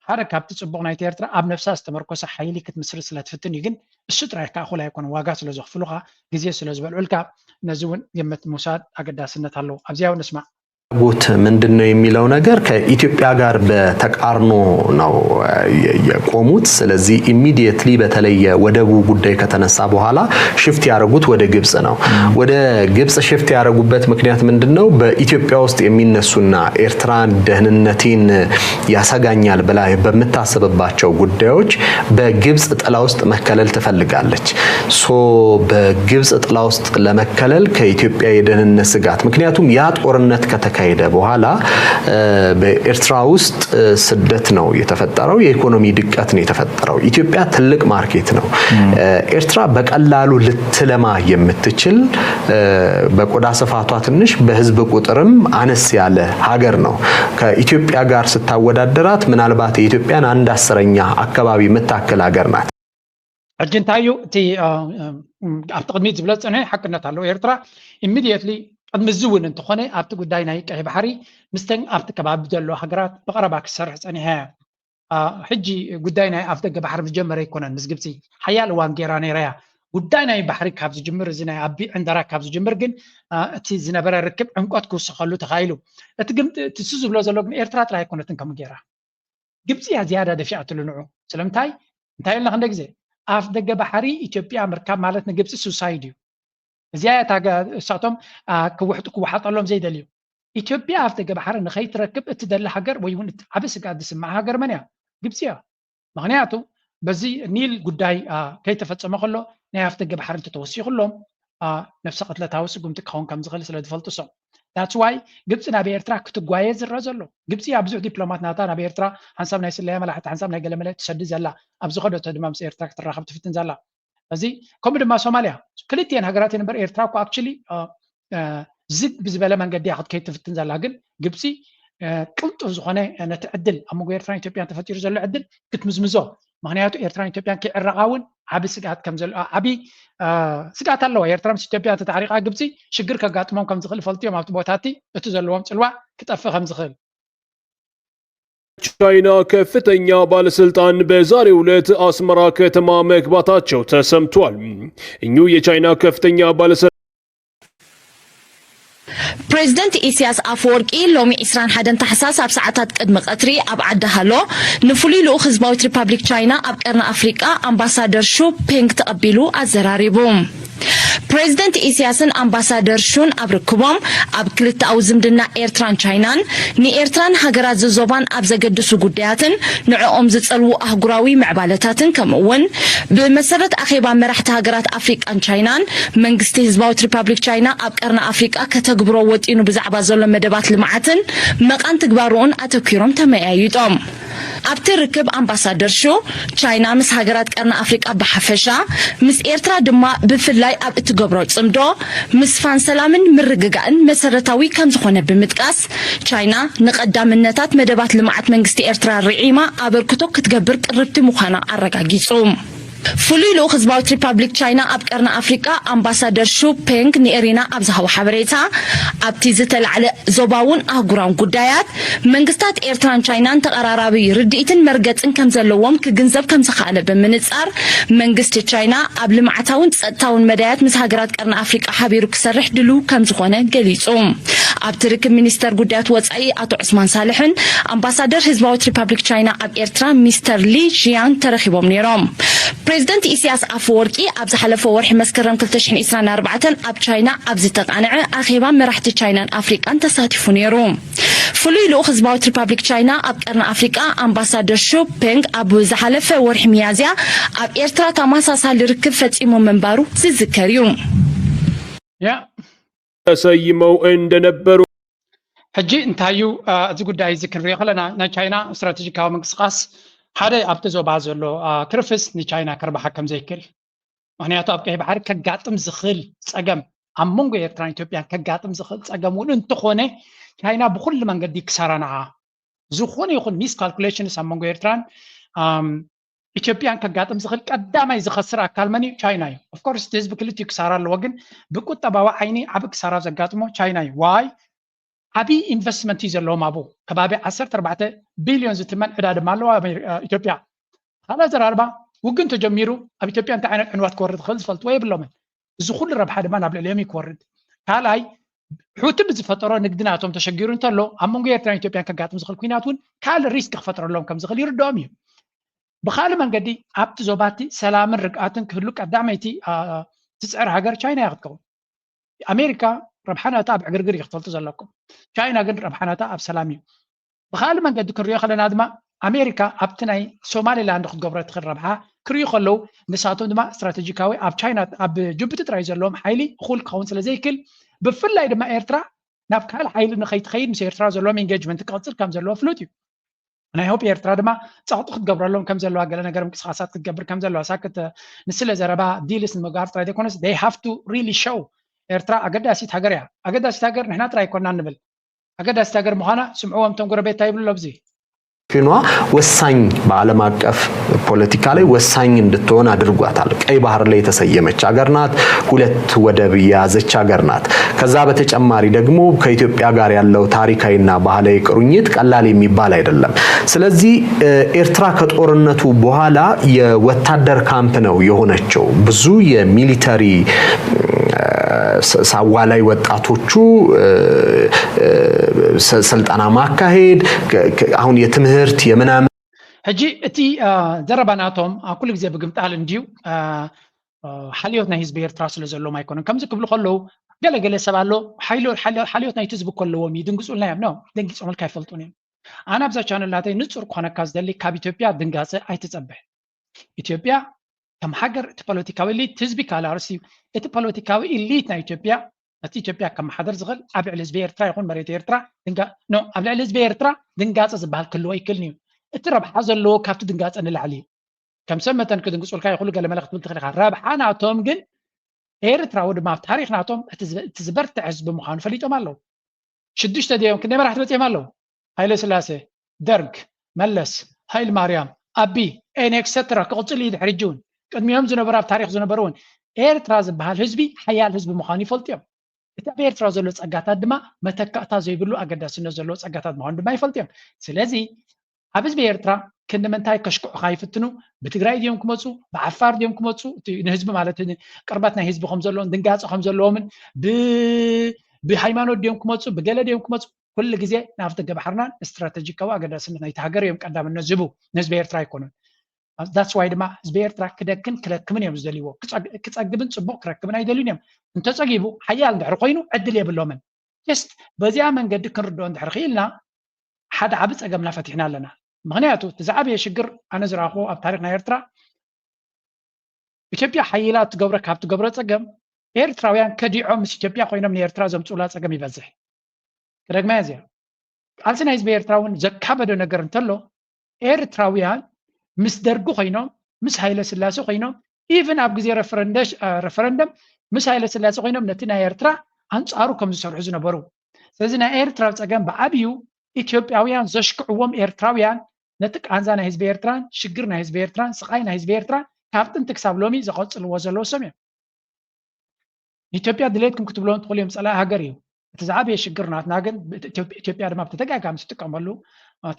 ሓደ ካብቲ ፅቡቕ ናይቲ ኤርትራ ኣብ ነብሳ ዝተመርኮሰ ሓይሊ ክትምስርት ስለ ትፍትን እዩ። ግን እሱ ጥራይ ከኣ እኹል ኣይኮነ ዋጋ ስለ ዘኽፍሉኻ ግዜ ስለ ዝበልዑልካ ነዚ እውን ግምት ምውሳድ ኣገዳስነት ኣለዎ። ኣብዚኣ እውን ንስማዕ። ጎት ምንድን ነው የሚለው ነገር ከኢትዮጵያ ጋር በተቃርኖ ነው የቆሙት። ስለዚህ ኢሚዲየትሊ በተለይ የወደቡ ጉዳይ ከተነሳ በኋላ ሽፍት ያደረጉት ወደ ግብጽ ነው። ወደ ግብጽ ሽፍት ያደረጉበት ምክንያት ምንድን ነው? በኢትዮጵያ ውስጥ የሚነሱና ኤርትራን ደህንነቴን ያሰጋኛል ብላ በምታስብባቸው ጉዳዮች በግብጽ ጥላ ውስጥ መከለል ትፈልጋለች። ሶ በግብጽ ጥላ ውስጥ ለመከለል ከኢትዮጵያ የደህንነት ስጋት ምክንያቱም ያ ጦርነት ከተካሄደ በኋላ በኤርትራ ውስጥ ስደት ነው የተፈጠረው፣ የኢኮኖሚ ድቀት ነው የተፈጠረው። ኢትዮጵያ ትልቅ ማርኬት ነው። ኤርትራ በቀላሉ ልትለማ የምትችል በቆዳ ስፋቷ ትንሽ በህዝብ ቁጥርም አነስ ያለ ሀገር ነው። ከኢትዮጵያ ጋር ስታወዳደራት ምናልባት የኢትዮጵያን አንድ አስረኛ አካባቢ የምታክል ሀገር ናት። ሕጂ እንታይ እዩ እቲ ኣብቲ ቅድሚት ዝብለ ዝፀንሐ ሓቅነት ኣለዎ። ኤርትራ ኢሚድየትሊ ቅድሚ እዚ እውን እንተኾነ ኣብቲ ጉዳይ ናይ ቀይ ባሕሪ ምስተን ኣብቲ ከባቢ ዘሎ ሃገራት ብቐረባ ክሰርሕ ፀኒሐ እያ። ሕጂ ጉዳይ ናይ ኣፍ ደገ ባሕሪ ዝጀመረ ኣይኮነን። ምስ ግብፂ ሓያል እዋን ገይራ ነይራ እያ። ጉዳይ ናይ ባሕሪ ካብ ዝጅምር እዚ ናይ ኣቢ ዕንደራ ካብ ዝጅምር ግን እቲ ዝነበረ ርክብ ዕምቆት ክውስኸሉ ተኻኢሉ። እቲ ግን እቲ እሱ ዝብሎ ዘሎ ግን ኤርትራ ጥራይ ኣይኮነትን ከምኡ ገይራ ግብፂ እያ ዝያዳ ደፊኣትሉ ንዑ። ስለምንታይ እንታይ ኢልና ክንደ ግዜ ኣፍ ደገ ባሕሪ ኢትዮጵያ ምርካብ ማለት ንግብፂ ሱሳይድ እዩ። እዚኣ እታ እሳቶም ክውሕጡ ክወሓጠሎም ዘይደልዩ ኢትዮጵያ ኣፍ ደገ ባሕሪ ንኸይትረክብ እትደሊ ሃገር ወይ እውን ዓብ ስግኣት ዝስምዓ ሃገር መን እያ? ግብፂ እያ። ምክንያቱ በዚ ኒል ጉዳይ ከይተፈፀመ ከሎ ናይ ኣፍ ደገ ባሕሪ እንተተወሲኹሎም ነፍሰ ቅትለታዊ ስጉምቲ ክኸውን ከም ዝኽእል ስለ ዝፈልጡ ሶም that's why ግብፂ ናብ ኤርትራ ክትጓየ ዝረ ዘሎ ግብፂ ኣብ ብዙሕ ዲፕሎማት ናታ ናብ ኤርትራ ሓንሳብ ናይ ስለያ መላሕቲ ሓንሳብ ናይ ገለመለ ትሰዲ ዘላ ኣብ ዝኸደቶ ድማ ምስ ኤርትራ ክትራኸብ ትፍትን ዘላ እዚ ከምኡ ድማ ሶማልያ ክልቲኤን ሃገራት እየን እምበር ኤርትራ እኮ ኣክቹሊ ዝግ ብዝበለ መንገዲ እያ ክትከይድ ትፍትን ዘላ ግን ግብፂ ቅልጡፍ ዝኾነ ነቲ ዕድል ኣብ መንጎ ኤርትራን ኢትዮጵያን ተፈጢሩ ዘሎ ዕድል ክትምዝምዞ ምክንያቱ ኤርትራን ኢትዮጵያን ክዕረቃ እውን ዓብ ስግኣት ከም ዘሎ ዓብ ስግኣት ኣለዋ ኤርትራ ምስ ኢትዮጵያ ተታዕሪቃ ግብፂ ሽግር ከጋጥሞም ከም ዝኽእል ፈልጥዮም ኣብቲ ቦታ እቲ እቲ ዘለዎም ፅልዋ ክጠፍእ ከም ዝኽእል ቻይና ከፍተኛ ባለስልጣን በዛሬው ዕለት አስመራ ከተማ መግባታቸው ተሰምቷል። እኚሁ የቻይና ከፍተኛ ባለስልጣን ፕሬዝደንት ኢሳያስ ኣፈወርቂ ሎሚ ዕስራን ሓደን ታሕሳስ ኣብ ሰዓታት ቅድሚ ቀትሪ ኣብ ዓዲ ሃሎ ንፍሉይ ልኡኽ ህዝባዊት ሪፓብሊክ ቻይና ኣብ ቀርኒ ኣፍሪቃ ኣምባሳደር ሹ ፔንግ ተቐቢሉ ኣዘራሪቡ። ፕሬዝደንት ኢሳያስን ኣምባሳደር ሹን ኣብ ርክቦም ኣብ ክልተኣዊ ዝምድና ኤርትራን ቻይናን ንኤርትራን ሃገራት ዘዞባን ኣብ ዘገድሱ ጉዳያትን ንዕኦም ዝጸልዉ ኣህጉራዊ ምዕባለታትን ከምኡ እውን ብመሰረት ኣኼባ መራሕቲ ሃገራት ኣፍሪቃን ቻይናን መንግስቲ ህዝባዊት ሪፓብሊክ ቻይና ኣብ ቀርኒ ኣፍሪቃ ከተግብሮ ወጢኑ ብዛዕባ ዘሎ መደባት ልምዓትን መቓን ትግባርኡን ኣተኲሮም ተመያይጦም። ኣብቲ ርክብ ኣምባሳደር ሹ ቻይና ምስ ሃገራት ቀርኒ ኣፍሪቃ ብሓፈሻ ምስ ኤርትራ ድማ ብፍላይ ኣብ እትገብሮ ጽምዶ ምስፋን ሰላምን ምርግጋእን መሰረታዊ ከም ዝኾነ ብምጥቃስ ቻይና ንቐዳምነታት መደባት ልምዓት መንግስቲ ኤርትራ ርዒማ ኣበርክቶ ክትገብር ቅርብቲ ምዃና ኣረጋጊጹ። ፍሉይ ልኡኽ ህዝባዊት ሪፓብሊክ ቻይና ኣብ ቀርኒ ኣፍሪቃ ኣምባሳደር ሹ ፔንግ ንኤሪና ኣብ ዝሃቦ ሓበሬታ፣ ኣብቲ ዝተላዕለ ዞባውን ኣህጉራውን ጉዳያት፣ መንግስታት ኤርትራን ቻይናን ተቐራራቢ ርድኢትን መርገጽን ከም ዘለዎም ክግንዘብ ከም ዝኸኣለ ብምንጻር፣ መንግስቲ ቻይና ኣብ ልምዓታውን ጸጥታውን መዳያት ምስ ሃገራት ቀርኒ ኣፍሪቃ ሓቢሩ ክሰርሕ ድሉው ከም ዝኾነ ገሊጹ። ኣብቲ ርክብ ሚኒስተር ጉዳያት ወጻኢ ኣቶ ዑስማን ሳልሕን ኣምባሳደር ህዝባዊት ሪፓብሊክ ቻይና ኣብ ኤርትራ ሚስተር ሊ ሺያን ተረኺቦም ነይሮም። ፕሬዚደንት ኢሳያስ ኣፈወርቂ ኣብ ዝሓለፈ ወርሒ መስከረም ክልተ ሽሕን ዕስራን ኣርባዕተን ኣብ ቻይና ኣብ ዝተቓንዐ ኣኼባ መራሕቲ ቻይናን ኣፍሪቃን ተሳቲፉ ነይሩ። ፍሉይ ልኡኽ ህዝባዊት ሪፓብሊክ ቻይና ኣብ ቀርኒ ኣፍሪቃ ኣምባሳደር ሹ ፔንግ ኣብ ዝሓለፈ ወርሒ ሚያዝያ ኣብ ኤርትራ ተመሳሳሊ ርክብ ፈጺሙ ምንባሩ ዝዝከር እዩ። ያ ተሰይመው እንደነበሩ ሕጂ እንታይ እዩ፣ አ፣ እዚ ጉዳይ እዚ ክንሪኦ ከለና፣ ናይ ቻይና ስትራቴጂካዊ ምንቅስቃስ ሓደ ኣብቲ ዞባ ዘሎ፣ አ፣ ክርፍስ ንቻይና ከርብሓ ከም ዘይክእል። ምክንያቱ ኣብ ቀይሕ ባሕሪ ከጋጥም ዝኽእል ጸገም፣ ኣብ መንጎ ኤርትራን ኢትዮጵያን ከጋጥም ዝኽእል ጸገም እውን እንተኾነ፣ ቻይና ብኹሉ መንገዲ ክሳራ ንዓ። ዝኾነ ይኹን ሚስ ካልኩሌሽንስ ኣብ መንጎ ኤርትራን፣ ኣም፣ ኢትዮጵያን ከጋጥም ዝኽእል ቀዳማይ ዝኸስር ኣካል መን እዩ? ቻይና እዩ። ኦፍኮርስ እቲ ህዝቢ ክልቲኡ ክሳራ ኣለዎ፣ ግን ብቁጠባዊ ዓይኒ ዓቢ ክሳራ ዘጋጥሞ ቻይና እዩ። ዋይ? ዓቢ ኢንቨስትመንት እዩ ዘለዎም ኣብኡ። ከባቢ ዓሰርተ ኣርባዕተ ቢልዮን ዝትመን ዕዳ ድማ ኣለዋ ኣሜሪ-፣ እ፣ ኢትዮጵያ። ካልእ ኣዘራርባ፣ ውግን ተጀሚሩ ኣብ ኢትዮጵያ እንታይ ዓይነት ዕንወት ክወርድ ክኽእል ዝፈልጥዎ የብሎምን። እዚ ኩሉ ረብሓ ድማ ናብ ልዕሊኦም እዩ ክወርድ። ካልኣይ፣ ሑቲ ብዝፈጠሮ ንግዲ ናቶም ተሸጊሩ እንተሎ፣ ኣብ መንጎ ኤርትራን ኢትዮጵያን ከጋጥም ዝኽእል ኲናት እውን ካልእ ሪስክ ክፈጥረሎም ከም ዝኽእል ይርድኦም እዩ። ብኻልእ መንገዲ፣ ኣብቲ ዞባ እቲ ሰላምን ርግኣትን ክህሉ ቀዳመይቲ፣ አ፣ ትጽዕር ሃገር ቻይና እያ ክትከውን። ኣሜሪካ ረብሓ ናታ ኣብ ዕግርግር እዩ ክትፈልጡ ዘለኩም። ቻይና ግን ረብሓ ናታ ኣብ ሰላም እዩ። ብኻልእ መንገዲ ክንሪኦ ከለና ድማ፣ ኣሜሪካ ኣብቲ ናይ ሶማሊላንድ ክትገብሮ ትኽእል ረብሓ ክርእዩ ከለዉ፣ ንሳቶም ድማ ስትራተጂካዊ ኣብ ቻይና፣ ኣብ ጅቡቲ ጥራይ ዘለዎም ሓይሊ እኹል ክኸውን ስለ ዘይክእል፣ ብፍላይ ድማ ኤርትራ ናብ ካልእ ሓይሊ ንኸይትኸይድ ምስ ኤርትራ ዘለዎም ኢንጌጅመንት ክቕጽል ከም ዘለዎ ፍሉጥ እዩ። ናይ ሆፕ ኤርትራ ድማ ጸቕጢ ክትገብረሎም ከም ዘለዋ፣ ገለ ነገር ምንቅስቃሳት ክትገብር ከም ዘለዋ፣ ሳክት ንስለ ዘረባ ዲልስ ንምግባር ጥራይ ዘይኮነስ፣ they have to really show ኤርትራ ኣገዳሲት ሃገር እያ። ኣገዳሲት ሃገር ንሕና ጥራይ ኣይኮና ንብል። ኣገዳሲት ሃገር ምዃና ስምዕዎም እቶም ጎረቤት እንታይ ይብሉ ኣብዚ። ፊኗ ወሳኝ፣ በዓለም አቀፍ ፖለቲካ ላይ ወሳኝ እንድትሆን አድርጓታል። ቀይ ባህር ላይ የተሰየመች ሀገር ናት። ሁለት ወደብ የያዘች ሀገር ናት። ከዛ በተጨማሪ ደግሞ ከኢትዮጵያ ጋር ያለው ታሪካዊና ባህላዊ ቁርኝት ቀላል የሚባል አይደለም። ስለዚህ፣ እ፣ ኤርትራ ከጦርነቱ በኋላ የወታደር ካምፕ ነው የሆነችው። ብዙ የሚሊተሪ፣ እ፣ ስ-፣ ሳዋ ላይ ወጣቶቹ፣ እ፣ እ፣ ስ-፣ ስልጠና ማካሄድ፣ ከ-፣ ከ-፣ አሁን የትምህርት የምናምን ሕጂ እቲ፣ አ፣ ዘረባ ናቶም፣ አ፣ ኩሉ ግዜ ብግምጣል እንድዩ፣ አ፣ አ፣ ሓልዮት ናይ ህዝቢ ኤርትራ ስለ ዘለዎም ኣይኮነን። ከምዚ ክብሉ ከለዉ፣ ገለ ገለ ሰብ ኣሎ፣ ሓይሎ-፣ ሓልዮ-፣ ሓልዮት ናይቲ ህዝቢ እኮ ኣለዎም፣ ይድንግጹልና እዮም። ኖ፣ ደንጊጾምልካ ኣይፈልጡን እዮም። ኣነ ኣብዛ ቻነል ናተይ ንጹር ክኾነካ ዝደሊ፣ ካብ ኢትዮጵያ ድንጋጸ ኣይትጸበ። ኢትዮጵያ ከም ሃገር እቲ ፖለቲካዊ ኢሊት፣ እቲ ህዝቢ ካልእ ኣርእስቲ እዩ። እቲ ፖለቲካዊ ኢሊት ናይ ኢትዮጵያ፣ ነቲ ኢትዮጵያ ከመሓደር ዝኽእል ኣብ ልዕሊ ህዝቢ ኤርትራ ይኹን መሬት ኤርትራ ድንጋ-፣ ኖ፣ ኣብ ልዕሊ ህዝቢ ኤርትራ ድንጋጸ ዝበሃል ክህልዎ ኣይክእልን እዩ። እቲ ረብሓ ዘለዎ ካብቲ ድንጋጸ ንላዕሊ እዩ። ከም ሰብ መጠን ክድንግጹልካ ይኽእሉ፣ ገለ መለ ክትብል ትኽእል ኢኻ። ረብሓ ናቶም ግን ኤርትራዊ ድማ ኣብ ታሪኽ ናቶም እቲ ዝበ-፣ እቲ ዝበርትዐ ህዝቢ ምዃኑ ፈሊጦም ኣለዉ። ሽዱሽተ ድዮም ክንደይ መራሕቲ መጺኦም ኣለዉ? ሃይለ ስላሴ፣ ደርግ፣ መለስ፣ ሃይል ማርያም፣ ኣቢ፣ ኤን ኤክሰትራ ክቕጽል እዩ ድሕሪ ሕጂ እውን። ቅድሚኦም ዝነበሩ ኣብ ታሪኽ ዝነበሩ እውን ኤርትራ ዝበሃል ህዝቢ ሓያል ህዝቢ ምዃኑ ይፈልጡ እዮም። እቲ ኣብ ኤርትራ ዘሎ ጸጋታት ድማ መተካእታ ዘይብሉ ኣገዳስነት ዘለዎ ጸጋታት ምዃኑ ድማ ይፈልጡ እዮም። ስለዚ ኣብ ህዝቢ ኤርትራ ክንዲ ምንታይ ከሽክዑኻ ይፍትኑ፣ ብትግራይ ድዮም ክመጹ፣ ብዓፋር ድዮም ክመጹ፣ እቲ ንህዝቢ ማለት ን-፣ ቅርበት ናይ ህዝቢ ከም ዘለዎን ድንጋጸ ከም ዘለዎምን ብ-፣ ብሃይማኖት ድዮም ክመጹ፣ ብገለ ድዮም ክመጹ፣ ኩሉ ግዜ ንኣፍደገ ባሕርናን ስትራተጂካዊ ኣገዳስነት ናይቲ ሃገር እዮም ቀዳምነት ዝህቡ፣ ንህዝቢ ኤርትራ ኣይኮኑን። That's why ድማ ህዝቢ ኤርትራ ክደክን ክለክምን እዮም ዝደልይዎ። ክጸግ-፣ ክጸግብን ጽቡቕ ክረክብን ኣይደልዩን እዮም። እንተጸጊቡ ሓያል እንድሕር ኮይኑ ዕድል የብሎምን። Just በዚኣ መንገዲ ክንርድኦ እንድሕር ክኢልና ሓደ ዓቢ ጸገምና ፈቲሕና ኣለና። ምኽንያቱ እቲ ዝዓበየ ሽግር ኣነ ዝረኣኽዎ ኣብ ታሪኽ ናይ ኤርትራ፣ ኢትዮጵያ ሓይላ እትገብሮ ካብ ትገብሮ ጸገም፣ ኤርትራውያን ከዲዖም ምስ ኢትዮጵያ ኮይኖም ንኤርትራ ዘምጽኡላ ጸገም ይበዝሕ። ክደግማ እዚኣ፣ ቃልሲ ናይ ህዝቢ ኤርትራ እውን ዘካበዶ ነገር እንተሎ፣ ኤርትራውያን ምስ ደርጊ ኮይኖም፣ ምስ ሃይለ ስላሴ ኮይኖም፣ ኢቭን ኣብ ግዜ ረፈረንደ-፣ እ፣ ረፈረንደም ምስ ሃይለ ስላሴ ኮይኖም ነቲ ናይ ኤርትራ ኣንጻሩ ከም ዝሰርሑ ዝነበሩ። ስለዚ ናይ ኤርትራ ጸገም ብዓብዩ ኢትዮጵያውያን ዘሽክዕዎም ኤርትራውያን ነቲ ቃንዛ ናይ ህዝቢ ኤርትራን ሽግር ናይ ህዝቢ ኤርትራን ስቓይ ናይ ህዝቢ ኤርትራን ካብ ጥንቲ ክሳብ ሎሚ ዘቐፅልዎ ዘለዉ ሰም እዮም። ኢትዮጵያ ድሌትኩም ክትብሎም ትኽእሉ እዮም፣ ፀላኢ ሃገር እዩ። እቲ ዝዓበየ ሽግር ናትና ግን ኢትዮጵያ ድማ ብተደጋጋሚ ትጥቀመሉ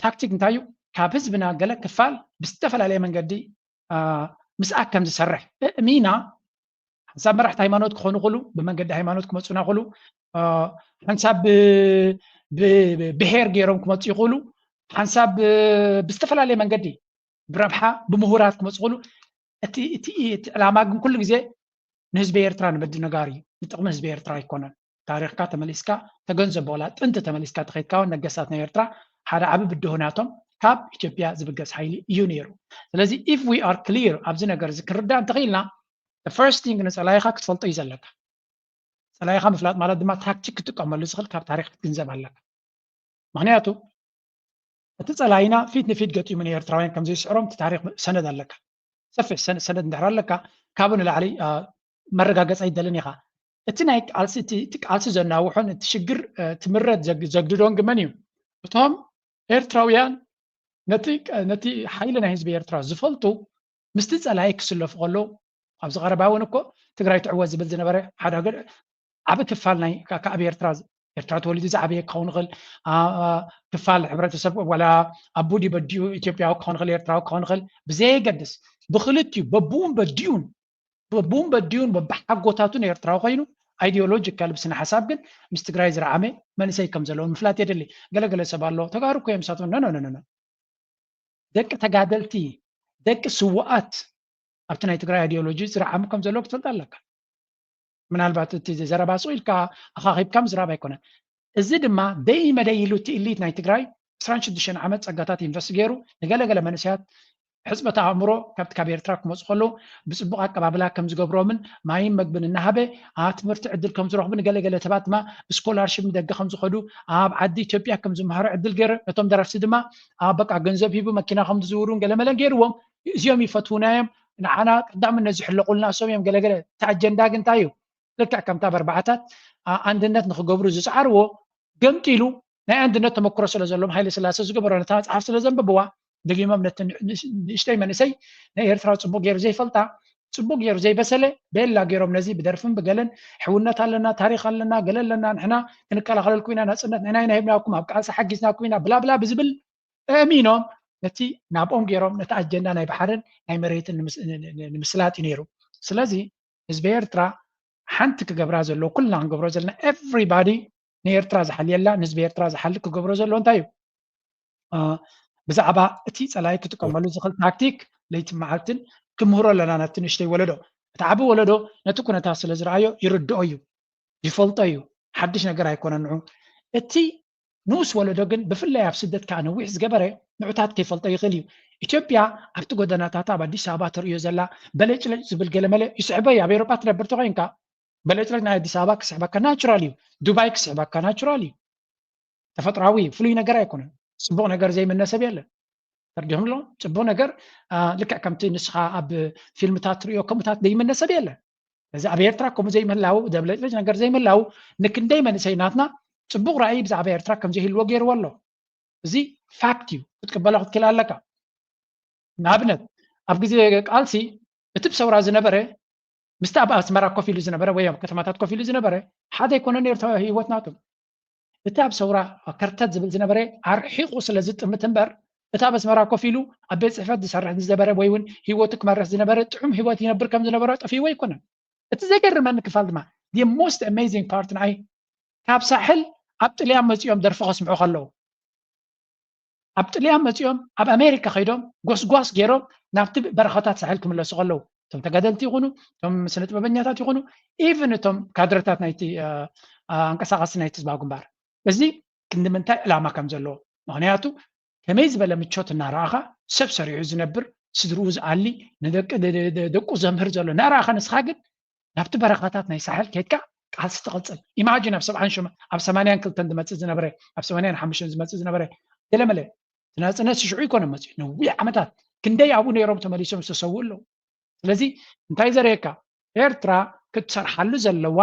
ታክቲክ እንታይ እዩ? ካብ ህዝብና ገለ ክፋል ብዝተፈላለየ መንገዲ ምስኣክ ከም ዝሰርሕ እሚና ሓንሳብ መራሕቲ ሃይማኖት ክኾኑ ይኽእሉ፣ ብመንገዲ ሃይማኖት ክመፁና ይኽእሉ፣ ሓንሳብ ብብሄር ገይሮም ክመፁ ይኽእሉ፣ ሓንሳብ ብዝተፈላለየ መንገዲ ብረብሓ ብምሁራት ክመፁ ይኽእሉ። እቲ ዕላማ ግን ኩሉ ግዜ ንህዝቢ ኤርትራ ንመድነጋር እዩ፣ ንጥቕሚ ህዝቢ ኤርትራ ኣይኮነን። ታሪኽካ ተመሊስካ ተገንዘቦ፣ ዋላ ጥንቲ ተመሊስካ ተኸይድካ እውን ነገስታት ናይ ኤርትራ ሓደ ዓቢ ብድሆ ናቶም ካብ ኢትዮጵያ ዝብገስ ሓይሊ እዩ ነይሩ። ስለዚ if we are clear ኣብዚ ነገር እዚ ክንርዳእ እንተኽኢልና፣ the first thing ንጸላኢኻ ክትፈልጦ እዩ ዘለካ። ጸላኢኻ ምፍላጥ ማለት ድማ ታክቲክ ክትጥቀመሉ ዝኽእል ካብ ታሪኽ ክትግንዘብ ኣለካ። ምኽንያቱ እቲ ጸላኢና ፊት ንፊት ገጢሙ ንኤርትራውያን ከም ዘይስዕሮም እቲ ታሪኽ ሰነድ ኣለካ። ሰፊሕ ሰነድ እንድሕር ኣለካ ካብኡ ንላዕሊ መረጋገፂ ኣይደልን ኢኻ። እቲ ናይ ቃልሲ እቲ ቃልሲ ዘናውሖን እቲ ሽግር ትምረት ዘግድዶን ግመን እዩ። እቶም ኤርትራውያን ነቲ ሓይሊ ናይ ህዝቢ ኤርትራ ዝፈልጡ ምስቲ ጸላኢ ክስለፉ ከለዉ ኣብዚ ቀረባ እውን እኮ ትግራይ ትዕወት ዝብል ዝነበረ ሓደ ዓቢ ክፋል ናይ ካብ ኤርትራ ኤርትራ ተወሊዱ ዝዓበየ ክኸውን ይኽእል፣ ክፋል ሕብረተሰብ ዋላ ኣቡ ድዩ በዲኡ ኢትዮጵያዊ ክኸውን ይኽእል፣ ኤርትራዊ ክኸውን ይኽእል፣ ብዘየገድስ ብክልቲኡ በብኡን በዲኡን በብኡን በዲኡን በብሓጎታቱን ኤርትራዊ ኮይኑ ኣይዲዮሎጂካል ብስነ ሓሳብ ግን ምስ ትግራይ ዝረዓመ መንእሰይ ከም ዘለዎ ምፍላጥ የድሊ። ገለገለ ሰብ ኣሎ ተጋሩ እኮ እዮም ንሳቶም። ኖ ኖ ኖ ደቂ ተጋደልቲ ደቂ ስውኣት ኣብቲ ናይ ትግራይ ኣይዲዮሎጂ ዝረዓሙ ከም ዘለዉ ክትፈልጥ ኣለካ። ምናልባት እቲ ዘረባ ስቕ ኢልካ ኣኻኺብካ ምዝራብ ኣይኮነን። እዚ ድማ ደይ መደይ ኢሉ እቲ ኢሊት ናይ ትግራይ ዕስራን ሽዱሽተን ዓመት ጸጋታት ኢንቨስት ገይሩ ንገለገለ መንእሰያት ሕጽበት ኣእምሮ ካብቲ ካብ ኤርትራ ክመፁ ከለዉ ብፅቡቕ ኣቀባብላ ከም ዝገብሮምን ማይን መግብን እናሃበ ኣብ ትምህርቲ ዕድል ከም ዝረኽቡ ንገለገለ ሰባት ድማ ስኮላርሽፕ ንደገ ከም ዝኸዱ ኣብ ዓዲ ኢትዮጵያ ከም ዝመሃሩ ዕድል ገይሩ ነቶም ደረፍቲ ድማ ኣብ በቃ ገንዘብ ሂቡ መኪና ከም ዝዝውሩን ገለመለን ገይርዎም። እዚኦም ይፈትውና እዮም፣ ንዓና ቀዳምነት ዝሕለቑልና እሶም እዮም። ገለገለ እቲ ኣጀንዳ ግን እንታይ እዩ? ልክዕ ከምታ በርባዕታት ኣንድነት ንክገብሩ ዝፀዓርዎ ገምጢሉ ናይ ኣንድነት ተመክሮ ስለ ዘለዎም ሃይለ ስላሴ ዝገበሮ ነታ መፅሓፍ ስለ ዘንበብዋ ደጊሞም ነቲ ንእሽተይ መንእሰይ ናይ ኤርትራ ፅቡቅ ገይሩ ዘይፈልጣ ፅቡቅ ገይሩ ዘይበሰለ ቤላ ገይሮም ነዚ ብደርፍን ብገለን ሕውነት ኣለና ታሪክ ኣለና ገለ ኣለና ንሕና ክንከላኸለልኩም ኢና ናፅነት ንሕና ኢና ሂብናኩም ኣብ ቃልሲ ሓጊዝናኩም ኢና ብላብላ ብዝብል እሚኖም ነቲ ናብኦም ገይሮም ነቲ ኣጀንዳ ናይ ባሕርን ናይ መሬትን ንምስላጥ እዩ ነይሩ። ስለዚ ህዝቢ ኤርትራ ሓንቲ ክገብራ ዘለዎ ኩልና ክንገብሮ ዘለና everybody ንኤርትራ ዝሓልየላ ንህዝቢ ኤርትራ ዝሓሊ ክገብሮ ዘለዎ እንታይ እዩ? ብዛዕባ እቲ ጸላኢ ክጥቀመሉ ዝኽእል ታክቲክ ለይትን መዓልትን ክምህሮ ኣለና ነቲ ንእሽተይ ወለዶ። እቲ ዓቢ ወለዶ ነቲ ኩነታት ስለ ዝረኣዮ ይርድኦ እዩ፣ ይፈልጦ እዩ፣ ሓድሽ ነገር ኣይኮነን ንዑ። እቲ ንኡስ ወለዶ ግን ብፍላይ ኣብ ስደት ከዓ ነዊሕ ዝገበረ ንዑታት ከይፈልጦ ይኽእል እዩ። ኢትዮጵያ ኣብቲ ጎደናታት ኣብ ኣዲስ ኣበባ ተርእዮ ዘላ በለጭለጭ ዝብል ገለመለ ይስሕበ እዩ። ኣብ ኤውሮጳ ትነብር ተኾይንካ በለጭለጭ ናይ ኣዲስ ኣበባ ክስሕበካ ናቹራል እዩ። ዱባይ ክስሕበካ ናቹራል እዩ። ተፈጥራዊ ፍሉይ ነገር ኣይኮነን። ጽቡቕ ነገር ዘይምነ ሰብ የለን። ተርዲኹም ኣሎ ጽቡቕ ነገር ልክዕ ከምቲ ንስኻ ኣብ ፊልምታት ትርእዮ ከምኡታት ዘይምነ ሰብ የለን። እዚ ኣብ ኤርትራ ከምኡ ዘይምህላው ደብለጭለጭ ነገር ዘይምህላው ንክንደይ መንእሰይ ናትና ጽቡቕ ራእይ ብዛዕባ ኤርትራ ከም ዘይህልዎ ገይርዎ ኣሎ። እዚ ፋክት እዩ ክትቅበሎ ክትክእል ኣለካ። ንኣብነት ኣብ ግዜ ቃልሲ እቲ ብሰውራ ዝነበረ ምስቲ ኣብ ኣስመራ ኮፍ ኢሉ ዝነበረ ወይ ኣብ ከተማታት ኮፍ ኢሉ ዝነበረ ሓደ ኣይኮነን ነይሩ ህይወት ናቱ። እቲ ኣብ ሰውራ ከርተት ዝብል ዝነበረ ኣርሒቑ ስለ ዝጥምት እምበር እቲ ኣብ ኣስመራ ኮፍ ኢሉ ኣብ ቤት ጽሕፈት ዝሰርሕ ዝነበረ ወይ እውን ህይወቱ ክመርሕ ዝነበረ ጥዑም ህይወት ይነብር ከም ዝነበረ ጠፊእዎ ኣይኮነን። እቲ ዘገርመኒ ክፋል ድማ the most amazing part ንዓይ ካብ ሳሕል ኣብ ጥልያን መጺኦም ደርፊ ከስምዑ ከለዉ ኣብ ጥልያን መጺኦም ኣብ ኣሜሪካ ከይዶም ጎስጓስ ገይሮም ናብቲ በረኻታት ሳሕል ክምለሱ ከለዉ እቶም ተጋደልቲ ይኹኑ እቶም ስነ ጥበበኛታት ይኹኑ ኢቭን እቶም ካድረታት ናይቲ ኣንቀሳቐሲ ናይቲ ህዝባዊ ግንባር እዚ ክንዲ ምንታይ ዕላማ ከም ዘለዎ ምኽንያቱ ከመይ ዝበለ ምቾት እናረኣኻ ሰብ ሰሪዑ ዝነብር ስድርኡ ዝኣሊ ንደቂ ደቁ ዘምህር ዘሎ እናረኣኻ ንስኻ ግን ናብቲ በረኻታት ናይ ሳሕል ከይድካ ቃልሲ ትቐፅል ኢማጂን ኣብ ሰብዓን ኣብ ሰማንያን ክልተን ዝመፅእ ዝነበረ ኣብ ሰማንያን ሓሙሽተን ዝመፅእ ዝነበረ ገለመለ ናፅነት ሽዑ ይኮነ መፅኡ ነዊሕ ዓመታት ክንደይ ኣብኡ ነይሮም ተመሊሶም ዝተሰውኡ ኣለዉ ስለዚ እንታይ ዘርእየካ ኤርትራ ክትሰርሓሉ ዘለዋ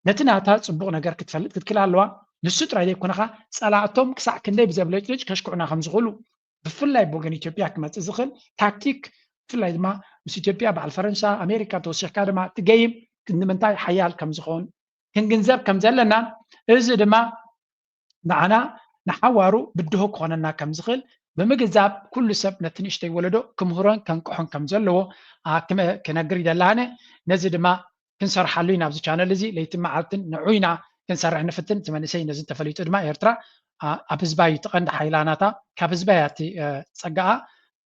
ነቲ ናታ ፅቡቕ ነገር ክትፈልጥ ክትክል ኣለዋ ንሱ ጥራይ ዘይኮነኻ ፀላእቶም ክሳዕ ክንደይ ብዘብለጭልጭ ከሽክዑና ከም ዝኽእሉ ብፍላይ ብወገን ኢትዮጵያ ክመፅእ ዝኽእል ታክቲክ ብፍላይ ድማ ምስ ኢትዮጵያ፣ በዓል ፈረንሳ፣ ኣሜሪካ ተወሲኽካ ድማ እቲ ገይም ክንዲ ምንታይ ሓያል ከም ዝኾን ክንግንዘብ ከም ዘለናን፣ እዚ ድማ ንዓና ንሓዋሩ ብድሆ ክኾነና ከም ዝኽእል ብምግንዛብ፣ ኩሉ ሰብ ነቲ ንእሽተይ ወለዶ ክምህሮን ከንቅሖን ከም ዘለዎ፣ ኣ፣ ክመ-፣ ክነግር ይደሊ ኣነ። ነዚ ድማ ክንሰርሓሉ ኢና ኣብዚ ቻነል እዚ። ለይትን መዓልትን ንዑ ኢና ክንሰርሕ ንፍትን። እቲ መንእሰይ ነዚ እንተፈሊጡ ድማ ኤርትራ፣ ኣ፣ ኣብ ህዝባ እዩ እቲ ቀንዲ ሓይላ ናታ። ካብ ህዝባ እያ እቲ፣ እ፣ ጸጋኣ።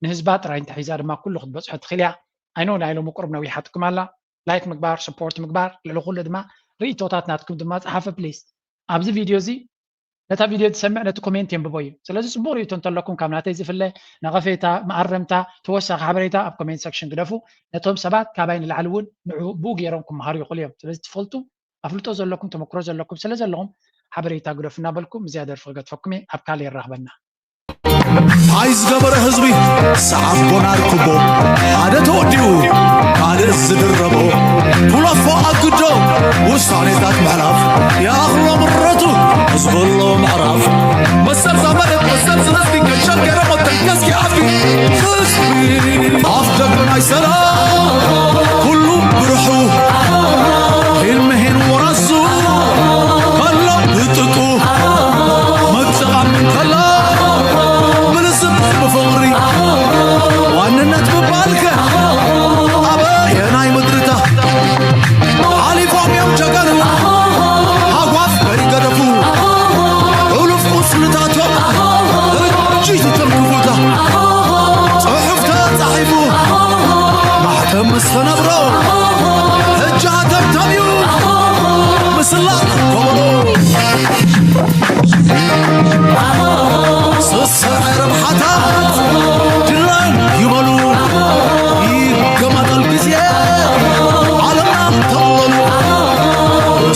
ንህዝባ ጥራይ እንተሒዛ ድማ ኩሉ ክትበጽሖ ትኽእል እያ። ኣይኖ ናይ ሎሚ ቁሩብ ነዊሓትኩም ኣላ። ላይክ ምግባር፣ ሰፖርት ምግባር፣ ልዕሊ ኩሉ ድማ ርእይቶታት ናትኩም ድማ ጸሓፉ ፕሊዝ። ኣብዚ ቪድዮ እዚ ነታ ቪድዮ ዝሰምዕ ነቲ ኮሜንት የንብቦ እዩ። ስለዚ ጽቡቕ ርእይቶ እንተለኩም ካብ ናተይ ዝፍለ ነቐፌታ፣ መኣረምታ፣ ተወሳኺ ሓበሬታ ኣብ ኮሜንት ሰክሽን ግደፉ። ነቶም ሰባት ካባይ ንላዕሊ እውን ንዑ ብኡ ገይሮም ክመሃሩ ይኽእሉ እዮም። ስለዚ ትፈልጡ፣ ኣፍልጦ ዘለኩም፣ ተመክሮ ዘለኩም ስለ ዘለኹም ሓበሬታ ግደፉ እናበልኩ ምስዚኣ ደርፊ ክገድፈኩም እየ። ኣብ ካልእ የራኽበና። ኣይ ዝገበረ ህዝቢ ሰዓቦና ርክቦ ሓደ ተወዲኡ ካልእ ዝድረቦ ኩለፎ ኣግዶ ውሳኔታት ምሕላፍ ይኣኽሎ ምረቱ ህዝቢ ኣሎ ምዕራፍ መሰል ዛመደት መሰል ዝነስቲ ከሸገረ መተንከስኪ ኣፊ ህዝቢ ኣፍ ደቂ ናይ ሰላም ኩሉ ብርሑ ሂልምሂን ወራሱ ከሎ ብጥቁ መግጽቓም እንከላ ብልዝብ ብፍቕሪ ዋንነት ምባልከ ኣበየናይ ምድርታ ሓሊፎም እዮም ጀጋኑ ሃጓፍ ከይገደፉ ሕሉፍ ቁስልታቶም እጅ ትተንክፉታ ጽሑፍ ተጻሒፉ ማሕተም ምስ ተነብሮ ሕጂ ሃተምተም እዩ ምስላ ከበሮ ስስዐ ረብሓታት ድላን ይበሉ ይገማጠል ግዜ ዓለምና ተቕለሉ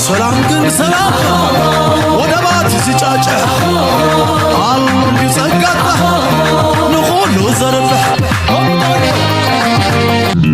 ሰላም ግን ሰላም